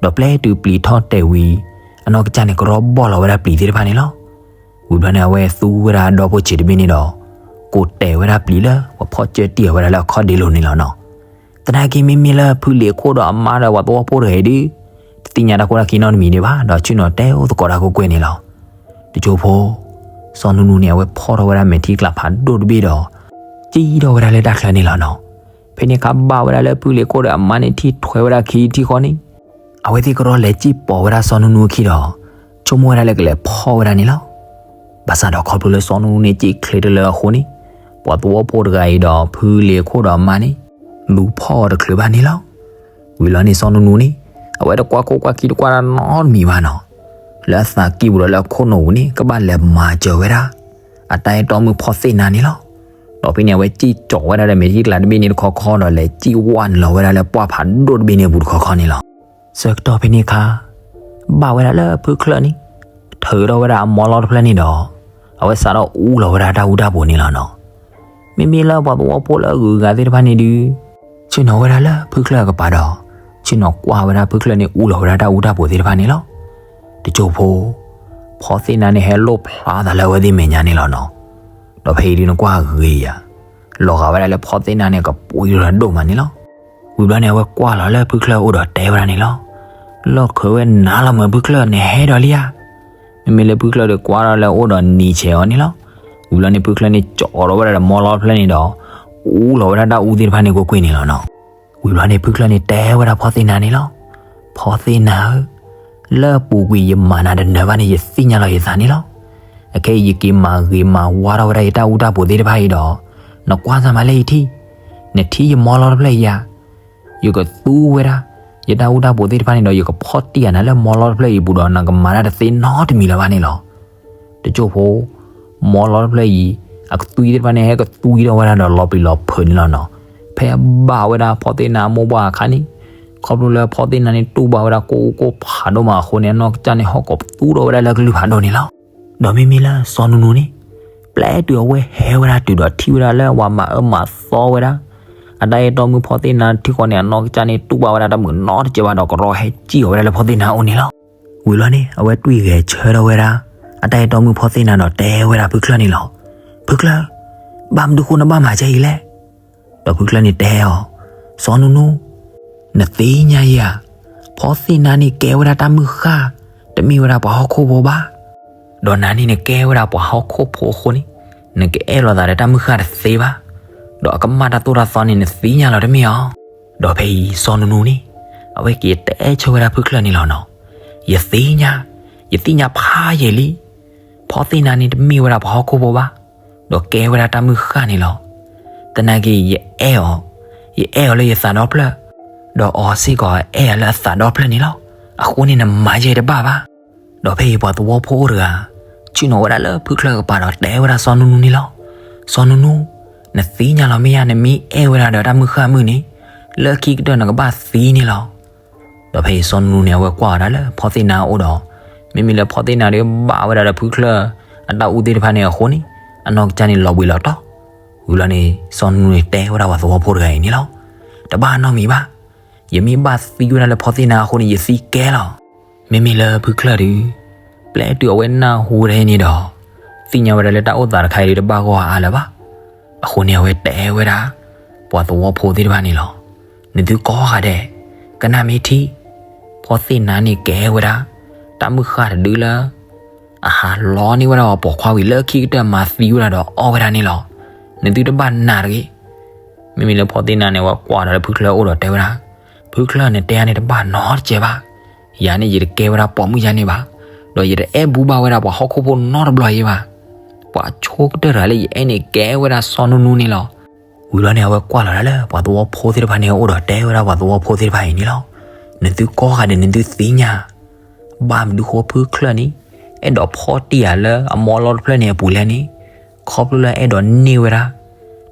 ဒီးပျဲတုၤပျံၤထီၣ်တဲာ်ဝံၤ အနီၢ်ကစၢ်န့ၣ် ကရီဘီၣ်လီၤဝဲဒၣ်ပျံၤသ့ၣ်တဖၣ်န့ၣ်လီၤ. ဝံၤဘျီန့ၣ် အဝဲသူဝဲဒၣ်ဒီဖိဆံးတဘ့ၣ်န့ၣ်ဒီး ကိးတဲာ်ဝဲဒၣ်ပျံၤလၢပှၤဖီၣ်ကၢတံၢ်အီၤဝဲဒၣ်လၢအခီၣ်ဒ့လိၤန့ၣ်လီၤနီၤ. သနာ်က့မ့မ့ၢ်လၢဖုလံၤခိၣ်ဒီးအမါဒီးပှၤသဝီဖိတဂၤအံၤဒုး တသ့ၣ်ညါတၢ်ခိတၢ်ခံနီတမံၤဒံးဘၣ် ဒီးဆ့ၣ်နီၤတဲအိၣ်သကိးတၢ်ကွ့ၢ်ကွ့ၢ်န့ၣ်လီၤ. တကၠိဖိ စီၤနူနူန့ၣ် အဝဲဖီၣ်ထီၣ်ဝဲဒၣ်မဲာ်ထံကလးဖးဒိၣ်တဘ့ၣ်ဒီး စံၣ်ထီၣ်ဝဲဒၣ်လၢတၢ်ချၢန့ၣ်လီၤနီၤ. ဖဲန့ၣ်အခါဘၣ်ဝဲဒၣ်လၢဖုလံၤခိၣ်ဒီးအမါန့ၣ်ထံၣ်ထွဲဝဲဒၣ်ခံထံၣ်ဃီန့ၣ် အဝဲသ့ၣ်ကရီလဲၤစံၣ်ပိာ်ဝဲဒၣ်စီၤနူနူအခံဒီး ဆိကမိၣ်ဝဲဒၣ်လၢကလဲၤဖီၣ်ဝဲဒၣ်န့ၣ်လီၤ. ဘၣ်ဆၣ်ဒီးခီဖျိလၢစီၤနူနူန့ၣ် စံၣ်ချ့တလၢအဃိန့ၣ်, ပှၤသဝီဖိတဂၤအံၤဒီးဖုလ့ၤခိၣ်ဒီးအမါန့ၣ် လူၤဖီၣ်အီၤတချုးဘၣ်န့ၣ်လီၤ. ဝံၤလီၤန့ၣ်စီၤနူနူန့ၣ် အဝဲတကွၢ်ခိၣ်ကွၢ်ခံတကွၢ်တၢ်နီတမံၤဘၣ်နီၤ. လၢအသးကံၢ်ပူၤဒီးလၢအခိၣ်နူာ်ပူၤန့ၣ် ကဘၣ်လဲၤမၤစၢၤဝဲဒၣ် အတၢ်အဲၣ်တီမုၣ်ဖီၣ်သ့ၣ်နါန့ၣ်လီၤ. ဒီးဖဲန့ၣ် အဝဲစံၣ်ကၠီၤဝဲဒၣ်ဒီးမဲာ်ထံကလၤတဘ့ၣ်န့ၣ်တခီခီဒီး လဲၤစံၣ်ဝဲနုာ်လီၤဝဲဒၣ်လၢပှၢ်ဖးဒိၣ်တဘ့ၣ်န့ၣ်အပူၤတခီခီန့ၣ်လီၤ. ဆၢကတီၢ်ဖဲန့ၣ်အခါ ဘၣ်ဝဲဒၣ်လၢဖုချၢၣ်န့ၣ် ထုးထီၣ်ဝဲဒၣ်အမီလီတဖျၢၣ်န့ၣ်ဒီး အဝဲစးထီၣ်အူလီၤဝဲဒၣ်တၢ်အူတၢ်ပူၤန့ၣ်လီၤနီၤ. မ့မ့ၢ်လၢပှၤသဝီဖိလၢအဂုၤအဂၤသ့ၣ်တဖၣ်န့ၣ်ဒုး ဆ့ၣ်နီၤဝဲဒၣ်လၢဖုချၢၣ်အကပၤဒီး ဆ့ၣ်နီၤကွၢ်ဝဲဒၣ်ဖုချၢၣ်န့ၣ်အူလီၤဝဲဒၣ်တၢ်အူတၢ်ပူၤသ့ၣ်တဖၣ်န့ၣ်လီၤ. တစိၢ်ဖိ ဖီၣ်သ့ၣ်နါန့ၣ် ဟဲလိၣ်ဖျါသးလၢအဝဲသ့ၣ်မဲာ်ညါန့ၣ်လီၤနီၤ. ဒီးဖဲအံၤဒုးနကွၢ်ဂ့ၤယၤ လီၤဂာ်ဝဲဒၣ်လၢဖီၣ်သ့ၣ်နါန့ၣ် ကပှံၤထီၣ်ဒိၣ်မးန့ၣ်လီၤ. ဝံၤဘျီန့ၣ် အဝဲကွၢ်လီၤလၢဖုချၢၣ်အအိၣ်ဒီးတဲဝဲဒၣ်န့ၣ်လီၤ. လီၢ်ခၢးဝဲနၤလီၤမၢ်ဖုချၢၣ် နဟဲဒီးလံဧါ. မ့မ့ၢ်လၢဖုချၢၣ်ဒီးကွၢ်ထီၣ်လၢအအိၣ်ဒီးနံၤဆဲးအီၤန့ၣ်လီၤ. ဝံၤဘျီန့ၣ် ဖုချၢၣ်န့ၣ် ကၠီထီၣ်ဝဲဒၣ်ဒီးမီလီတဖျၢၣ်န့ၣ်ဒီး အူလီၤဝဲဒၣ်တၢ်အူသ့ၣ်တဖၣ်န့ၣ်ကွ့ၢ်ကွ့ၢ်န့ၣ်လီၤနီၤ. ဝံၤဘျီန့ၣ် ဖုချၢၣ်န့ၣ်တဲဝဲဒၣ်ဖီၣ်သ့ၣ်နါန့ၣ်လီၤ. ဖီၣ်သ့ၣ်နါဧၢ, လၢအပူၤကွံာ်ယမၤနၤတနၢၤဘၣ်န့ၣ် ယသ့ၣ်ညါလီၤယသးန့ၣ်လီၤ. အခဲအံၤယက့ၤမၤဂ့ၤမၤဝါထီၣ်ဝဲဒၣ်ယတၢ်အူတၢ်ပူၤသ့ၣ်တဖၣ်အံၤဒီး နကွၢ်စၢ်မးလၢယထံၣ်, နထံၣ်ယမီလီတဖျၢၣ်အံၤဧါ. ယကသူဝဲဒၣ် ယတၢ်အူတၢ်ပူၤသ့ၣ်တဖၣ်န့ၣ်ဒီး ယကဖီၣ်တံၢ်ယၤနၤလၢမီလီတဖျၢၣ်အံၤအပူၤဒီး နကမၤတၢ်တသ့နီတမံၤလၢၤဘၣ်န့ၣ်လီၤ. တစိၢ်ဖိ မီလီတဖျၢၣ်အံၤ အကသွံသ့ၣ်တဖၣ်န့ၣ် ဟဲကသွံထီၣ်ဝဲဒၣ်ဒီးလီၤပျံၤလီၤဖုးန့ၣ်လီၤနီၤ. ဖဲအဘၣ်ဝဲဒၣ်ဖီၣ်သ့ၣ်နါအမိၢ်ပှၢ်အခါန့ၣ်, ခီဖျိလၢဖီၣ်သ့ၣ်နါန့ၣ်တူၢ်ဘၣ်ဝဲဒၣ်ကိၢ်အူကိၢ်ဖးဒိၣ်မးအဃိန့ၣ် အနီၢ်ကစၢ်န့ၣ်ဟီၣ်ကိးပသူထီၣ်ဝဲဒၣ်လၢကလုၢ်ဖးဒိၣ်န့ၣ်လီၤ. ဒီးမ့မ့ၢ်လၢစီၤနူနူန့ၣ် ပျဲတုၤအဝဲဟဲဝဲဒၣ်တုၤဒီးထံၣ်ဝဲဒၣ်လၢပှၤမၤအၢမၤသီဝဲဒၣ် အတၢ်အဲၣ်တီမုၣ်ဖီၣ်သ့ၣ်နါထံဃီန့ၣ် အနီၢ်ကစၢ်န့ၣ်တူၢ်ဘၣ်ဝဲဒၣ်တၢ်မုာ်နီတစဲးဘၣ်ဒီး ကရီဟဲစံၣ်အီၤဝဲဒၣ်လၢဖီၣ်သ့ၣ်နါအအိၣ်န့ၣ်လီၤ. ဝံၤလီၤန့ၣ် အဝဲတွံၢ်ဂဲၤဆၢထၢၣ်ဝဲဒၣ် အတၢ်အဲၣ်တီမုၣ်ဖီၣ်သ့ၣ်နါဒီးတဲဝဲဒၣ်ဖုချၢၣ်န့ၣ်လီၤ. ဖုချၢၣ်, ဘၣ်မနုၤဃိနဘၣ်မၤကဲအံၤလဲၣ်. ဒီးဖုချၢၣ်န့ၣ်တဲအီၤ, စီၤနူနူ, နသ့ၣ်ညါယၤဧါ, ဖီၣ်သ့ၣ်နါန့ၣ်ကဲဝဲဒၣ်တၢ်မုၢ်ဃၢ်, တမ့ၢ်ဝဲဒၣ်ပှၤဟီၣ်ခိၣ်ဖိဘၣ်. ဒီးနၤန့ၣ်နကဲဝဲဒၣ်ပှၤဟီၣ်ခိၣ်ဖိအဃိန့ၣ်, နကအဲၣ်လိာ်သးဒီးတၢ်မုၢ်ဃၢ်တသ့ဘၣ်. ဒီးအကမၣ်တၢ်သိၣ်တၢ်သီန့ၣ် နသ့ၣ်ညါလီၤတမ့ၢ်ဧါ. ဒီးဖဲအံၤစီၤနူနူန့ၣ် အဝဲက့ၤတဲဆၢဝဲဒၣ်ဖုချၢၣ်န့ၣ်လီၤနီၤ. ယသ့ၣ်ညါ, ယသ့ၣ်ညါဖးယံာ်လံ. ဖီၣ်သ့ၣ်နါန့ၣ်တမ့ၢ်ဝဲဒၣ်ပှၤဟီၣ်ခိၣ်ဖိဘၣ်, ဒီးကဲဝဲဒၣ်တၢ်မုၢ်ဃၢ်န့ၣ်လီၤ. သနာ်က့ ယအဲၣ်အီၤ, ယအဲၣ်အီၤလၢယသးဒီဖျၢၣ်, ဒီးအီၤစ့ၢ်ကီးအဲၣ်ယၤလၢအသးဒီဖျၢၣ်န့ၣ်လီၤ. အဃိန့ၣ်နမၤယဲတဘၣ်ဘၣ်. ဒီးဖဲအံၤပှၤသဝီဖိအိၣ်တဂၤ ဆ့ၣ်နီၤဝဲဒၣ်လၢဖုချၢၣ်အကပၤဒီးတဲဝဲဒၣ်စီၤနူနူန့ၣ်လီၤ. စီၤနူနူ, နသ့ၣ်ညါလီၤမ့ၢ်ဧါ, နမ့ၢ်အဲၣ်ဝဲဒၣ်ဒီးတၢ်မုၢ်ဃၢ်မုၢ်န့ၣ်, လၢခံကတၢၢ်နကဘၣ်သံန့ၣ်လီၤ. ဒီးဖဲအံၤစီၤနူနူန့ၣ် အဝဲကွၢ်ဝဲဒၣ်လၢဖီၣ်သ့ၣ်နါအအိၣ်ဒီး, မ့မ့ၢ်လၢဖီၣ်သ့ၣ်နါဒီးဘၣ်ဝဲဒၣ်ဒီးဖုချၢၣ်အတၢ်အူသ့ၣ်တဖၣ်န့ၣ်အဃိန့ၣ်, အနီၢ်ကစၢ်န့ၣ်လီၤဘှံးလီၤတီၤ. ဝံၤလီၤန့ၣ် စီၤနူနူန့ၣ်တဲဝဲဒၣ်ပှၤသဝီဖိတဂၤအံၤန့ၣ်လီၤ. တဘၣ်နီတမံၤဘၣ်. ယမ့ၢ်ဘၣ်သံဝဲဒၣ်လၢဖီၣ်သ့ၣ်နါအဃိန့ၣ် ယသံကဲလီၤ. မ့မ့ၢ်လၢဖုချၢၣ်ဒီး, ပျဲတုၤအဝဲနၢ်ဟူဝဲဒၣ်န့ၣ်ဒီး, သ့ၣ်ညါဝဲဒၣ်လၢတၢ်အိၣ်သးတခါအံၤဒီးတဘၣ်ဂီၢ်အါလၢၤဘၣ်. အဃိန့ၣ် အဝဲတဲဝဲဒၣ် ပှၤသဝီဖိသ့ၣ်တဖၣ်န့ၣ်လီၤ. နသုကိးဂၤဒဲး, ကနၣ်မ့ၢ်ထံၣ်, ဖီၣ်သ့ၣ်နါန့ၣ်ကဲဝဲဒၣ် တၢ်မုၢ်ဃၢ်တဒုလၢ အဟးလီန့ၢ်ဝဲဒၣ်ပှၤပိာ်ခွါဝံၤလၢခံကတၢၢ်မၤသံဝဲဒၣ်ဒီးအီၣ်ဝဲဒၣ်န့ၣ်လီၤ. နသုတဘၣ်နာ်တဂ့ၤ. မ့မ့ၢ်လၢဖီၣ်သ့ၣ်နါန့ၣ် အဝဲကွၢ်ဒီးလၢဖုချၢၣ်အအိၣ်ဒီးတဲဝဲဒၣ်, ဖုချၢၣ်န့ၣ်တဲအါန့ၣ်တဘၣ်နီတစဲးဘၣ်. ယၤန့ၣ်ယတကဲဝဲဒၣ်ပိာ်မုၣ်ယါန့ၣ်ဘၣ်, ဒီးယတအဲၣ်ဘူဘၣ်ဝဲဒၣ်ပှၤဟီၣ်ခိၣ်ဖိနီတဘျီအံၤဘၣ်. ပှၤဆိကတၢၢ်တဂၤလၢယအဲၣ်န့ၣ်ကဲဝဲဒၣ်စီၤနူနူန့ၣ်လီၤ. ဝံၤလီၤန့ၣ် အဝဲကွၢ်လီၤဒၣ်လၢပှၤသဝီဖိသ့ၣ်တဖၣ်န့ၣ်အအိၣ်ဒီးတဲဝဲဒၣ်ပှၤသဝီဖိသ့ၣ်တဖၣ်အံၤန့ၣ်လီၤ. နသုကိးဂၤဒဲးန့ၣ် နသုသ့ၣ်ညါ ဘၣ်မနုၤဃိဖုချၢၣ်န့ၣ် အဲၣ်ဒိးဖီၣ်တံၢ်ယၤလၢအမီလီတဖျၢၣ်န့ၣ်အပူၤလဲၣ်န့ၣ်, ခီဖျိလၢအဲၣ်ဒိးန့ၢ်ဝဲဒၣ်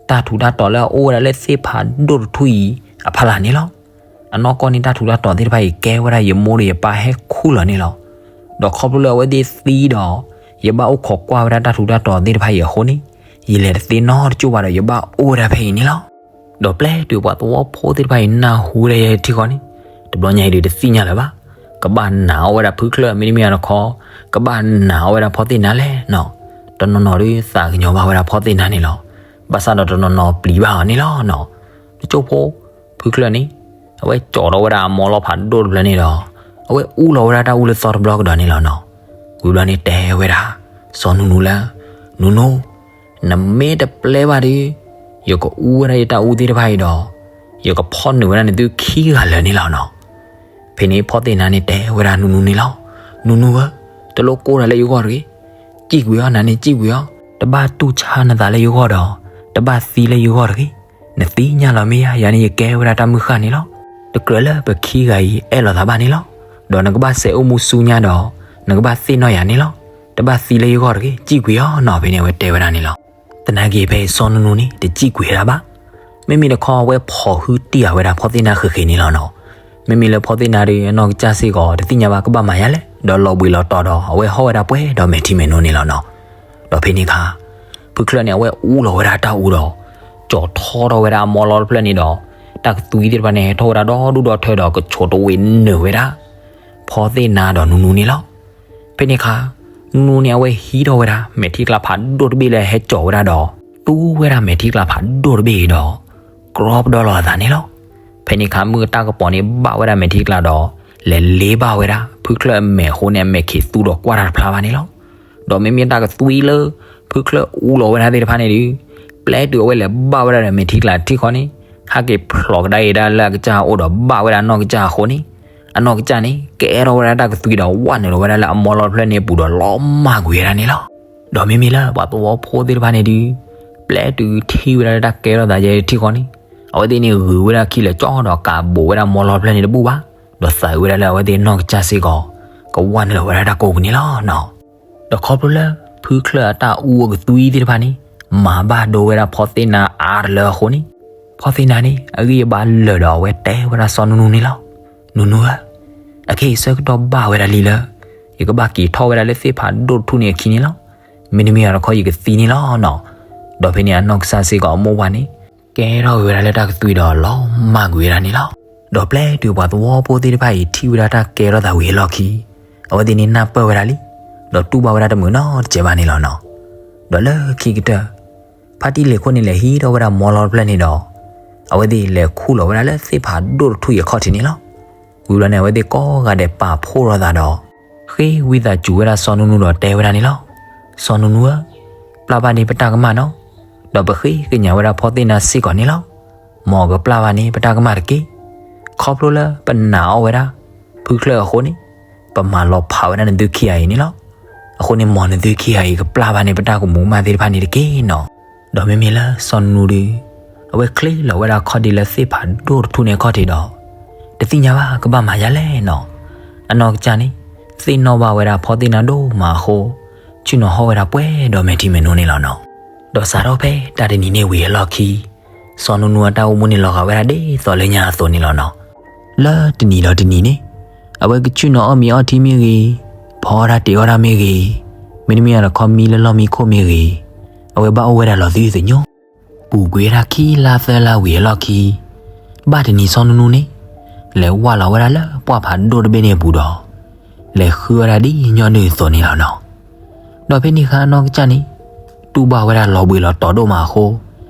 တၢ်ထူးတၢ်တီၤလၢအအိၣ်ဝဲဒၣ်လၢသ့ၣ်ဖးဒိၣ်တထူၣ်အံၤအဖီလာ်န့ၣ်လီၤ. အနီၢ်ကီၢ်န့ၣ်တၢ်ထူးတၢ်တီၤသ့ၣ်တဖၣ်အံၤကဲဝဲဒၣ်ယမိၢ်ဒီးယပၢ်ဟဲခူၣ်လီၤန့ၣ်လီၤ. ဒီးခီဖျိလၢအဝဲသ့ၣ်သံဒီး ယဘၣ်အိၣ်ခိးကွၢ်ဝဲဒၣ်တၢ်ထူးတၢ်တီၤသ့ၣ်တဖၣ်အံၤအဃိန့ၣ်, ယလဲၤတသ့နီတကၠိၢ်ဘၣ်ဒီးယဘၣ်အိၣ်ဝဲဒၣ်ဖဲအံၤန့ၣ်လီၤ. ဒီးပျဲတုၤပှၤသဝီဖိသ့ၣ်တဖၣ်အံၤနၢ်ဟူဝဲဒၣ်ယဲထံဃီန့ၣ်, တဘျီညါအံၤဒုးတသ့ၣ်ညါလၢၤဘၣ်. ကဘၣ်နာ်အီၣ်ဝဲဒၣ်ဖုချၢၣ်မ့တမ့ၢ်တခီ, ကဘၣ်နာ်အီၣ်ဝဲဒၣ်ဖီၣ်သ့ၣ်နါလဲၣ်နီၤ. တနီၤနီၤဒုးသးကညီၤဘၣ်ဝဲဒၣ်ဖီၣ်သ့ၣ်နါန့ၣ်လီၤ. ဘၣ်ဆၣ်ဒီးတနီၤနီၤပျံၤဘၣ်အီၤန့ၣ်လီၤနီၤ. တကၠိၢ်ဖိ ဖုချၢၣ်န့ၣ် အဝဲကၠီၤထီၣ်ဝဲဒၣ်အမီလီဖးဒိၣ်တဖျၢၣ်န့ၣ်ဒီး အဝဲအူလီၤဝဲဒၣ်တၢ်အူလၢသီတဘျီကဒီးန့ၣ်လီၤနီၤ. ဝံၤဘျီန့ၣ်တဲဝဲဒၣ် စီၤနူနူလၢ နူနူ, နမ့ၢ်တပျဲဘၣ်ဒီး ယကအူဝဲဒၣ်ယတၢ်အူသ့ၣ်တဖၣ်အံၤဒီး ယကဖီၣ်နုာ်ဝဲဒၣ်နသုခံဂၤလၢာ်န့ၣ်လီၤနီၤ. ဖ ဖဲန့ၣ်ဖီသ့ၣ်နါန့ၣ်တဲဝဲဒၣ်နူနူန့ၣ်လီၤ. နူနူဧၢ, တလိၣ်ကိၢ်တၢ်လၢယဂီၢ်တဂ့ၤ. စံၣ်ကွံာ်အီၤ, နၤန့ၣ်စံၣ်ကွံာ်အီၤ, တဘၣ်တူၢ်ဆါနသးလၢယဂီၢ်ဒီး တဘၣ်သံလၢယဂီၢ်တဂ့ၤ. နသ့ၣ်ညါလီၤမ့ၢ်ဧါ, ယၤန့ၣ်ယကဲဝဲဒၣ်တၢ်မုၢ်ဃၢ်န့ၣ်လီၤ. တကြၢးလၢပခံဂၤအံၤအဲၣ်လိာ်သးဘၣ်န့ၣ်လီၤ. ဒီးနကဘၣ်ဆဲးအိၣ်မူဆူညါဒီး နကဘၣ်သ့ၣ်နီၣ်ယၤန့ၣ်လီၤ. တဘၣ်သံလၢယဂီၢ်တဂ့ၤ, စံၣ်ကွံာ်အီၤနီၤ. ဖဲန့ၣ်အဝဲတဲဝဲဒၣ်န့ၣ်လီၤ. သနာ်က့ဖဲစီၤနူနူန့ၣ် တစံၣ်ကွံာ်ဒၣ်ဘၣ်. မ့မ့ၢ်တခီအဝဲဖိးဟုတံၢ်ဃာ်ဝဲဒၣ်ဖီသ့ၣ်နါဃဲးဃဲးန့ၣ်လီၤနီၤ. မ့မ့ၢ်လၢဖီသ့ၣ်နါဒီး အနီၢ်ကစၢ်စ့ၢ်ကီး တသ့ၣ်ညါဘၣ်ကဘၣ်မၤယၤလဲၣ်, ဒီးလီၤဘှံးလီၤတီၤဒီး အဝဲဟီၣ်ဝဲဒၣ်ပှဲၤဒီးမဲာ်ထံမဲာ်နိန့ၣ်လီၤနီၤ. ဒီးဖဲန့ၣ်အခါ ဖုချၢၣ်န့ၣ် အဝဲအူလီၤဝဲဒၣ်တၢ်အူဒီး ကၠီၤထီၣ်ထီၣ်ဝဲဒၣ်အမီလီတဖျၢၣ်န့ၣ်ဒီး တၢ်ကသွံသ့ၣ်တဖၣ်န့ၣ် ဟဲထီၣ်ဝဲဒၣ်ဒီဒူၣ်ဒီထၢဒီး ကဆိးတဝ့ၢ်နုာ်ဝဲဒၣ် ဖီသ့ၣ်နါဒီးနူနူန့ၣ်လီၤ. ဖဲန့ၣ်အခါ နူနူန့ၣ် အဝဲဟံးထီၣ်ဝဲဒၣ် မဲာ်ထံကျါဖးဒိၣ်တဘ့ၣ်လၢဟဲကၠီၤဝဲဒၣ်ဒီး တူဝဲဒၣ်မဲာ်ထံကျါဖးဒိၣ်တဘ့ၣ်အံၤဒီး ကြီပဒီလီၤအသးန့ၣ်လီၤ. ဖဲန့ၣ်အခါ မုၢ်တၢ်ကပီၤန့ၣ် ဘၣ်ဝဲဒၣ်မဲာ်ထံကျါဒီး လဲၤလ့ဘၣ်ဝဲဒၣ် ဖုချၢၣ်အမဲာ်အဃိန့ၣ် အမဲာ်ခံးသူဒီးကွၢ်တၢ်တဖျါဘၣ်န့ၣ်လီၤ. ဒီးမ့မ့ၢ်တၢ်ကသွံလၢ ဖုချၢၣ်အူလီၤဝဲဒၣ်သ့ၣ်တဖၣ်န့ၣ်ဒီး ပျဲတုၤအဝဲလဲၤဘၣ်ဝဲဒၣ်ဒီးမဲာ်ထံကျါထံၣ်ဃီန့ၣ် ဟဲက့ၤဖျိးကဒါအံၤဒၣ်လၢအကစၢ်အအိၣ်ဒီးဘၣ်ဝဲဒၣ်အနီၢ်ကစၢ်အဃိန့ၣ် အနီၢ်ကစၢ်န့ၣ် ကဲထီၣ်ဝဲဒၣ်တၢ်ကသွံဒီး ဝၢ်နုာ်လီၤဝဲဒၣ်လၢအမီလီတဖျၢၣ်န့ၣ်အပူၤဒီးလီၤမၢ်ကွံာ်ဝဲဒၣ်န့ၣ်လီၤ. ဒီးမ့မ့ၢ်လၢပှၤသဝီဖိသ့ၣ်တဖၣ်န့ၣ်ဒီး ပျဲတုၤထံၣ်ဝဲဒၣ်လၢတၢ်ကဲထီၣ်သးယဲထံၣ်ဃီန့ၣ် အဝဲသ့ၣ်န့ၣ်ဂုၤဝဲဒၣ်ခံလဲၤကၠီဒီးကးဘိးဝဲဒၣ်မီလီတဖျၢၣ်န့ၣ်တဘူၣ်ဘၣ်, ဒီးသးဝဲဒၣ်လၢအဝဲသ့ၣ်နီၢ်ကစၢ်စ့ၢ်ကီး ကဝၢ်နုာ်လီၤဝဲဒၣ်တၢ်ကိးပူၤန့ၣ်လီၤနီၤ. ဒီးခီဖျိလၢ ဖုချၢၣ်အတၢ်အူအကသွံသ့ၣ်တဖၣ်န့ၣ် မၤဘၣ်ဒိဝဲဒၣ်ဖီသ့ၣ်နါအါတလၢအဃိန့ၣ် ဖီသ့ၣ်နါန့ၣ် အဂံၢ်အဘါလၢာ်ဒီးအဝဲတဲဝဲဒၣ်စီၤနူနူန့ၣ်လီၤ. နူနူဧၢ, အခဲအံၤဆၢကတီၢ်ဘၣ်ဝဲဒၣ်လံလၢ ယကဘၣ်က့ၤထီၣ်ဝဲဒၣ်လၢသ့ၣ်ဖးဒိၣ်တထူၣ်န့ၣ်အခံန့ၣ်လီၤ. မ့တမ့ၢ်အီၤတခီယကသံန့ၣ်လီၤနီၤ. ဒီးဖဲန့ၣ်အနီၢ်ကစၢ်စ့ၢ်ကီးအမိၢ်ဝၤန့ၣ် ကဲထီၣ်က့ၤဝဲဒၣ်လၢတၢ်ကသွံဒီးလီၤမၢ်ကွံာ်ဝဲဒၣ်န့ၣ်လီၤ. ဒီးပျဲတုၤပှၤသဝီဖိသ့ၣ်တဖၣ်အံၤထံၣ်ဝဲဒၣ်တၢ်ကဲထီၣ်သးဝံၤအလီၢ်ခံ အဝဲသ့ၣ်န့ၣ်နၢ်ပၢၢ်ဝဲဒၣ်လံ, ဒီးတူၢ်ဘၣ်ဝဲဒၣ်တမုာ်နီတစဲးဘၣ်န့ၣ်လီၤနီၤ. ဒီးလၢခံကတၢၢ် ဖါတံၢ်လ့ၤခိၣ်န့ၣ် လဲၤဟံးထီၣ်ဝဲဒၣ်မီလီတဖျၢၣ်န့ၣ်ဒီး အဝဲသ့ၣ်လဲၤခူၣ်လီၤဝဲဒၣ်လၢသ့ၣ်ဖးဒိၣ်တထူၣ်အံၤအခီၣ်ထံးန့ၣ်လီၤ. ဝံၤဘျီန့ၣ် အဝဲသ့ၣ်ကိးဂၤဒဲးပာ်ဖှိၣ်ထီၣ်သးဒီး ဃ့ဝံသးစူၤဝဲဒၣ်စီၤနူနူဒီးတဲဝဲဒၣ်န့ၣ်လီၤ. စီၤနူနူဧၢ, ပျၢ်ဘၣ်န့ၣ်ပတၢ်ကမၣ်နီၤ, ဒီးပဃ့ကညးဝဲဒၣ်ဖီသ့ၣ်နါစ့ၢ်ကီးန့ၣ်လီၤ. မ်ကပျၢ်ဘၣ်န့ၣ်ပတၢ်ကမၣ်တက့ၢ်. ခီဖျိလၢပနာ်အီၣ်ဝဲဒၣ် ဖုချၢၣ်အဃိန့ၣ် ပမၤလီၤဖးဝဲဒၣ်နသုခံဂၤအံၤန့ၣ်လီၤ. အဃိန့ၣ် မ်နသုခံဂၤအံၤကပျၢ်ဘၣ်န့ၣ်ပတၢ်ကမူးကမၣ်သ့ၣ်တဖၣ်န့ၣ်တက့ၢ်နီၤ. ဒီးမ့မ့ၢ်လၢစီၤနူနူဒီး အဝဲချ့လီၤဝဲဒၣ်ခီၣ်ဒ့လၢသ့ၣ်ဖးဒိၣ်တထူၣ်န့ၣ်အခီၣ်ထံးဒီး တသ့ၣ်ညါဘၣ်ကဘၣ်မၤယၤလဲၣ်နီၤ. အနီၢ်ကစၢ်န့ၣ် သ့ၣ်နီၣ်ဘၣ်ဝဲဒၣ်ဖီသ့ၣ်နါဒိၣ်မးအဃိ ဆ့ၣ်နီၤဟီၣ်ဝဲဒၣ်ပှဲၤဒီးမဲာ်ထံမဲာ်နိန့ၣ်လီၤနီၤ. ဒီးစးထီၣ်ဖဲတၢ်တနံၤန့ၣ်ဝံၤအလီၢ်ခံ စီၤနူနူအတၢ်အိၣ်မူန့ၣ်လီၤဂာ်ဝဲဒၣ်ဒ်သိးလၢညါအသိးန့ၣ်လီၤနီၤ. လၢတနံၤဒီးတနံၤန့ၣ် အဝဲကဆ့ၣ်နီၤအီၣ်မ့ၤအီထံမ့ၢ်ဂ့ၤ, ဖီတၢ်တ့အီၣ်တၢ်မ့ၢ်ဂ့ၤ, မ့တမ့ၢ်အီၤတခီမံလၢလီၢ်မံခိၣ်မ့ၢ်ဂ့ၤ, အဝဲဘၣ်အိၣ်ဝဲဒၣ်လီၤသယုၢ်သညိ ပူၤကွံာ်ဝဲဒၣ်ခံလါသၢလါဝံၤအလီၢ်ခံ ဘၣ်တနံၤစီၤနူနူန့ၣ် လဲၤဝၢ်လီၤဝဲဒၣ်လၢပှၢ်ဖးဒိၣ်တဘ့ၣ်န့ၣ်အပူၤဒီး လဲၤဃုအီၣ်ဝဲဒၣ်ဒ်ညီနုၢ်အသိးန့ၣ်လီၤနီၤ. ဒီးဖဲန့ၣ်အခါအနီၢ်ကစၢ်န့ၣ် တူၢ်ဘၣ်ဝဲဒၣ်လီၤဘှံးလီၤတီၤဒိၣ်မးအဃိ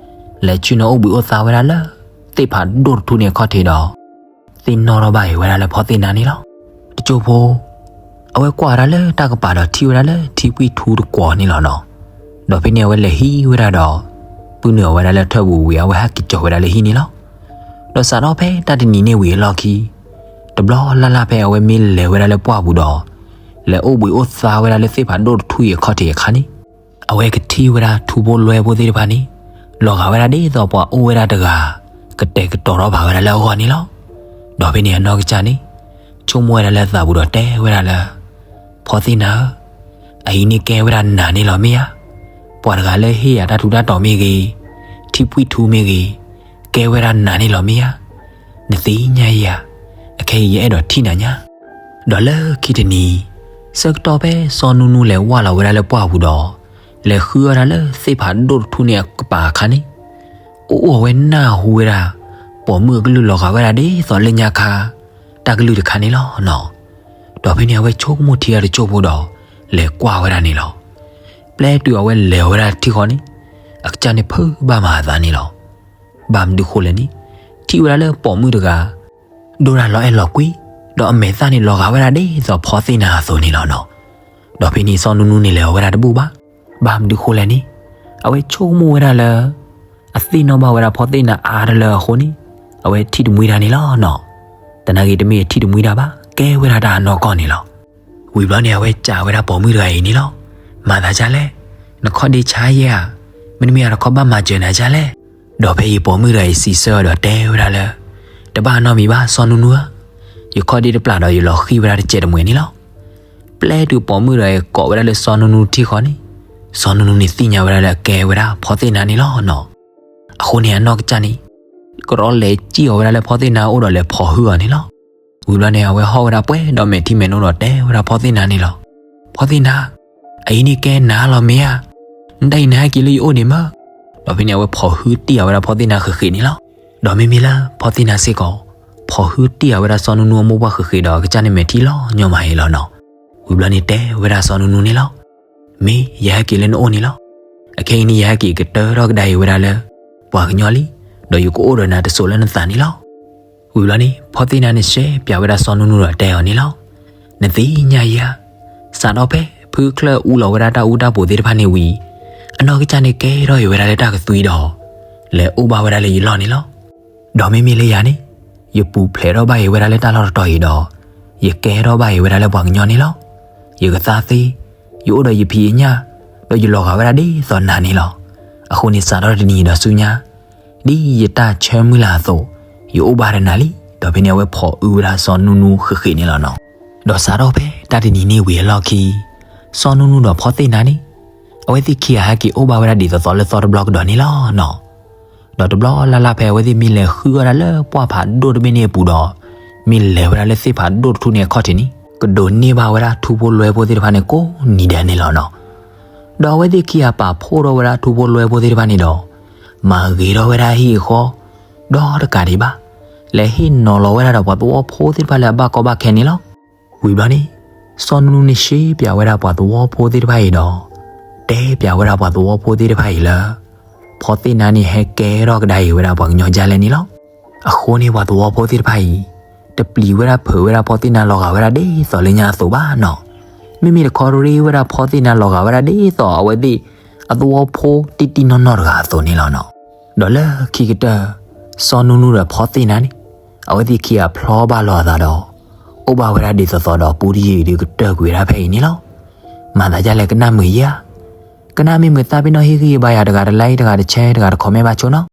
လဲၤဆ့ၣ်နီၤအိၣ်ဘှံးအိၣ်သါဝဲဒၣ်လၢ သ့ၣ်ဖးဒိၣ်တထူၣ်န့ၣ်အခီၣ်ထံးဒီး သ့ၣ်နီၣ်ထီၣ်ဘၣ်အံၤဝဲဒၣ်လၢဖီသ့ၣ်နါန့ၣ်လီၤ. တစိၢ်ဖိ အဝဲကွၢ်ဝဲဒၣ်လၢတၢ်ကပၤဒီးထံၣ်ဝဲဒၣ်လၢထံကွံၢ်ထူတကွီၤန့ၣ်လီၤနီၤ. ဒီးဖဲန့ၣ်အဝဲလဲၤဟံးဝဲဒၣ်ဒီး ပုၢ်နုာ်အီၤဝဲဒၣ်လၢထၢၣ်ပူၤဝံၤ အဝဲဟဲက့ၤကၠီၤဝဲဒၣ်လၢဟံၣ်န့ၣ်လီၤ. ဒီးစးထီၣ်ဖဲတၢ်တနံၤန့ၣ်ဝံၤအလီၢ်ခံ တဘျီလၢ်လၢ်ဖဲအဝဲမ့ၢ်လဲၤဝဲဒၣ်လၢပှၢ်ပူၤဒီး လဲၤအိၣ်ဘှံးအိၣ်သါဝဲဒၣ်လၢသ့ၣ်ဖးဒိၣ်တထူၣ်အံၤအခီၣ်ထံးအခါန့ၣ် အဝဲကထံၣ်ဝဲဒၣ်ထူဖိလွဲဖိသ့ၣ်တဖၣ်န့ၣ် လီၤဂာ်ဝဲဒၣ်ဒ်သိးပှၤအိၣ်ဝဲဒၣ်တဂၤ ကတဲာ်ကတီၤထီၣ်ဘၣ်ဝဲဒၣ်လၢအဂီၢ်န့ၣ်လီၤ. ဒီးဖဲန့ၣ်အနီၢ်ကစၢ်န့ၣ် ဆိကမိၣ်ဝဲဒၣ်လၢသးပူၤဒီးတဲဝဲဒၣ်လၢ ဖီသ့ၣ်နါဧၢ, အအံၤန့ၣ်ကဲဝဲဒၣ်နၤန့ၣ်လီၤမ့ၢ်ဧါ. ပှၤတဂၤလၢဟ့ၣ်ယၤတၢ်ထူးတၢ်တီၤမ့ၢ်ဂ့ၤ, ထံဖှံၣ်ထူမ့ၢ်ဂ့ၤ, ကဲဝဲဒၣ်နၤန့ၣ်လီၤမ့ၢ်ဧါ. နသ့ၣ်ညါဧါ, အခဲအံၤယအဲၣ်ဒိးထံၣ်နၤညါ. ဒီးလၢခံတနံၤ ဆၢကတီၢ်ဖဲစီၤနူနူလဲၤဝၢ်လီၤဝဲဒၣ်လၢပှၢ်ပူၤဒီး လဲၤဃုအီၣ်တၢ်လၢသ့ၣ်ဖးဒိၣ်တထူၣ်န့ၣ်အကပၤအခါန့ၣ် အိၣ်အိၣ်ဝဲနၢ်ဟူဝဲဒၣ် ပိာ်မုၣ်အကလုၢ်လီၤဂာ်ဝဲဒၣ်ဒ်သိးလၢညါခါ တၢ်ကလုၢ်တခါန့ၣ်လီၤနီၤ. ဒီးဖဲန့ၣ်အဝဲဆိကမိၣ်ထံအတစိၢ်ဖိဒီး လဲၤကွၢ်ဝဲဒၣ်န့ၣ်လီၤ. ပျဲတုၤအဝဲလဲၤဝဲဒၣ်ထံဃီန့ၣ် အကစၢ်န့ၣ်ဖုးဘၣ်မၤအသးန့ၣ်လီၤ. ဘၣ်မနုၤဃိလဲၣ်န့ၣ် ထံၣ်ဝဲဒၣ်လၢပိာ်မုၣ်တဂၤ ဒိၣ်တၢ်လီၤအဲၣ်လီၤကွံ ဒီးအမဲာ်သၣ်န့ၣ်လီၤဂာ်ဝဲဒၣ်ဒ်သိးဖီသ့ၣ်နါအသိးန့ၣ်လီၤနီၤ. ဒီးဖဲန့ၣ်စီၤနူနူန့ၣ်လဲၤဝဲဒၣ်တဘူၣ်ဘၣ်. ဘၣ်မနုၤဃိလဲၣ်န့ၣ် အဝဲဆိကမိၣ်ဝဲဒၣ်လၢ အသ့ၣ်နီၣ်ဘၣ်ဝဲဒၣ်ဖီသ့ၣ်နါအါတလၢအဃိန့ၣ် အဝဲထံၣ်တမှံတၢ်န့ၣ်လီၤနီၤ. သနာ်က့တမ့ၢ်အထံၣ်တမှံတၢ်ဘၣ်. တဲဝဲဒၣ်တၢ်အနီၢ်ကီၢ်န့ၣ်လီၤ. ဝံၤဘျီန့ၣ် အဝဲစံးဝဲဒၣ်ပိာ်မုၣ်တဂၤအံၤန့ၣ်လီၤ. မၤသးဒ်လဲၣ်, နခီၣ်ဒ့ဆါယဲဧါ, မ့တမ့ၢ်အတခီဘၣ်မၤစၢၤနၤဒ်လဲၣ်. ဒီးဖဲအံၤပိာ်မုၣ်တဂၤအံၤစံးဆၢအီၤဒီးတဲဝဲဒၣ်လၢ တဘၣ်နီတမံၤဘၣ်စီၤနူနူဧၢ, ယခီၣ်ဒ့တပျၢ်ဒီးယလီၤဃံၣ်ဝဲဒၣ်တစဲးတမှဲၤန့ၣ်လီၤ. ပျဲတုၤပိာ်မုၣ်တဂၤအံၤကိးဝဲဒၣ်လၢစီၤနူနူထံဃီန့ၣ်, စီၤနူနူန့ၣ်သ့ၣ်ညါဝဲဒၣ်လၢအကဲဝဲဒၣ်ဖီသ့ၣ်နါန့ၣ်လီၤနီၤ. အဃိန့ၣ်အနီၢ်ကစၢ်န့ၣ် ကရီလဲၤစံၣ်အီၤဝဲဒၣ်လၢဖီသ့ၣ်နါအအိၣ်ဒီးလဲၤဖီၣ်ဟုအီၤန့ၣ်လီၤ. ဝံၤဘျီန့ၣ် အဝဲဟီၣ်ဝဲဒၣ်ပှဲၤဒီးမဲာ်ထံမဲာ်နိဒီးတဲဝဲဒၣ်ဖီသ့ၣ်နါန့ၣ်လီၤ. ဖီသ့ၣ်နါ, အအံၤန့ၣ်ကဲနၤလီၤမ့ၢ်ဧါ, နတၢ်အံၤနဟဲက့ၤလၢယအိၣ်ဒံးမၢ. ဒီးဖဲန့ၣ် အဝဲဖီၣ်ဟုတံၢ်အဝဲဒၣ်ဖီသ့ၣ်နါဃ့ဃ့န့ၣ်လီၤ. ဒီးမ့မ့ၢ်လၢဖီသ့ၣ်နါစ့ၢ်ကီး ဖီၣ်ဟုတံၢ်အဝဲဒၣ်စီၤနူနူအမိၢ်ပှၢ်ဃ့ဃ့ဒီး အကစၢ်န့ၣ်မဲာ်ထံလီၤညီမးအံၤလီၤနီၤ. ဝံၤဘျီန့ၣ်တဲဝဲဒၣ်စီၤနူနူန့ၣ်လီၤ. မ့ၢ်ယဟဲက့ၤလၢနအိၣ်န့ၣ်လီၤ. အခဲအံၤန့ၣ် ယဟဲက့ၤကတၢၢ်ထီၣ်ကဒါအံၤဝဲဒၣ်လၢ ပှၤကညီလံ, ဒီးယကအိၣ်ဒီးနၤတစိၤလၢနသးန့ၣ်လီၤ. ဝံၤဘျီန့ၣ် ဖီသ့ၣ်နါန့ၣ်ရှဲပၠးဝဲဒၣ်စီၤနူနူဒီးတဲအီၤန့ၣ်လီၤ. နသ့ၣ်ညါယၤ, စးထီၣ်ဖဲဖုချၢၣ်အူလီၤဝဲဒၣ်တၢ်အူတၢ်ပူၤသ့ၣ်တဖၣ်န့ၣ်ဝံၤ, အနီၢ်ကစၢ်န့ၣ်ကဲထီၣ်အံၤဝဲဒၣ်လၢတၢ်ကသွံဒီး လဲၤအိၣ်ဘၣ်ဝဲဒၣ်လၢယလီၢ်န့ၣ်လီၤ. ဒီးမ့မ့ၢ်လၢယၤန့ၣ်, ယပူၤဖျဲးထီၣ်ဘၣ်အံၤဝဲဒၣ်လၢတၢ်လီၢ်တတီၤအံၤဒီး ယကဲထီၣ်ဘၣ်အံၤဝဲဒၣ်လၢပှၤကညီန့ၣ်လီၤ. ယကသါသ့, ယအိၣ်ဒီးယဖံးယညၣ်, ဒီးယလီၤဂာ်ဝဲဒၣ်ဒ်သိးနၤန့ၣ်လီၤ. အဃိန့ၣ် စးထီၣ်တနံၤအံၤဒီးဆူညါ, ဒ်ယတၢ်ဆၢမုၢ်လၢ်အသိး, ယအိၣ်ဘၣ်ဒီးနၤလံ. ဒီးဖဲန့ၣ်အဝဲဖီၣ်အုဝဲဒၣ်စီၤနူနူဃ့ဃ့န့ၣ်လီၤနီၤ. ဒီးစးထီၣ်ဖဲတၢ်တနံၤန့ၣ်ဝံၤအလီၢ်ခံ, စီၤနူနူဒီးဖီသ့ၣ်နါန့ၣ်, အဝဲသ့ၣ်ခံဂၤဟဲက့ၤအိၣ်ဘၣ်ဝဲဒၣ်ဒ်သိးသိးလၢသီတဘျီကဒီးန့ၣ်လီၤနီၤ. ဒီးတဘျီလၢ်လၢ်ဖဲအဝဲသ့ၣ်မ့ၢ်လဲၤဃုအီၣ်ဒၣ်လၢပှၢ်ဖးဒိၣ်တဘ့ၣ်န့ၣ်အပူၤဒီး, မ့ၢ်လဲၤဝဲဒၣ်လၢသ့ၣ်ဖးဒိၣ်တထူၣ်န့ၣ်အခီၣ်ထံးန့ၣ်, ကဒိးန့ၢ်ဘၣ်ဝဲဒၣ်ထူဖိလွဲဖိသ့ၣ်တဖၣ်န့ၣ်ကိးနံၤဒဲးန့ၣ်လီၤနီၤ. ဒီးအဝဲသ့ၣ်ခံဂၤပာ်ဖှိၣ်ထီၣ်ဝဲဒၣ်ထူဖိလွဲဖိသ့ၣ်တဖၣ်န့ၣ်ဒီး, မၤဂ့ၤထီၣ်ဝဲဒၣ်ဟံၣ်အဃီ, ဒီးတကးဒံးဘၣ်, လဲၤဟ့ၣ်နီၤလီၤဝဲဒၣ်ဒီးပှၤသဝီဖိသ့ၣ်တဖၣ်လၢအဘၣ်ကီဘၣ်ခဲန့ၣ်လီၤ. ဝံၤဘျီန့ၣ်, စီၤနူနူန့ၣ်ရှဲပၠးဝဲဒၣ်ပှၤသဝီဖိသ့ၣ်တဖၣ်အံၤဒီး, တဲပၠးဝဲဒၣ်ပှၤသဝီဖိသ့ၣ်တဖၣ်အံၤလၢ ဖီသ့ၣ်နါန့ၣ်ဟဲကဲထီၣ်ကဒါအံၤဝဲဒၣ်ပှၤကညီဒ်လဲၣ်န့ၣ်လီၤ. အဃိန့ၣ်ပှၤသဝီဖိသ့ၣ်တဖၣ်အံၤ, တပျံၤဝဲဒၣ်ဖုးဝဲဒၣ်ဖီသ့ၣ်နါလီၤဂာ်ဝဲဒၣ်ဒ်သိးလၢညါအသိးဘၣ်နီၤ. မ့မ့ၢ်တခီရ့ဝဲဒၣ်ဖီသ့ၣ်နါလီၤဂာ်ဝဲဒၣ်ဒ်သိးအဝဲသ့ၣ်အသဝီဖိတံၢ်တံၢ်နီၢ်နီၢ်တဂၤအသိးန့ၣ်လီၤနီၤ. ဒီးလၢခံကတၢၢ်, စီၤနူနူဒီးဖီသ့ၣ်နါန့ၣ်, အဝဲသ့ၣ်ခံဂၤဖျီဘၣ်လီၤအသးဒီး, အိၣ်ဘၣ်ဝဲဒၣ်ဒ်သိးသိးဒီးပူတယုၢ်အံၤဒုးကတၢၢ်ကွံာ်ဝဲဒၣ်ဖဲအံၤန့ၣ်လီၤ. မၤသးဒ်လဲၣ်ကနၣ်မုာ်ဧါ. ကနၣ်မ့ၢ်မုာ်သးပ့ၤနီၣ်ဟ့ၣ်ဂံၢ်ဘါယၤတဂၤတlikeတဂၤတshareတဂၤတcommentဘၣ်ဆိနီၤ.